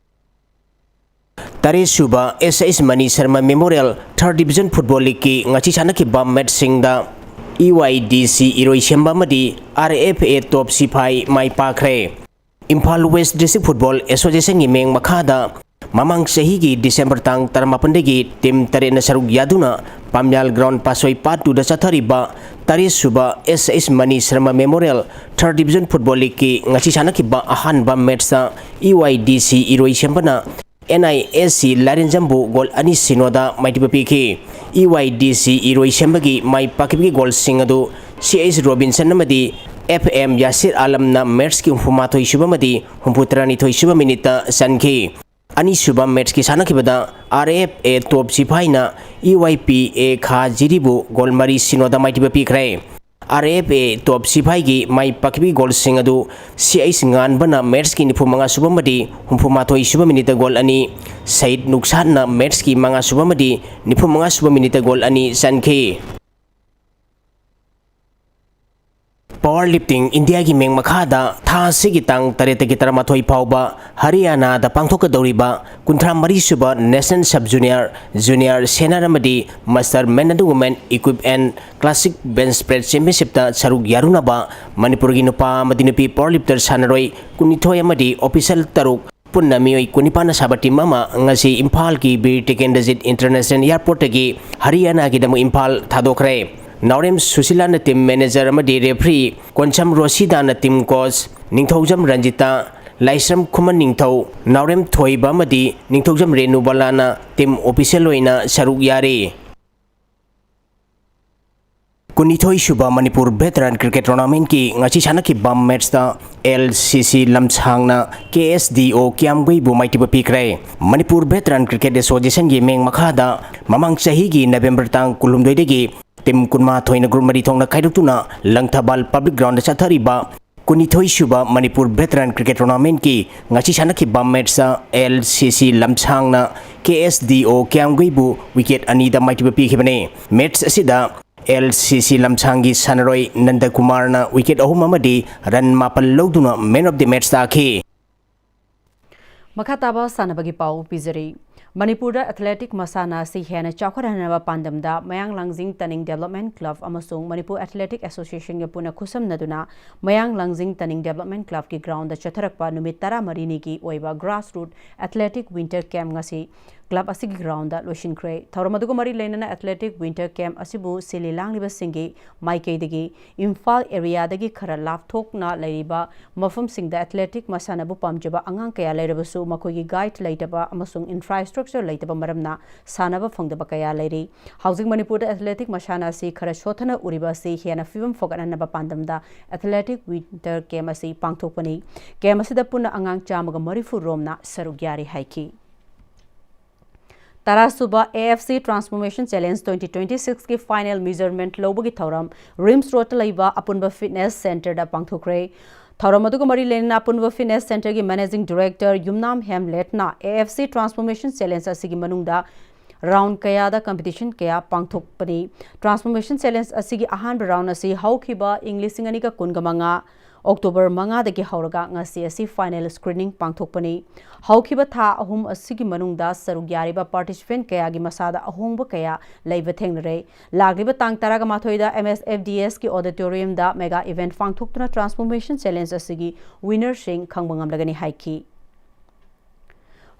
ꯇꯔꯦꯠ ꯁꯨꯕ ꯑꯦꯁ ꯑꯦꯁ ꯃꯅꯤ ꯁꯔꯃ ꯃꯦꯃꯣꯔꯤꯌꯦꯜ ꯊꯥꯔꯠ ꯗꯤꯕꯤꯖꯟ ꯐꯨꯠꯕꯣꯜ ꯂꯤꯒꯀꯤ ꯉꯁꯤ ꯁꯥꯟꯅꯈꯤꯕ ꯃꯦꯠꯁꯁꯤꯡꯗ ꯏ ꯋꯥꯏ ꯗꯤ ꯁꯤ ꯏꯔꯣꯏꯁꯦꯝꯕ ꯑꯃꯗꯤ R F A top ꯁꯤꯐꯥꯏ my ꯄꯥꯛꯈ꯭ꯔꯦ꯫ Imphal west district football ꯑꯦꯁꯣꯁꯤꯌꯦꯁꯟꯒꯤ ꯃꯤꯠꯌꯦꯡ ꯃꯈꯥꯗ ꯃꯃꯥꯡ ꯆꯍꯤꯒꯤ ꯗꯤꯁꯦꯝꯕꯔ ꯇꯥꯡ ꯇꯔꯥꯃꯥꯄꯟꯗꯒꯤ ꯇꯤꯝ ꯇꯔꯦꯠꯅ ꯁꯔꯨꯛ ꯌꯥꯗꯨꯅ ꯄꯥꯝꯌꯥꯜ ꯒ꯭ꯔꯥꯎꯟ ꯄꯥꯁꯣꯏ ꯄꯥꯠ ꯇꯨꯗ ꯆꯠꯊꯔꯤꯕ ꯇꯔꯦꯠ ꯁꯨꯕ ꯑꯦꯁ ꯑꯩꯆ ꯃꯅꯤ ꯁꯔꯃ ꯃꯦꯃꯣꯔꯤꯌꯦꯜ ꯊꯥꯔꯠ ꯗꯤꯕꯤꯖꯟ ꯐꯨꯠꯕꯣꯜ ꯂꯤꯒꯀꯤ ꯉꯁꯤ ꯁꯥꯟꯅꯈꯤꯕ ꯑꯍꯥꯟꯕ ꯃꯦꯠꯁꯇ ꯏ ꯋꯥꯏ ꯗꯤ ꯁꯤ ꯏꯔꯣꯏꯁꯦꯝꯕꯅ and I S C ꯂꯥꯏꯔꯦꯟꯖꯝꯕꯨ goal ꯑꯅꯤ ꯁꯤꯅꯣꯗ ꯃꯥꯏꯊꯤꯕ ꯄꯤꯈꯤ꯫ ꯏ ꯋꯥꯏ ꯗꯤ ꯁꯤ ꯏꯔꯣꯏꯁꯦꯝꯕꯒꯤ ꯃꯥꯏ ꯄꯥꯛꯈꯤꯕꯒꯤ ꯒꯣꯜꯁꯤꯡ ꯑꯗꯨ ꯁꯤ ꯑꯩꯆ ꯔꯣꯕꯤꯟꯁꯟ ꯑꯃꯗꯤ ꯑꯦꯐ ꯑꯦꯝ ꯌꯥꯁꯤꯔ ꯑꯥꯂꯝꯅ ꯃꯦꯠꯁꯀꯤ ꯍꯨꯝꯐꯨꯃꯥꯊꯣꯏ ꯁꯨꯕ ꯑꯃꯗꯤ ꯍꯨꯝꯐꯨꯇꯔꯥꯅꯤꯊꯣꯏ ꯁꯨꯕ ꯃꯤꯅꯤꯠꯇ ꯆꯟꯈꯤ꯫ ꯑꯅꯤꯁꯨꯕ ꯃꯦꯠꯁꯀꯤ ꯁꯥꯟꯅꯈꯤꯕꯗ R F A top ꯁꯤꯐꯥꯏꯅ E ꯋꯥꯏ ꯄꯤ ꯑꯦ ꯈꯥ ꯖꯤꯔꯤꯕꯨ ꯒꯣꯜ ꯃꯔꯤ ꯁꯤꯅꯣꯗ ꯃꯥꯏꯊꯤꯕ ꯄꯤꯈ꯭ꯔꯦ꯫ ꯑꯥꯔ ꯑꯦꯐ ꯑꯦ ꯇꯣꯞ ꯁꯤꯐꯥꯏꯒꯤ ꯃꯥꯏ ꯄꯥꯛꯈꯤꯕꯒꯤ ꯒꯣꯜꯁꯤꯡ ꯑꯗꯨ ꯁꯤ ꯑꯩꯆ ꯉꯥꯟꯕꯅ ꯃꯦꯠꯁꯀꯤ ꯅꯤꯐꯨꯃꯉꯥ ꯁꯨꯕ ꯑꯃꯗꯤ ꯍꯨꯝꯐꯨꯃꯥꯊꯣꯏ ꯁꯨꯕ ꯃꯤꯅꯤꯠꯇ ꯒꯣꯜ ꯑꯅꯤ, ꯁꯌꯤꯗ ꯅꯨꯛꯁꯥꯠꯅ ꯃꯦꯠꯁꯀꯤ ꯃꯉꯥ ꯁꯨꯕ ꯑꯃꯗꯤ ꯅꯤꯐꯨꯃꯉꯥ ꯁꯨꯕ ꯃꯤꯅꯤꯠꯇ ꯒꯣꯜ ꯑꯅꯤ ꯆꯟꯈꯤ꯫ ꯄꯥꯋꯔ ꯂꯤꯐꯇꯤꯡ ꯏꯟꯗꯤꯌꯥꯒꯤ ꯃꯤꯡ ꯃꯈꯥꯗ ꯊꯥ ꯑꯁꯤꯒꯤ ꯇꯥꯡ ꯇꯔꯦꯠꯇꯒꯤ ꯇꯔꯥꯃꯥꯊꯣꯏ ꯐꯥꯎꯕ ꯍꯔꯤꯌꯥꯅꯥꯗ ꯄꯥꯡꯊꯣꯛꯀꯗꯧꯔꯤꯕ ꯀꯨꯟꯊ꯭ꯔꯥ ꯃꯔꯤ ꯁꯨꯕ national sub junior, junior senior ꯑꯃꯗꯤ ꯃꯥꯁꯇꯔ ꯃꯦꯟ ꯑꯗꯨꯒ women equip and classic bench press ꯆꯦꯝꯄꯤꯌꯟꯁꯤꯞꯇ ꯁꯔꯨꯛ ꯌꯥꯔꯨꯅꯕ ꯃꯅꯤꯄꯨꯔꯒꯤ ꯅꯨꯄꯥ ꯑꯃꯗꯤ ꯅꯨꯄꯤ ꯄꯥꯋꯔ ꯂꯤꯐꯇꯔ ꯁꯥꯟꯅꯔꯣꯏ ꯀꯨꯟꯅꯤꯊꯣꯏ ꯑꯃꯗꯤ ꯑꯣꯐꯤꯁꯤꯌꯦꯜ ꯇꯔꯨꯛ, ꯄꯨꯟꯅ ꯃꯤꯑꯣꯏ ꯀꯨꯟꯅꯤꯄꯥꯟꯅ ꯁꯥꯕ ꯇꯤꯝ ꯑꯃ ꯉꯁꯤ ꯏꯝꯐꯥꯜꯒꯤ ꯕꯤꯔ ꯇꯤꯀꯦꯟꯗ꯭ꯔꯖꯤꯠ ꯏꯟꯇꯔꯅꯦꯁꯅꯦꯜ ꯑꯦꯌꯔꯄꯣꯔꯠꯇꯒꯤ ꯍꯔꯤꯌꯥꯅꯥꯒꯤꯗꯃꯛ ꯏꯝꯐꯥꯜ ꯊꯥꯗꯣꯛꯈ꯭ꯔꯦ꯫ ꯅꯥꯎꯔꯦꯝ ꯁꯨꯁꯤꯂꯥꯅ ꯇꯤꯝ ꯃꯦꯅꯦꯖꯔ ꯑꯃꯗꯤ ꯔꯦꯐ꯭ꯔꯤ ꯀꯣꯟꯁꯝ ꯔꯣꯁꯤꯗꯥꯅ ꯇꯤꯝ ꯀꯣꯆ, ꯅꯤꯡꯊꯧꯖꯝ ꯔꯟꯖꯤꯇꯥ, ꯂꯥꯏꯁ꯭ꯔꯝ ꯈꯨꯃꯟ ꯅꯤꯡꯊꯧ, ꯅꯥꯎꯔꯦꯝ ꯊꯣꯏꯕ ꯑꯃꯗꯤ ꯅꯤꯡꯊꯧꯖꯝ ꯔꯦꯅꯨꯕꯂꯥꯅ ꯇꯤꯝ ꯑꯣꯐꯤꯁꯤꯌꯦꯜ ꯑꯣꯏꯅ ꯁꯔꯨꯛ ꯌꯥꯔꯤ꯫ ꯀꯨꯟꯅꯤꯊꯣꯏ ꯁꯨꯕ ꯃꯅꯤꯄꯨꯔ ꯚꯦꯇꯔꯥꯟ ꯀ꯭ꯔꯤꯀꯦꯠ ꯇꯣꯔꯅꯥꯃꯦꯟꯠꯀꯤ ꯉꯁꯤ ꯁꯥꯟꯅꯈꯤꯕ ꯃꯦꯠꯁꯇ ꯑꯦꯜ ꯁꯤ ꯁꯤ ꯂꯝꯁꯥꯡꯅ ꯀꯦ ꯑꯦꯁ ꯗꯤ ꯑꯣ ꯀꯤꯌꯥꯝꯒꯩꯕꯨ ꯃꯥꯏꯊꯤꯕ ꯄꯤꯈ꯭ꯔꯦ꯫ ꯃꯅꯤꯄꯨꯔ ꯚꯦꯇꯔꯥꯟ ꯀ꯭ꯔꯤꯀꯦꯠ ꯑꯦꯁꯣꯁꯤꯌꯦꯁꯟꯒꯤ ꯃꯤꯡ ꯃꯈꯥꯗ ꯃꯃꯥꯡ ꯆꯍꯤꯒꯤ ꯅꯕꯦꯝꯕꯔ ꯇꯥꯡ ꯀꯨꯟꯍꯨꯝꯗꯣꯏꯗꯒꯤ ꯇꯤꯝ ꯀꯨꯟꯃꯥꯊꯣꯏꯅ ꯒ꯭ꯔꯨꯞ ꯃꯔꯤ ꯊꯣꯛꯅ ꯈꯥꯏꯗꯣꯛꯇꯨꯅ ꯂꯪꯊꯕꯥꯜ ꯄꯕ꯭ꯂꯤꯛ ꯒ꯭ꯔꯥꯎꯟꯗ ꯆꯠꯊꯔꯤꯕ ꯀꯨꯟꯅꯤꯊꯣꯏ ꯁꯨꯕ ꯃꯅꯤꯄꯨꯔ ꯚꯦꯇꯔꯥꯟ ꯀ꯭ꯔꯤꯀꯦꯠ ꯇꯣꯔꯅꯥꯃꯦꯟꯠꯀꯤ ꯉꯁꯤ ꯁꯥꯟꯅꯈꯤꯕ ꯃꯦꯠꯁꯇ ꯑꯦꯜ ꯁꯤ ꯁꯤ ꯂꯝꯁꯥꯡꯅ ꯀꯦ ꯑꯦꯁ ꯗꯤ ꯑꯣ ꯀꯤꯌꯥꯝꯒꯩꯕꯨ ꯋꯤꯀꯦꯠ ꯑꯅꯤꯗ ꯃꯥꯏꯊꯤꯕ ꯄꯤꯈꯤꯕꯅꯤ꯫ ꯃꯦꯠꯁ ꯑꯁꯤꯗ ꯑꯦꯜ ꯁꯤ ꯁꯤ ꯂꯝꯁꯥꯡꯒꯤ ꯁꯥꯟꯅꯔꯣꯏ ꯅꯟꯗꯀꯨꯃꯥꯔꯅ ꯋꯤꯀꯦꯠ ꯑꯍꯨꯝ ꯑꯃꯗꯤ ꯔꯟ ꯃꯥꯄꯜ ꯂꯧꯗꯨꯅ ꯃꯦꯟ ꯑꯣꯐ ꯗꯤ ꯃꯦꯠꯁ ꯇꯥꯈꯤ꯫ ꯃꯈꯥ ꯇꯥꯕ ꯁꯥꯟꯅꯕꯒꯤ ꯄꯥꯎ ꯄꯤꯖꯔꯤ꯫ ꯃꯅꯤꯄꯨꯔꯗ ꯑꯦꯊꯂꯦꯇꯤꯛ ꯃꯁꯥꯟꯅ ꯑꯁꯤ ꯍꯦꯟꯅ ꯆꯥꯎꯈꯠꯍꯟꯅꯕ ꯄꯥꯟꯗꯝꯗ ꯃꯌꯥꯡ ꯂꯥꯡꯖꯤꯡ ꯇꯅꯤꯡ ꯗꯦꯕꯂꯞꯃꯦꯟ ꯀ꯭ꯂꯕ ꯑꯃꯁꯨꯡ ꯃꯅꯤꯄꯨꯔ ꯑꯦꯊꯂꯦꯇꯤꯛ ꯑꯦꯁꯣꯁꯤꯌꯦꯁꯟꯒ ꯄꯨꯟꯅ ꯈꯨꯠꯁꯝꯅꯗꯨꯅ ꯃꯌꯥꯡ ꯂꯥꯡꯖꯤꯡ ꯇꯅꯤꯡ ꯗꯦꯕꯂꯞꯃꯦꯟ ꯀ꯭ꯂꯕꯀꯤ ꯒ꯭ꯔꯥꯎꯟꯗ ꯆꯠꯊꯔꯛꯄ ꯅꯨꯃꯤꯠ ꯇꯔꯥꯃꯔꯤꯅꯤꯒꯤ ꯑꯣꯏꯕ ꯒ꯭ꯔꯥꯁꯔꯨꯠ ꯑꯦꯊꯂꯦꯇꯤꯛ ꯋꯤꯟꯇꯔ ꯀꯦꯝꯞ ꯉꯁꯤ club ꯑꯁꯤꯒꯤ ground ꯗ ꯂꯣꯏꯁꯤꯟꯈ꯭ꯔꯦ꯫ ꯊꯧꯔꯝ ꯑꯗꯨꯒ ꯃꯔꯤ ꯂꯩꯅꯅ athletic winter camp ꯑꯁꯤꯕꯨ ꯁꯤꯜꯂꯤ ꯂꯥꯡꯂꯤꯕꯁꯤꯡꯒꯤ ꯃꯥꯏꯀꯩꯗꯒꯤ ꯏꯝꯐꯥꯜ area ꯗꯒꯤ ꯈꯔ ꯂꯥꯞꯊꯣꯛꯅ ꯂꯩꯔꯤꯕ ꯃꯐꯝꯁꯤꯡꯗ athletic ꯃꯁꯥꯟꯅꯕꯨ ꯄꯥꯝꯖꯕ ꯑꯉꯥꯡ ꯀꯌꯥ ꯂꯩꯔꯕꯁꯨ ꯃꯈꯣꯏꯒꯤ guide ꯂꯩꯇꯕ ꯑꯃꯁꯨꯡ infrastructure ꯂꯩꯇꯕ ꯃꯔꯝꯅ ꯁꯥꯟꯅꯕ ꯐꯪꯗꯕ ꯀꯌꯥ ꯂꯩꯔꯤ꯫ ꯍꯧꯖꯤꯛ ꯃꯅꯤꯄꯨꯔꯗ athletic ꯃꯁꯥꯟꯅ ꯑꯁꯤ ꯈꯔ ꯁꯣꯠꯊꯅ ꯎꯔꯤꯕ ꯑꯁꯤ ꯍꯦꯟꯅ ꯐꯤꯕꯝ ꯐꯒꯠꯍꯟꯅꯕ ꯄꯥꯟꯗꯝꯗ athletic winter camp ꯑꯁꯤ ꯄꯥꯡꯊꯣꯛꯄꯅꯤ꯫ Camp ꯑꯁꯤꯗ ꯄꯨꯟꯅ ꯑꯉꯥꯡ ꯆꯥꯝꯃꯒ ꯃꯔꯤꯐꯨ ꯔꯣꯝꯅ ꯁꯔꯨꯛ ꯌꯥꯔꯤ ꯍꯥꯏꯈꯤ꯫ ꯇꯔꯥꯁꯨꯕ A F C Transformation Challenge twenty twenty-six ꯀꯤ final measurement ꯂꯧꯕꯒꯤ ꯊꯧꯔꯝ RIMS Road ꯇ ꯂꯩꯕ ꯑꯄꯨꯟꯕ fitness center ꯗ ꯄꯥꯡꯊꯣꯛꯈ꯭ꯔꯦ꯫ ꯊꯧꯔꯝ ꯑꯗꯨꯒ ꯃꯔꯤ ꯂꯩꯅꯅ ꯑꯄꯨꯟꯕ fitness center ꯒꯤ managing director Yumnam ꯍꯦꯝꯂꯦꯠꯅ A F C Transformation Challenge ꯑꯁꯤꯒꯤ ꯃꯅꯨꯡꯗ round ꯀꯌꯥꯗ competition ꯀꯌꯥ ꯄꯥꯡꯊꯣꯛꯄꯅꯤ꯫ Transformation Challenge ꯑꯁꯤꯒꯤ ꯑꯍꯥꯟꯕ round ꯑꯁꯤ ꯍꯧꯈꯤꯕ ꯏꯪ ꯂꯤꯁꯤꯡ ꯑꯅꯤꯒ ꯀꯨꯟꯒ ꯃꯉꯥ October ꯃꯉꯥꯗꯒꯤ ꯍꯧꯔꯒ ꯉꯁꯤ ꯑꯁꯤ final screening ꯄꯥꯡꯊꯣꯛꯄꯅꯤ꯫ ꯍꯧꯈꯤꯕ ꯊꯥ ꯑꯍꯨꯝ ꯑꯁꯤꯒꯤ ꯃꯅꯨꯡꯗ ꯁꯔꯨꯛ ꯌꯥꯔꯤꯕ participant ꯀꯌꯥꯒꯤ ꯃꯁꯥꯗ ꯑꯍꯣꯡꯕ ꯀꯌꯥ ꯂꯩꯕ ꯊꯦꯡꯅꯔꯦ꯫ ꯂꯥꯛꯂꯤꯕ ꯇꯥꯡ ꯇꯔꯥꯃꯥꯊꯣꯏꯗ M S F D S ꯀꯤ auditorium ꯗ mega event ꯄꯥꯡꯊꯣꯛꯇꯨꯅ Transformation Challenge ꯑꯁꯤꯒꯤ winner ꯁꯤꯡ ꯈꯪꯕ ꯉꯝꯂꯒꯅꯤ ꯍꯥꯏꯈꯤ꯫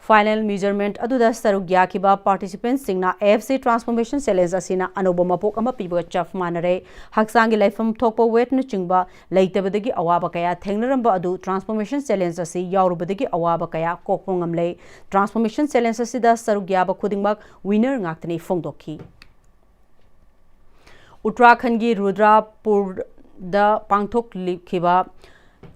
Final measurement ꯑꯗꯨꯗ ꯁꯔꯨꯛ ꯌꯥꯈꯤꯕ participant ꯁꯤꯡꯅ A F C Transformation Challenge ꯑꯁꯤꯅ ꯑꯅꯧꯕ ꯃꯄꯣꯛ ꯑꯃ ꯄꯤꯕꯒ ꯆꯞ ꯃꯥꯟꯅꯔꯦ꯫ ꯍꯛꯆꯥꯡꯒꯤ ꯂꯩꯐꯝ ꯊꯣꯛꯄ weight ꯅꯆꯤꯡꯕ ꯂꯩꯇꯕꯗꯒꯤ ꯑꯋꯥꯕ ꯀꯌꯥ ꯊꯦꯡꯅꯔꯝꯕ ꯑꯗꯨ Transformation Challenge ꯑꯁꯤ ꯌꯥꯎꯔꯨꯕꯗꯒꯤ ꯑꯋꯥꯕ ꯀꯌꯥ ꯀꯣꯛꯄ ꯉꯝꯂꯦ꯫ Transformation Challenge ꯑꯁꯤꯗ ꯁꯔꯨꯛ ꯌꯥꯕ ꯈꯨꯗꯤꯡꯃꯛ winner ꯉꯥꯛꯇꯅꯤ ꯐꯣꯡꯗꯣꯛꯈꯤ꯫ ꯎꯠꯇꯔꯥꯈꯟꯒꯤ ꯔꯨꯗ꯭ꯔꯥꯄꯨꯔꯗ ꯄꯥꯡꯊꯣꯛꯂꯤꯈꯤꯕ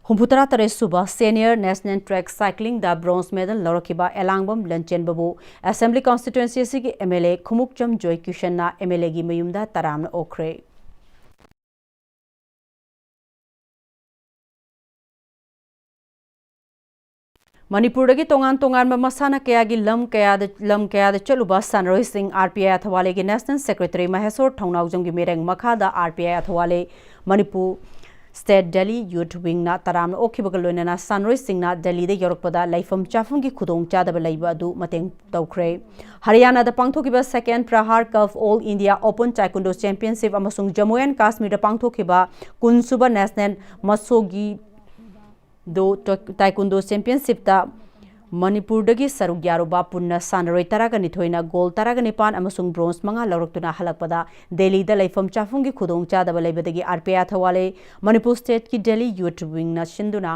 ꯍꯨꯝꯐꯨꯇꯔꯥ ꯇꯔꯦꯠ ꯁꯨꯕ Senior National Track Cycling ꯗ bronze medal ꯂꯧꯔꯛꯈꯤꯕ ꯑꯦꯂꯥꯡꯕꯝ ꯂꯟꯆꯦꯟꯕꯕꯨ Assembly Constituency ꯑꯁꯤꯒꯤ M L A Khumukcham joy ꯀꯤꯁꯟꯅ M L A ꯒꯤ ꯃꯌꯨꯝꯗ ꯇꯔꯥꯝꯅ ꯑꯣꯛꯈ꯭ꯔꯦ꯫ ꯃꯅꯤꯄꯨꯔꯗꯒꯤ ꯇꯣꯉꯥꯟ ꯇꯣꯉꯥꯟꯕ ꯃꯁꯥꯟꯅ ꯀꯌꯥꯒꯤ ꯂꯝ ꯀꯌꯥꯗ, ꯂꯝ ꯀꯌꯥꯗ ꯆꯠꯂꯨꯕ ꯁꯥꯟꯅꯔꯣꯏꯁꯤꯡ R P I ꯑꯊꯋꯥꯂꯦꯒꯤ National Secretary ꯃꯍꯦꯁꯣꯔ ꯊꯧꯅꯥꯎꯖꯝꯒꯤ ꯃꯤꯔꯦꯡ ꯃꯈꯥꯗ R P I ꯑꯊꯋꯥꯂꯦ Manipur State Delhi Youth Wing ꯅ ꯇꯔꯥꯝꯅ ꯑꯣꯛꯈꯤꯕꯒ ꯂꯣꯏꯅꯅ ꯁꯥꯟꯅꯔꯣꯏꯁꯤꯡꯅ ꯗꯦꯜꯂꯤꯗ ꯌꯧꯔꯛꯄꯗ ꯂꯩꯐꯝ ꯆꯥꯐꯝꯒꯤ ꯈꯨꯗꯣꯡꯆꯥꯗꯕ ꯂꯩꯕ ꯑꯗꯨ ꯃꯇꯦꯡ ꯇꯧꯈ꯭ꯔꯦ꯫ ꯍꯔꯤꯌꯥꯅꯥꯗ ꯄꯥꯡꯊꯣꯛꯈꯤꯕ Second Prahar Cup All India Open Taekwondo Championship ꯑꯃꯁꯨꯡ Jammu and Kashmir ꯗ ꯄꯥꯡꯊꯣꯛꯈꯤꯕ ꯀꯨꯟꯁꯨꯕ National ꯃꯁꯣꯒꯤ ꯗꯣ ꯇ-, Taekwondo Championship ꯇ ꯃꯅꯤꯄꯨꯔꯗꯒꯤ ꯁꯔꯨꯛ ꯌꯥꯔꯨꯕ ꯄꯨꯟꯅ ꯁꯥꯟꯅꯔꯣꯏ ꯇꯔꯥꯒ ꯅꯤꯊꯣꯏꯅ ꯒꯣꯜ ꯇꯔꯥꯒ ꯅꯤꯄꯥꯟ ꯑꯃꯁꯨꯡ ꯕ꯭ꯔꯣꯟꯖ ꯃꯉꯥ ꯂꯧꯔꯛꯇꯨꯅ ꯍꯜꯂꯛꯄꯗ ꯗꯦꯜꯂꯤꯗ ꯂꯩꯐꯝ ꯆꯥꯐꯝꯒꯤ ꯈꯨꯗꯣꯡꯆꯥꯗꯕ ꯂꯩꯕꯗꯒꯤ ꯑꯥꯔ ꯄꯤ ꯑꯥꯏ ꯊꯧꯋꯥꯂꯦ ꯃꯅꯤꯄꯨꯔ ꯁ꯭ꯇꯦꯠꯀꯤ ꯗꯦꯜꯂꯤ ꯌꯨꯠ ꯋꯤꯡꯅ ꯁꯤꯟꯗꯨꯅ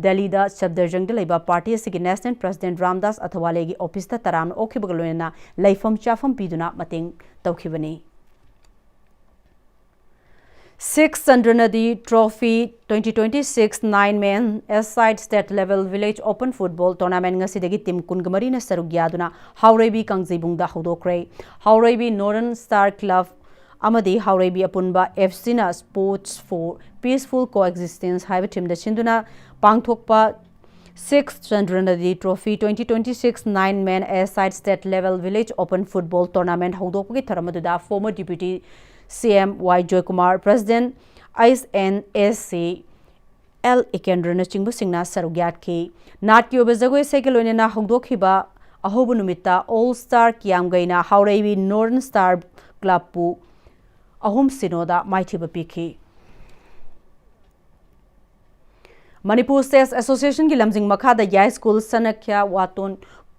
ꯗꯦꯜꯂꯤꯗ ꯁꯐꯗꯔꯖꯪꯗ ꯂꯩꯕ ꯄꯥꯔꯇꯤ ꯑꯁꯤꯒꯤ ꯅꯦꯁꯅꯦꯜ ꯄ꯭ꯔꯁꯤꯗꯦꯟꯠ ꯔꯥꯝꯗꯥꯁ ꯑꯊꯋꯥꯂꯦꯒꯤ ꯑꯣꯐꯤꯁꯇ ꯇꯔꯥꯝꯅ ꯑꯣꯛꯈꯤꯕꯒ ꯂꯣꯏꯅꯅ ꯂꯩꯐꯝ ꯆꯥꯐꯝ ꯄꯤꯗꯨꯅ ꯃꯇꯦꯡ ꯇꯧꯈꯤꯕꯅꯤ꯫ Six Chandra Nadi Trophy twenty twenty-six nine man aside state level village open football tournament ꯉꯁꯤꯗꯒꯤ ꯇꯤꯝ ꯀꯨꯟꯒ ꯃꯔꯤꯅ ꯁꯔꯨꯛ ꯌꯥꯗꯨꯅ ꯍꯥꯎꯔꯩꯕꯤ ꯀꯥꯡꯖꯩꯕꯨꯡꯗ ꯍꯧꯗꯣꯛꯈ꯭ꯔꯦ꯫ ꯍꯥꯎꯔꯩꯕꯤ Northern Star Club ꯑꯃꯗꯤ ꯍꯥꯎꯔꯩꯕꯤ ꯑꯄꯨꯟꯕ F Cꯅ Sports for Peaceful Coexistence ꯍꯥꯏꯕ ꯊꯤꯝꯗ ꯁꯤꯟꯗꯨꯅ ꯄꯥꯡꯊꯣꯛꯄ Six Chandra Nadi Trophy twenty twenty-six nine man aside state level village open football tournament ꯍꯧꯗꯣꯛꯄꯒꯤ ꯊꯧꯔꯝ ꯑꯗꯨꯗ former Deputy C M Y Joykumar, President S N S C L Ikendra ꯅꯆꯤꯡꯕꯁꯤꯡꯅ ꯁꯔꯨꯛ ꯌꯥꯈꯤ꯫ ꯅꯥꯠꯀꯤ ꯑꯣꯏꯕ ꯖꯒꯣꯏ ꯏꯁꯩꯒ ꯂꯣꯏꯅꯅ ꯍꯧꯗꯣꯛꯈꯤꯕ ꯑꯍꯧꯕ ꯅꯨꯃꯤꯠꯇ All Star ꯀꯤꯌꯥꯝꯒꯩꯅ ꯍꯥꯎꯔꯩꯕꯤ Northern Star Clubꯄꯨ ꯑꯍꯨꯝ ꯁꯤꯅꯣꯗ ꯃꯥꯏꯊꯤꯕ ꯄꯤꯈꯤ꯫ ꯃꯅꯤꯄꯨꯔ Chess Associationꯒꯤ ꯂꯝꯖꯤꯡ ꯃꯈꯥꯗ ꯌꯥꯏꯁ꯭ꯀꯨꯜ ꯁꯅꯈ꯭ꯌꯥ ꯋꯥꯇꯣꯟ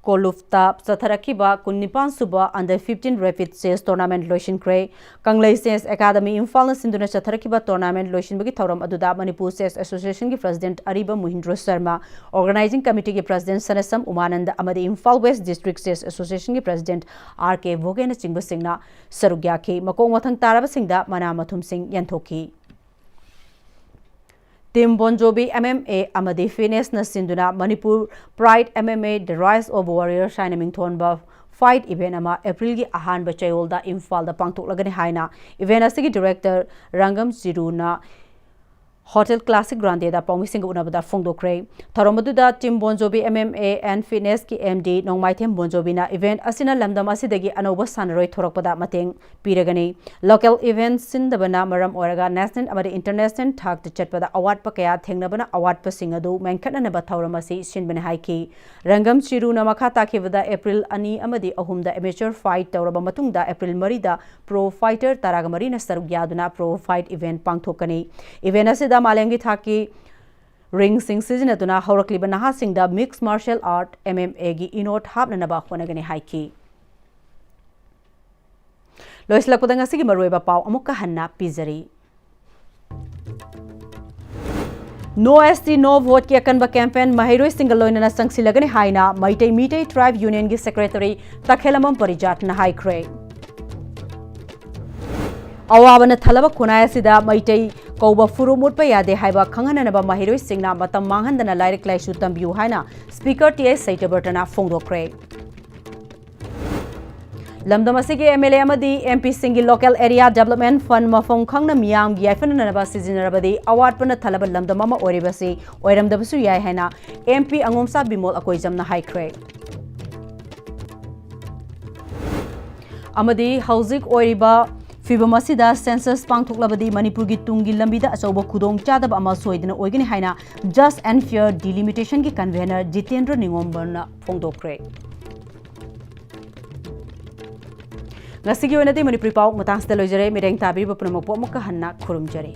ꯀꯣꯂꯨꯞꯇ ꯆꯠꯊꯔꯛꯈꯤꯕ ꯀꯨꯟꯅꯤꯄꯥꯟ ꯁꯨꯕ Under fifteen Rapid Chess Tournament ꯂꯣꯏꯁꯤꯟꯈ꯭ꯔꯦ꯫ ꯀꯪꯂꯩ Chess Academy ꯏꯝꯐꯥꯜꯅ ꯁꯤꯟꯗꯨꯅ ꯆꯠꯊꯔꯛꯈꯤꯕ tournament ꯂꯣꯏꯁꯤꯟꯕꯒꯤ ꯊꯧꯔꯝ ꯑꯗꯨꯗ ꯃꯅꯤꯄꯨꯔ Chess Associationꯒꯤ President ꯑꯔꯤꯕꯝ ꯃꯣꯍꯤꯟꯗ꯭ꯔꯣ ꯁꯔꯃ, Organizing Committeeꯒꯤ President ꯁꯅꯁꯝ ꯎꯃꯥꯅꯟꯗ ꯑꯃꯗꯤ Imphal West District Chess Associationꯒꯤ President R K ꯚꯣꯒꯦꯅꯆꯤꯡꯕꯁꯤꯡꯅ ꯁꯔꯨꯛ ꯌꯥꯈꯤ꯫ ꯃꯀꯣꯛ ꯃꯊꯪ ꯇꯥꯔꯕꯁꯤꯡꯗ ꯃꯅꯥ ꯃꯊꯨꯝꯁꯤꯡ ꯌꯦꯟꯊꯣꯛꯈꯤ꯫ Team Bonjobi M M A ꯑꯃꯗꯤ Fitnessꯅ ꯁꯤꯟꯗꯨꯅ Manipur Pride M M A The Rise of Warriors ꯍꯥꯏꯅ ꯃꯤꯡꯊꯣꯟꯕ fight event ꯑꯃ ꯑꯦꯄ꯭ꯔꯤꯜꯒꯤ ꯑꯍꯥꯟꯕ ꯆꯌꯣꯜꯗ ꯏꯝꯐꯥꯜꯗ ꯄꯥꯡꯊꯣꯛꯂꯒꯅꯤ ꯍꯥꯏꯅ event ꯑꯁꯤꯒꯤ director ꯔꯪꯒꯝ ꯆꯤꯔꯨꯅ Hotel Classic Grandeꯗ ꯄꯥꯎꯃꯤꯁꯤꯡꯒ ꯎꯅꯕꯗ ꯐꯣꯡꯗꯣꯛꯈ꯭ꯔꯦ꯫ ꯊꯧꯔꯝ ꯑꯗꯨꯗ Team Bonjobi M M A and Fitnessꯀꯤ M D Nongmaithem ꯕꯣꯟꯖꯣꯕꯤꯅ event ꯑꯁꯤꯅ ꯂꯝꯗꯝ ꯑꯁꯤꯗꯒꯤ ꯑꯅꯧꯕ ꯁꯥꯟꯅꯔꯣꯏ ꯊꯣꯔꯛꯄꯗ ꯃꯇꯦꯡ ꯄꯤꯔꯒꯅꯤ꯫ Local event ꯁꯤꯟꯗꯕꯅ ꯃꯔꯝ ꯑꯣꯏꯔꯒ national ꯑꯃꯗꯤ international ꯊꯥꯛꯇ ꯆꯠꯄꯗ ꯑꯋꯥꯠꯄ ꯀꯌꯥ ꯊꯦꯡꯅꯕꯅ ꯑꯋꯥꯠꯄꯁꯤꯡ ꯑꯗꯨ ꯃꯦꯟꯈꯠꯅꯅꯕ ꯊꯧꯔꯝ ꯑꯁꯤ ꯁꯤꯟꯕꯅꯤ ꯍꯥꯏꯈꯤ꯫ ꯔꯪꯒꯝ ꯆꯤꯔꯨꯅ ꯃꯈꯥ ꯇꯥꯈꯤꯕꯗ ꯑꯦꯄ꯭ꯔꯤꯜ ꯑꯅꯤ ꯑꯃꯗꯤ ꯑꯍꯨꯝꯗ amateur fight ꯇꯧꯔꯕ ꯃꯇꯨꯡꯗ ꯑꯦꯄ꯭ꯔꯤꯜ ꯃꯔꯤꯗ pro fighter ꯇꯔꯥꯒ ꯃꯔꯤꯅ ꯁꯔꯨꯛ ꯌꯥꯗꯨꯅ pro fight event ꯄꯥꯡꯊꯣꯛꯀꯅꯤ꯫ Event ꯑꯁꯤꯗ ꯃꯥꯂꯦꯝꯒꯤ ꯊꯥꯛꯀꯤ ꯔꯤꯡꯁꯤꯡ ꯁꯤꯖꯤꯟꯅꯗꯨꯅ ꯍꯧꯔꯛꯂꯤꯕ ꯅꯍꯥꯁꯤꯡꯗ Mixed Martial Art, M M A ꯒꯤ ꯏꯅꯣꯠ ꯍꯥꯞꯅꯅꯕ ꯍꯣꯠꯅꯒꯅꯤ ꯍꯥꯏꯈꯤ꯫ ꯂꯣꯏꯁꯤꯜꯂꯛꯄꯗ ꯉꯁꯤꯒꯤ ꯃꯔꯨꯑꯣꯏꯕ ꯄꯥꯎ ꯑꯃꯨꯛꯀ ꯍꯟꯅ ꯄꯤꯖꯔꯤ꯫ No S T No Vote ꯀꯤ ꯑꯀꯟꯕ campaign ꯃꯍꯩꯔꯣꯏꯁꯤꯡꯒ ꯂꯣꯏꯅꯅ ꯆꯪꯁꯤꯜꯂꯒꯅꯤ ꯍꯥꯏꯅ ꯃꯩꯇꯩ ꯃꯤꯇꯩ Tribe Union ꯒꯤ Secretary ꯇꯈꯦꯂꯝꯕꯝ ꯄꯔꯤꯖꯥꯠꯅ ꯍꯥꯏꯈ꯭ꯔꯦ꯫ ꯑꯋꯥꯕꯅ ꯊꯜꯂꯕ ꯈꯨꯟꯅꯥꯏ ꯑꯁꯤꯗ ꯃꯩꯇꯩ ꯀꯧꯕ ꯐꯨꯔꯨꯞ ꯃꯨꯠꯄ ꯌꯥꯗꯦ ꯍꯥꯏꯕ ꯈꯪꯍꯟꯅꯅꯕ ꯃꯍꯩꯔꯣꯏꯁꯤꯡꯅ ꯃꯇꯝ ꯃꯥꯡꯍꯟꯗꯅ ꯂꯥꯏꯔꯤꯛ ꯂꯥꯏꯁꯨ ꯇꯝꯕꯤꯌꯨ ꯍꯥꯏꯅ Speaker T S ꯁꯩꯇꯕ꯭ꯔꯇꯅ ꯐꯣꯡꯗꯣꯛꯈ꯭ꯔꯦ꯫ ꯂꯝꯗꯝ ꯑꯁꯤꯒꯤ M L A ꯑꯃꯗꯤ M P ꯁꯤꯡꯒꯤ local area development fund ꯃꯐꯝ ꯈꯪꯅ ꯃꯤꯌꯥꯝꯒꯤ ꯌꯥꯏꯐꯅꯅꯕ ꯁꯤꯖꯤꯟꯅꯔꯕꯗꯤ ꯑꯋꯥꯠꯄꯅ ꯊꯜꯂꯕ ꯂꯝꯗꯝ ꯑꯃ ꯑꯣꯏꯔꯤꯕꯁꯤ ꯑꯣꯏꯔꯝꯗꯕꯁꯨ ꯌꯥꯏ ꯍꯥꯏꯅ M P ꯑꯉꯣꯝꯆꯥ ꯕꯤꯃꯣꯜ ꯑꯀꯣꯏꯖꯝꯅ ꯍꯥꯏꯈ꯭ꯔꯦ꯫ ꯑꯃꯗꯤ ꯍꯧꯖꯤꯛ ꯑꯣꯏꯔꯤꯕ ꯐꯤꯕꯝ ꯑꯁꯤꯗ census ꯄꯥꯡꯊꯣꯛꯂꯕꯗꯤ ꯃꯅꯤꯄꯨꯔꯒꯤ ꯇꯨꯡꯒꯤ ꯂꯝꯕꯤꯗ ꯑꯆꯧꯕ ꯈꯨꯗꯣꯡꯆꯥꯗꯕ ꯑꯃ ꯁꯣꯏꯗꯅ ꯑꯣꯏꯒꯅꯤ ꯍꯥꯏꯅ Just and Fair Delimitation ꯒꯤ convener ꯖꯤꯇꯦꯟꯗ꯭ꯔ ꯅꯤꯉꯣꯝꯕꯝꯅ ꯐꯣꯡꯗꯣꯛꯈ꯭ꯔꯦ꯫ ꯉꯁꯤꯒꯤ ꯑꯣꯏꯅꯗꯤ ꯃꯅꯤꯄꯨꯔꯤ ꯄꯥꯎ ꯃꯇꯥꯡꯁꯤꯗ ꯂꯣꯏꯖꯔꯦ꯫ ꯃꯤꯠꯌꯦꯡ ꯇꯥꯕꯤꯔꯤꯕ ꯄꯨꯝꯅꯃꯛꯄꯨ ꯑꯃꯨꯛꯀ ꯍꯟꯅ ꯈꯨꯔꯨꯝꯖꯔꯤ꯫